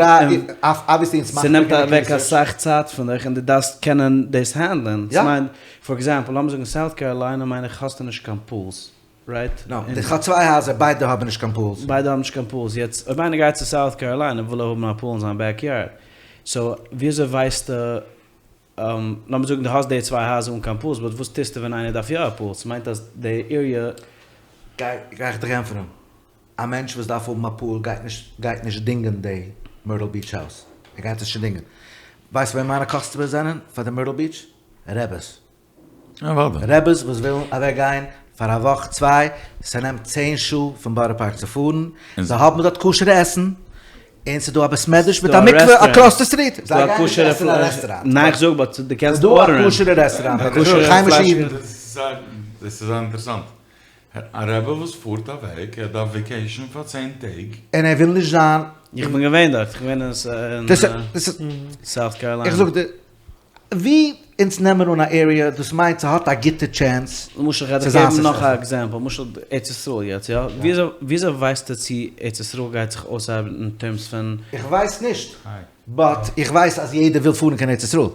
ס'נעמט אוועק אסאך צייט פון דיך און דו דארפסט קענען דאס הענדלען ס'מיינט פאר עקזעמפל לאמיר זאגן סאוט קאראליינע מיין איך האסטו נישט קיין פולס רייט? נאו, איך האב צוויי הייזער ביידע האבן נישט קיין פולס. ביידע האבן נישט קיין פולס, יעצט אויב איינער גייט צו סאוט קאראליינע וויל ער האבן א פול אין זיין בעק יארד סאו וויאזוי ווייסטו לאמיר זאגן דו האסט די צוויי הייזער אן קיין פולס, באט וואס טוסטו ווען איינער דארף יא א פול? ס'מיינט אז די עיריע. גיי איך דיך ענטפערן. א מענטש וואס דארף האבן א פול גייט נישט גייט נישט דינגען די מירטל ביטש הויז. ער גייט עס נישט דינגען. ווייסט ווער מיינע קאסטומערס זענען פאר די מירטל ביטש? רעבעס. רעבעס וואס ווילן אוועק גיין פאר א וואך צוויי, ס'נעמט צען שעה פון בארא פארק צו פארן, זיי האבן דארט כשר'ע עסן, און ס'איז דא א בית מדרש מיט א מקווה אקראס די סטריט, זיי גייען נישט עסן אין א רעסטוראנט. ניין איך זאג באט דו קענסט ס'איז דא א כשר'ע רעסטוראנט, היימישע אידן. דאס איז זייער אינטערעסאנט. א רבי וואס פארט אוועק, ער דארף וועקעישן פאר צען טעג. און ער וויל נישט זיין. איך בין געווען דארט, איך בין געווען אין סאוט קאראליינע. איך זאג דיר. ווי אונז נעמען אן א עריע דאס מיינט ס'האט א גוטע טשענס למשל כ'גיי צו דיך זיין געבן נאך א סוקסעספול. עקזעמפל, למשל ארץ ישראל יעצט יא, וויאזוי וויאזוי ווייסטו צו ארץ ישראל גייט זיך אויסארבעטן אין טערמס פון. איך ווייס נישט, באט איך ווייס אז יעדער וויל פארן קיין ארץ ישראל,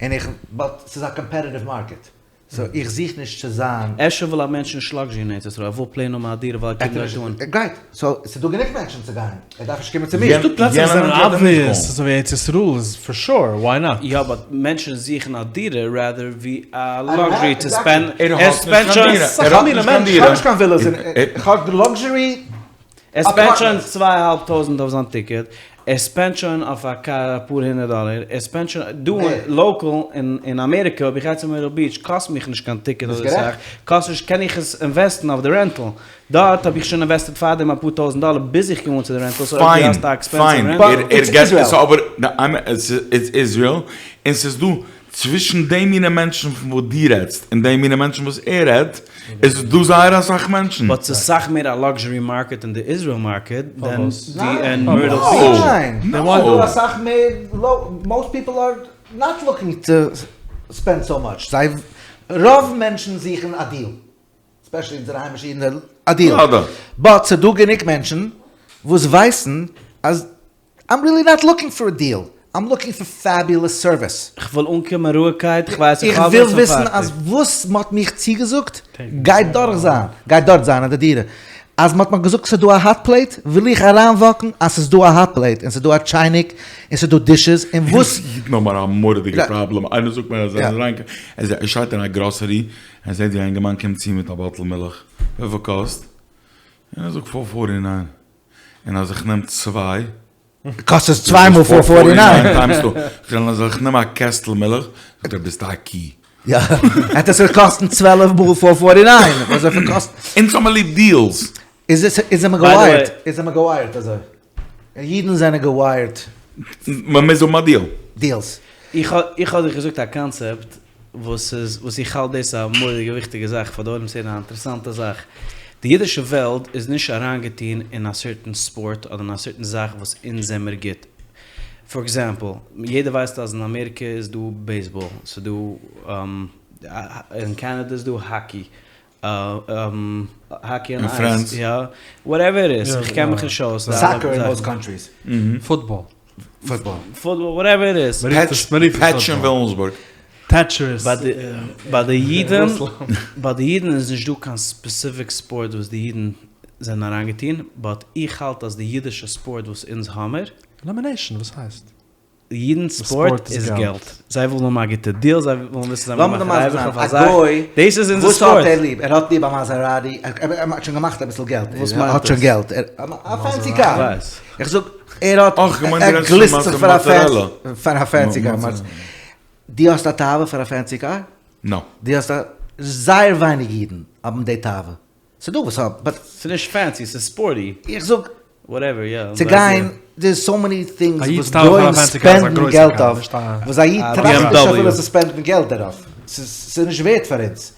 און איך באט ס'איז א קאמפעטיטיוו מארקעט, סאו איך זוך נישט צו זיין. אפשר וויל א מענטש נישט לאקזשערי אין ארץ ישראל, ער וויל פלעין האבן א דירה ווייל ער קומט דארט אן. גרעיט, סאו ס'איז דא גענוג מענטשן צו גיין, ער דארף נישט קומען צו מיר. ס'דא פלעצער וואס זענען אבוויעס, אזוי ווי ארץ ישראל איז פאר שור, וואי נאט? יא באט מענטשן זוכן א דירה רעדער ווי א לאקזשערי טו ספענד, ער ער האט נישט ספענדט קיין שוין דירה, ער האט נישט קיין דירה. איך האב נישט קיין ווילאס, איך האב לאקזשערי ער ספענדט שוין צוויי אהאלב טויזענט אויף זיין טיקעט, ער ספענדט שוין אויף א קאר אפאר הונדערט דאלער, ער ספענדט שוין דא לאקעל אין אמעריקע אויב איך גיי צו מירטל ביטש קאסט מיך נישט קיין טיקעט אזוי סאך, קאסט נישט קען איך עס אינוועסטן אויף די רענטל, דארט האב איך שוין אינוועסטעד פארדעם אפאר טויזענט דאלער ביז איך קום אן צו די רענטל, סאו אויב דו האסט א עקספענסיוו רענטל. פיין, ער געט עס אבער איטס איזריעל און ס'איז דא צווישן די מינע מענטשן פון וואס דו רעדסט און די מינע מענטשן וואס ער רעדט, איז דא זייער אסאך מענטשן. באט ס'איז סאך מער א לאקזשערי מארקעט אין די איזרעיל מארקעט דען ווי אין מירטל ביטש. ניין, ס'איז דא אסאך מער, מאסט פיפל אר נאט לוקינג טו ספענד סאו מאטש, זיי, רוב מענטשן זוכן א דיעל, ספעשעלי אונזערע היימישע אידן, א דיעל, באט ס'איז דא גענוג מענטשן וואס ווייסן אז איים ריעלי נאט לוקינג פאר א דיעל, איים לוקינג פאר פעבולעס סערוויס. כ'וויל אנקומען רואיגקייט, כ'ווייס איך האב עס און פארטיג. איך וויל וויסן אז וואס מ'האט מיך צוגעזאגט גייט דורך זיין, גייט דארט זיין אין די דירה. אז מ'האט מיך געזאגט ס'איז דא א האט פלעיט, וויל איך אריינוואקן אז ס'איז דא א האט פלעיט און ס'איז דא א טשייניק און ס'איז דא דישעס און וואס. אידן האבן א מורא'דיגע פראבלעם, איינער זאגט מיר אז ער איז אריינגעקומען, ער שטייט אין א גראסערי, ער זעט ווי א אינגערמאן קומט צו מיט א באטל מילך, וויפיל קאסט? און ער זאגט פאר פארטי ניין. און אז איך נעם צוויי. קאסט עס צוויי מאל פאר פארטי ניין. טיימס טו. און אז איך נעם א קעסטל מילך, זאגט ער ביסט א קי. יא, העט עס קאסטן צוועלף מאל פאר פארטי ניין. אזויפיל קאסט. אונז האמיר ליב דיעלס. איז עס איז מען געווייערט, איז מען געווייערט אזוי. אידן זענען געווייערט. מען מוז האבן א דיעל. דיעלס. איך האב איך האב דיך געזאגט א קאנצעפט וואס איז וואס איך האלט דאס א מורא'דיגע וויכטיגע זאך פאר די עולם צו הערן א אינטערעסאנטע זאך. די אידישע וועלט איז נישט אריינגעטון אין א סערטען ספארט אדער אין א סערטען זאך וואס אונז זעמיר גוט. פאר עקזעמפל, יעדער ווייסט אז אין אמעריקע איז דא בעיסבאל, ס'איז דא אין קאנאדע איז דא האקי, האקי אן אייז, יא, וואטעווער איט איז, איך קען מיך נישט אויס. סאקער אין מאסט קאנטריס. פוטבאל. פוטבאל. פוטבאל, וואטעווער איט איז. פעטש אין וויליאמסבורג. טעטריס. ביי די אידן, ביי די אידן איז נישט דא קיין ספעסיפיק ספארט וואס די אידן זענען אריינגעטון, באט איך האלט אז די אידישע ספארט וואס אונז האמער. עלימינעישן, וואס הייסט? אידן ספארט איז געלט. זיי ווילן האבן א גוטע דיעל, זיי ווילן וויסן זיי לאמיר מאכן דיר מסביר ריווח זיין, אויף א א זאך. גוי, דאס איז אונזער וואס האט ספארט. ער ליב? ער האט ליב א מאזעראטי, ער האט שוין געמאכט אביסל געלט, וואס ער האט מיינט שוין דאס? געלט, א פענסי קאר. איך זאג, ער האט, אך, כ'מיין דו ער רעדסט פון גליסט זיך פאר א מאזעראלע. פאר א פענסי קאר. דו האסט א תאווה פאר א פענסי קאר? נאו. דו האסט א, זייער ווייניג אידן האבן די תאווה. ס'דא וואס האבן, באט. ס'איז נישט פענסי, ס'איז ספארטי. איך זאג. וואטעווער, יא. צו גיין, דערס סאו מעני טינגס א וואס איד'ס תאווה פאר א גוים פענסי קאר איז א ספענדן גרויסע געלט קאר, אויף, נישט א. וואס א איד א טראכט נישט BMW. אפילו צו ספענדן געלט דערויף. ס'איז נישט ווערט פאר אונז.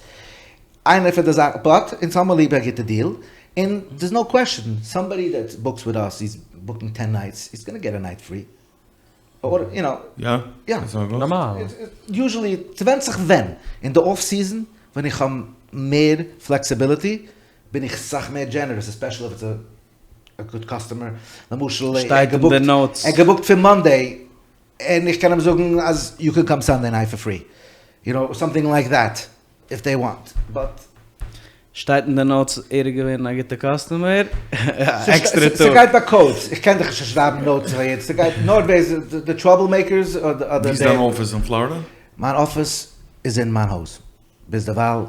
איינער פון די זאכן, באט אונז האמיר ליב א גוטע דיעל, און דערס נאו קוועשאן, סאמבאדי דעט בוקס וויט אס, היז בוקינג טען נייטס, היז גאנא געט א נייט פרי. אר יו נאו. יא? יא. נארמאל. יוזשעלי, ס'ווענדט זיך ווען. אין די אףף סיזען ווען איך האב מער פלעקסיביליטי בין איך סאך מער דזשענערעס עספעשעלי איף איטס א גוד קאסטומער. למשל ער שטייט אין די נאוטס. ער געבוקט פון מאנדעי און איך קען אים זאגן אז יו קען קאם סאנדעי נייט פאר פרי. יו נאו, סאמטינג לייק דעט. איף דעי וואנט, באט. שטייט אין די נאוטס ער איז געווען א גוטע קאסטומער, עקסטערע טאג. ס'גייט ביי קאודס, איך קען דיך נישט שרייבן נאוטס פאר יעדעס, ס'גייט נאר ווער די טראבל מעיקערס אדער די. ווי איז דיין אפיס אין פלארידע? מיין אפיס איז אין מיין הויז, ביזדערווייל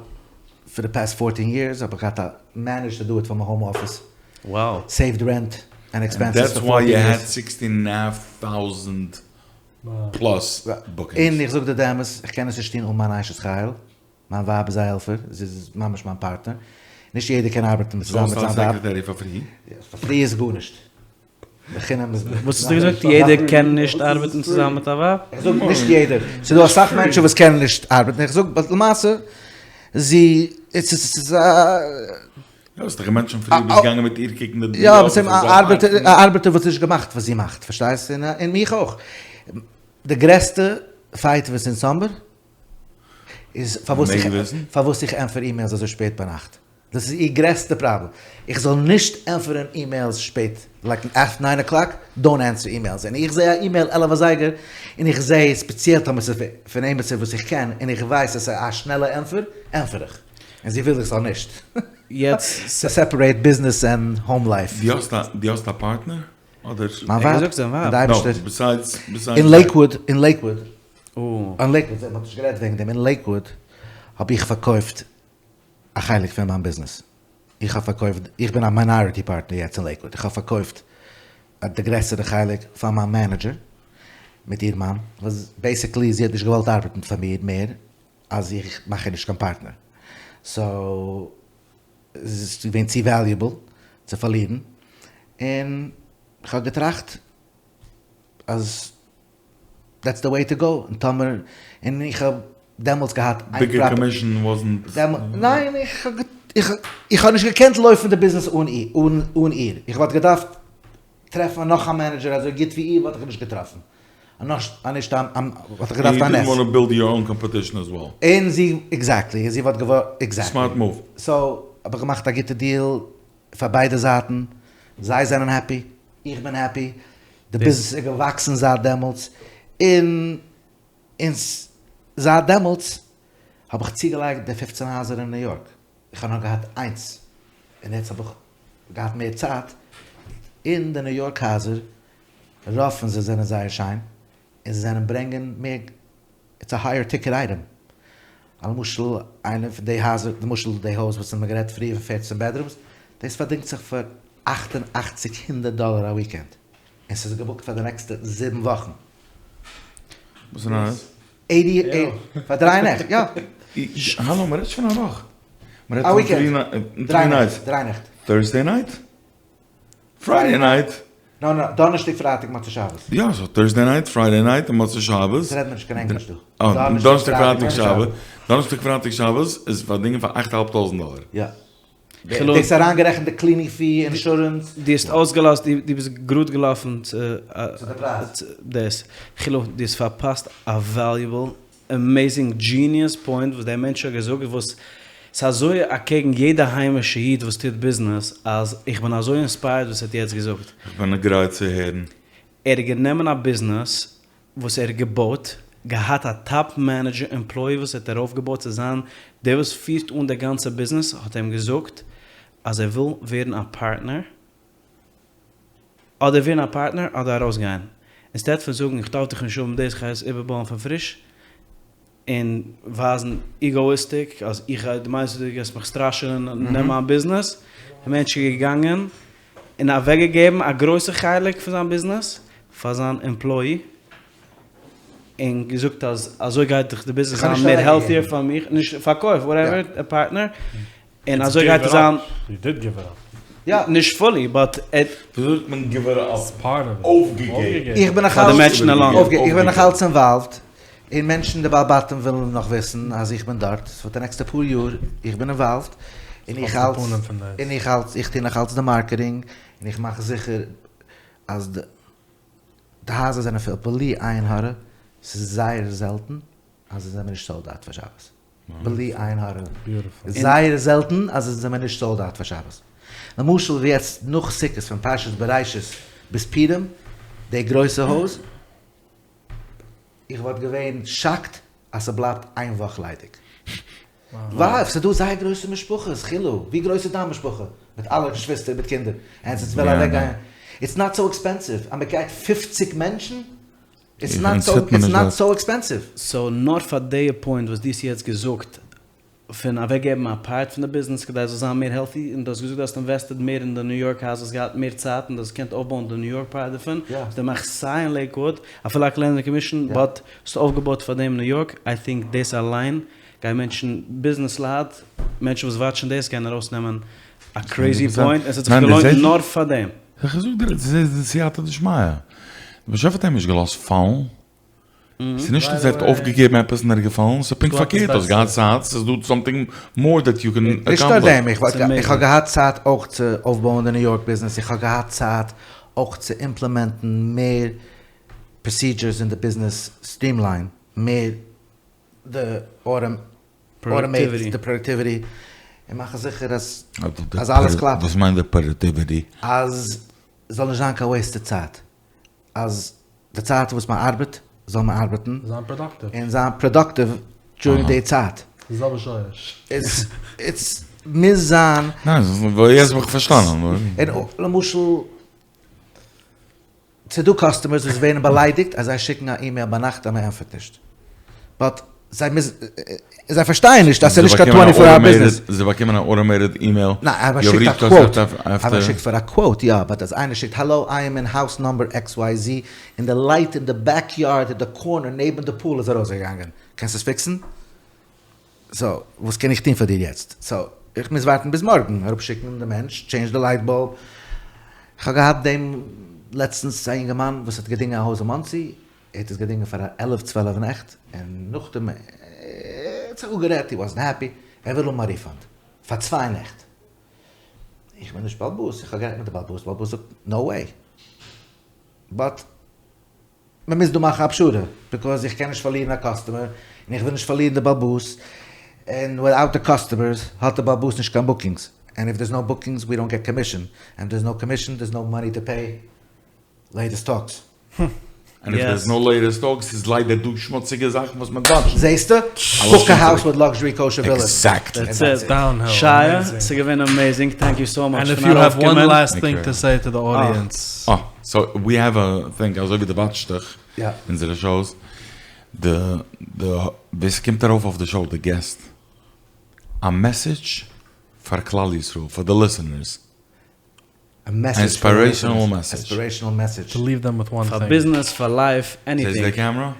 פאר די פעסט פארטין יערס האב איך געהאט א מענעדזשד טו דו איט פראם א האום אפיס, סעיווד רענט ענד עקספענסעס פאר פארטין יערס. דעטס וואי יו העד סיקסטין ענד א האלף טאוזענד פלאס בוקינגס. און איך זאג דיר די אמת, איך קען עס נישט טון אן מיין אשת חיל, מיין ווייב איז א העלפער, זי איז ממש מיין פארטנער, נישט יעדער קען ארבעטן צוזאמען מיט זיין ווייב. סאו האסט א סעקרעטערי פאר פרי? פאר פרי איז גארנישט. בחינם איז. וואס האסטו געזאגט? יעדער קען נישט ארבעטן צוזאמען מיט א ווייב? איך זאג נישט יעדער, ס'איז דא אסאך מענטשן וואס קענען נישט ארבעטן, איך זאג באט למעשה זי, ס'איז א. יא, האסט דאך געמענטשענט פריער ביסט געגאנגען מיט איר קוקן די יא, אבער ס'איז א ארבעטער וואלט נישט געמאכט וואס זי מאכט, פארשטייסט? און מיך אויך. די גרעסטע. פייט וואס אונז האמיר איז פארוואס איך פארוואס איך ענטפער אימעילס אזוי שפעט ביינאכט. דאס איז איר גרעסטע פראבלעם. איך זאל נישט ענטפערן אימעילס שפעט, לייק עפטער ניין אקלאק, דאונט ענסער אימעילס. און איך זע א אימעיל עלף אזייגער, און איך זע ספעציעל טאמער ס'איז פון עימיצער וואס איך קען, און איך ווייס אז ס'איז א שנעלע ענטפער, ענטפער איך. און זי וויל איך זאל נישט. יעצט. ס'איז סעפערעיט ביזנעס ענד האום לייף. דו האסט א פארטנער? אדער. מיין ווייב און די אייבערשטער. אין לעיקוואוד, אין לעיקוואוד, אין לעיקוואוד, מ'האט נישט גערעדט וועגן דעם, אין לעיקוואוד האב איך פארקויפט א חלק פון מיין ביזנעס, איך האב פארקויפט, איך בין א מיינאריטי פארטנער יעצט אין לעיקוואוד, איך האב פארקויפט די גרעסערע חלק פאר מיין מענעדזשער מיט איר מאן, וואס בעיסיקלי זי האט נישט געוואלט ארבעטן פאר מיר מער אז איך מאך איר נישט קיין פארטנער, סאו עס איז געווען צו וועליובעל צו פארלירן, און איך האב געטראכט אז דעטס די וועי טו גאו, און טאמער, און איך האב דעמאלטס געהאט איין ביגער קאמישן וואזנט. ניין, איך האב, איך האב נישט געקענט לויפן די ביזנעס אן איר, איך וואלט געדארפט טרעפן נאך א מענעדזשער אזוי גוט ווי איר וואלט איך נישט געטראפן, נישט א, וואלט איך געדארפט א נס. יו דידנט וואנט טו בילד יור און קאמפעטישן עז וועל. און זי, עקזעקטלי, און זי וואלט געוואלט, עקזעקטלי. סמארט מאוו. סאו, האב איך געמאכט א גוטע דיעל פאר ביידע זייטן, זיי זענען העפי, איך בין העפי, די ביזנעס איז געוואקסן זייט דעמאלטס, און און זייט דעמאלטס האב איך צוגעלייגט די פופצן הייזער אין ניו יארק, איך האב נאר געהאט איינס, און יעצט האב איך געהאט מער צייט, און די ניו יארק הייזער, רוב פון זיי זענען זייער שיין, און זיי זענען ברענגען מער, איטס א הייער טיקעט אייטעם, למשל איינע פון די הייזער, למשל די הויז וואס האמיר גערעדט פריער פון פערצן בעדרומס, דאס פארדינגט זיך פאר אכט און אכציג הונדערט דאלער א וויקענד, און ס'איז געבוקט פאר די נעקסטע זיבן וואכן. וואס איז נייעס? עיטי עיט, פאר דריי נעכט, יא. האלא, מ'רעדט נישט פון א וואך. א וויקענד, דריי נעכט, דריי נעכט. טורסדעי נייט? פריידעי נייט? נא נא, דאנערשטאג פרייטאג מוצאי שבת. יא, סאו טורסדעי נייט, פריידעי נייט און מוצאי שבת. יעצט רעדט מען נישט קיין ענגליש דא. דאנערשטאג פרייטאג שבת, דאנערשטאג פרייטאג שבת איז פארדינגען פאר אכט אהאלב טויזענט דאלער. יא. דאס איז אריינגערעכנט די קלינינג פי, אינשורענס. דו האסט אויסגעלאזט, דו ביסט גראד געלאפן צו די פרייז. דאס, חילו, דו האסט פארפאסט א וועליובעל עמעזינג דזשיניעס פוינט וואס דער מענטש האט געזאגט וואס ס'איז אזוי אקעגן יעדע היימישע איד וואס טוט ביזנעס אז איך בין אזוי אינספייערד וואס ער האט יעצט געזאגט. איך בין גרייט צו הערן. ער האט גענומען א ביזנעס וואס ער האט געבויט, געהאט א טאפ מענעדזשער עמפלאי וואס ער האט ארויפגעבויט צו זיין דער וואס פירט אן די גאנצע ביזנעס האט אים געזאגט אז ער וויל ווערן א פארטנער, אדער ווערן א פארטנער אדער ארויסגיין. אינסטעד פון זאגן איך דארף דיך נישט האבן דאס כ'גיי עס איבערבויען פון פריש, און ווייזן איגאאיסטיק אז איך גיי דו מיינסט דו גייסט מיך סטראשענען און נעמען מיין ביזנעס, דער מענטש איז געגאנגען און אוועקגעגעבן א גרויסע חלק פון זיין ביזנעס פאר זיין עמפלאי, און געזאגט אז אזוי גייט דאך די ביזנעס זיין מער העלטיער פאר מיך, נישט פארקויפט וואטעווער, א פארטנער. און אזוי גייט עס זיין. יו דיד גיוו איט אפ. יא, נישט פולי, באט עט. וויאזוי זאגט מען גיוו איט אפ? אויפגעגעבן. איך בין נאך אלץ איך בין נאך אלץ אינוואלווד, און מענטשן די בעל בתים ווילן נאך וויסן אז איך בין דארט, פאר די נעקסטע פאר יאר, איך בין אינוואלווד, און איך האלט, און איך האלט, איך טו נאך אלץ די מארקעטינג, און איך מאך זיכער אז די די הייזער זענען פול, בלי עין הרע, ס'איז זייער זעלטן אז זיי זענען נישט סאלד אוט פאר שבת. בלי עין הרע. זייער זעלטן אז עס זעמער נישט סאלד אוט פאר שבת. למשל ווי יעצט נאך סוכות פון פרשת בראשית ביז פורים, די גרויסע הויז, איך וואלט געווען שאקט אז ס'בלייבט איין וואך ליידיג. ווייל ס'דא זייער גרויסע משפחות, חילו, ווי גרויס איז דיין משפחה? מיט אלע געשוויסטער מיט קינדער, און עטס ווילן אוועקגיין, איטס נאט סאו עקספענסיוו, אז מ'גייט פופציג מענטשן, איטס נאט סאו עקספענסיוו. סאו נאר פאר די פוינט וואס דו האסט יעצט געזאגט פון אוועק געבן א פארט פון די ביזנעס כדי עס זאל זיין מער העלטי, און דו האסט געזאגט דו האסט אינוועסטעד מער אין די ניו יארק הייז האסט געהאט מער צייט און דו האסט געקענט אויפבויען די ניו יארק פארט דערפון, וואס דו מאכסט סיי אין לעיקוואוד אפילו א קלענערע קאמישן באט האסט אויפגעבויט פאר דעם ניו יארק, איי טינק דאס אליין גייען מענטשן ביזנעס לייט מענטשן וואס וואטשן דאס גייען ארויסנעמען א קרעזי פוינט, עס האט זיך געלוינט נאר פאר דעם. איך זאג דיר דאס איז די סייעתא דשמיא, דער באשעפער האט אים נישט געלאזט פאלן, ס'איז נישט אז ער האט אויפגעגעבן עפעס און ער איז געפאלן, ס'איז פונקט פארקערט, האסט געהאט צייט, ס'איז דא סאמטינג מאר דעט יו קען נישט נאר דעם, איך האב געהאט צייט אויך צו אויפבויען די ניו יארק ביזנעס, איך האב געהאט צייט אויך צו אימפלעמענטן מער פראסידזשערס אין די ביזנעס, סטרימליין. מער די אוטאמעיט די פראדאקטיוויטי און מאכן זיכער אז אז אלעס קלאפט. וואס מיינט די פראדאקטיוויטי? אז ס'זאל נישט זיין קיין וועיסטעד צייט, אז די צייט וואס מען ארבעט זאל מען ארבעטן, זיין פראדאקטיוו, און זיין פראדאקטיוו דזשורינג די צייט. די זעלבע שורש. איטס איטס מוז זיין. ניין, יעצט האב איך פארשטאנען. און למשל. ס'דא קאסטומערס וואס ווערן באליידיגט אז זיי שיקן א אימעיל ביינאכט אז מ'ענטפערט נישט. באט זיי מוזן, זיי פארשטייען נישט אז ס'איז נישט קיין טווענטי פאר אוער ביזנעס. זיי באקומען א אוטאמעיטעד אימעיל. ניין, אז מ'שיקט א קוואוט. אז מ'שיקט פאר א קוואוט יא, באט אז איינער שיקט האלא איי עם אין האוז נאמבער עקס וויי זי און די לייט אין די בעק יארד אין די קארנער נעבן די פול איז ארויסגעגאנגען, קענסט עס פיקסן? סאו וואס קען איך טון פאר דיר יעצט? סאו איך מוז ווארטן ביז מארגן, אראפשיקן די מענטש, טשעינדזש די לייט באלב. איך האב געהאט דעם לעצטנס א אינגערמאן וואס האט געדינגען א הויז אין מאנסי, ער האט עס געדינגען פאר א עלף צוועלף נעכט, און נאכדעם ער האט זיך אפגערעדט, הי וואזנט העפי, ער וויל האבן א ריפאנד פאר צוויי נעכט. איך בין נישט בעל הבית, איך האב גערעדט מיט די בעל הבית, די בעל הבית זאגט נאו וועי. באט. מען מוז דא מאכן א פשרה, ביקאוז איך קען נישט פארלירן א קאסטומער, און איך וויל נישט פארלירן די בעל הבית, און וויטאוט די קאסטומערס האט די בעל הבית נישט קיין בוקינגס, ענד איף דערס נאו בוקינגס ווי דאנט געט קאמישען, ענד איף דערס נאו קאמישען דערס נאו מאני טו פעי לעיטעסט טאלקס. ענד איף דערס נאו לעיטעסט טאלקס איז ליידער דא שמוציגע זאכן וואס מען וואטשט. זעסטו? בוק א האוז וויט לאקזשערי קאושער ווילעס. עקזעקטלי. דעטס איט. שייע, ס'איז געווען אמעיזינג, טענק יו סאו מאטש ענד איף יו העוו וואן לאסט טינג טו סעי טו די אודיענס. אה, סאו ווי העוו א טינג אזוי ווי דו וואטשסט דאך אונזערע שאוס, די די ווער ס'קומט ארויף אויף די שאו די געסט, א מעסעדזש פאר כלל ישראל פאר די ליסענערס, א אינספירעישאנעל מעסעדזש. אינספירעישאנעל מעסעדזש. טו ליוו דעם וויט וואן פאר טינג. ביזנעס, פאר לייף, עניטינג. זעסט די קעמרא?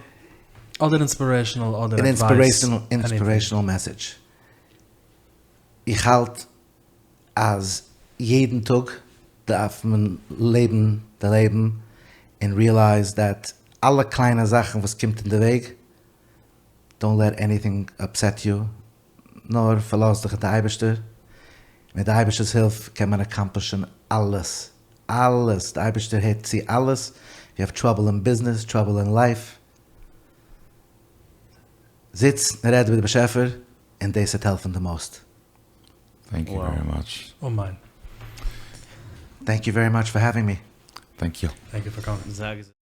אדער אינספירעישאנעל אדער עדווייס. אן אינספירעישאנעל מעסעדזש. איך האלט אז יעדן טאג דארף מען לעבן די לעבן און ריעלייז דעט אלע קליינע זאכן וואס קומט אין די וועג, דאונט לעט עניטינג אפסעט יו, נאר פארלאז דיך אויף די אייבערשטער, מיט די אייבערשטער'ס הילף קען מען אקאמפלישן אלעס, אלעס, די אייבערשטער הערט צו אלעס, איף יו האוו טראבל אין ביזנעס, טראבל אין לייף, זיץ און רעד מיט די באשעפער און דאס וועט העלפן די מאוסט. טענק יו ווערי מאטש. אמן. טענק יו ווערי מאטש פאר העווינג מי. טענק יו. טענק יו פאר קאמינג.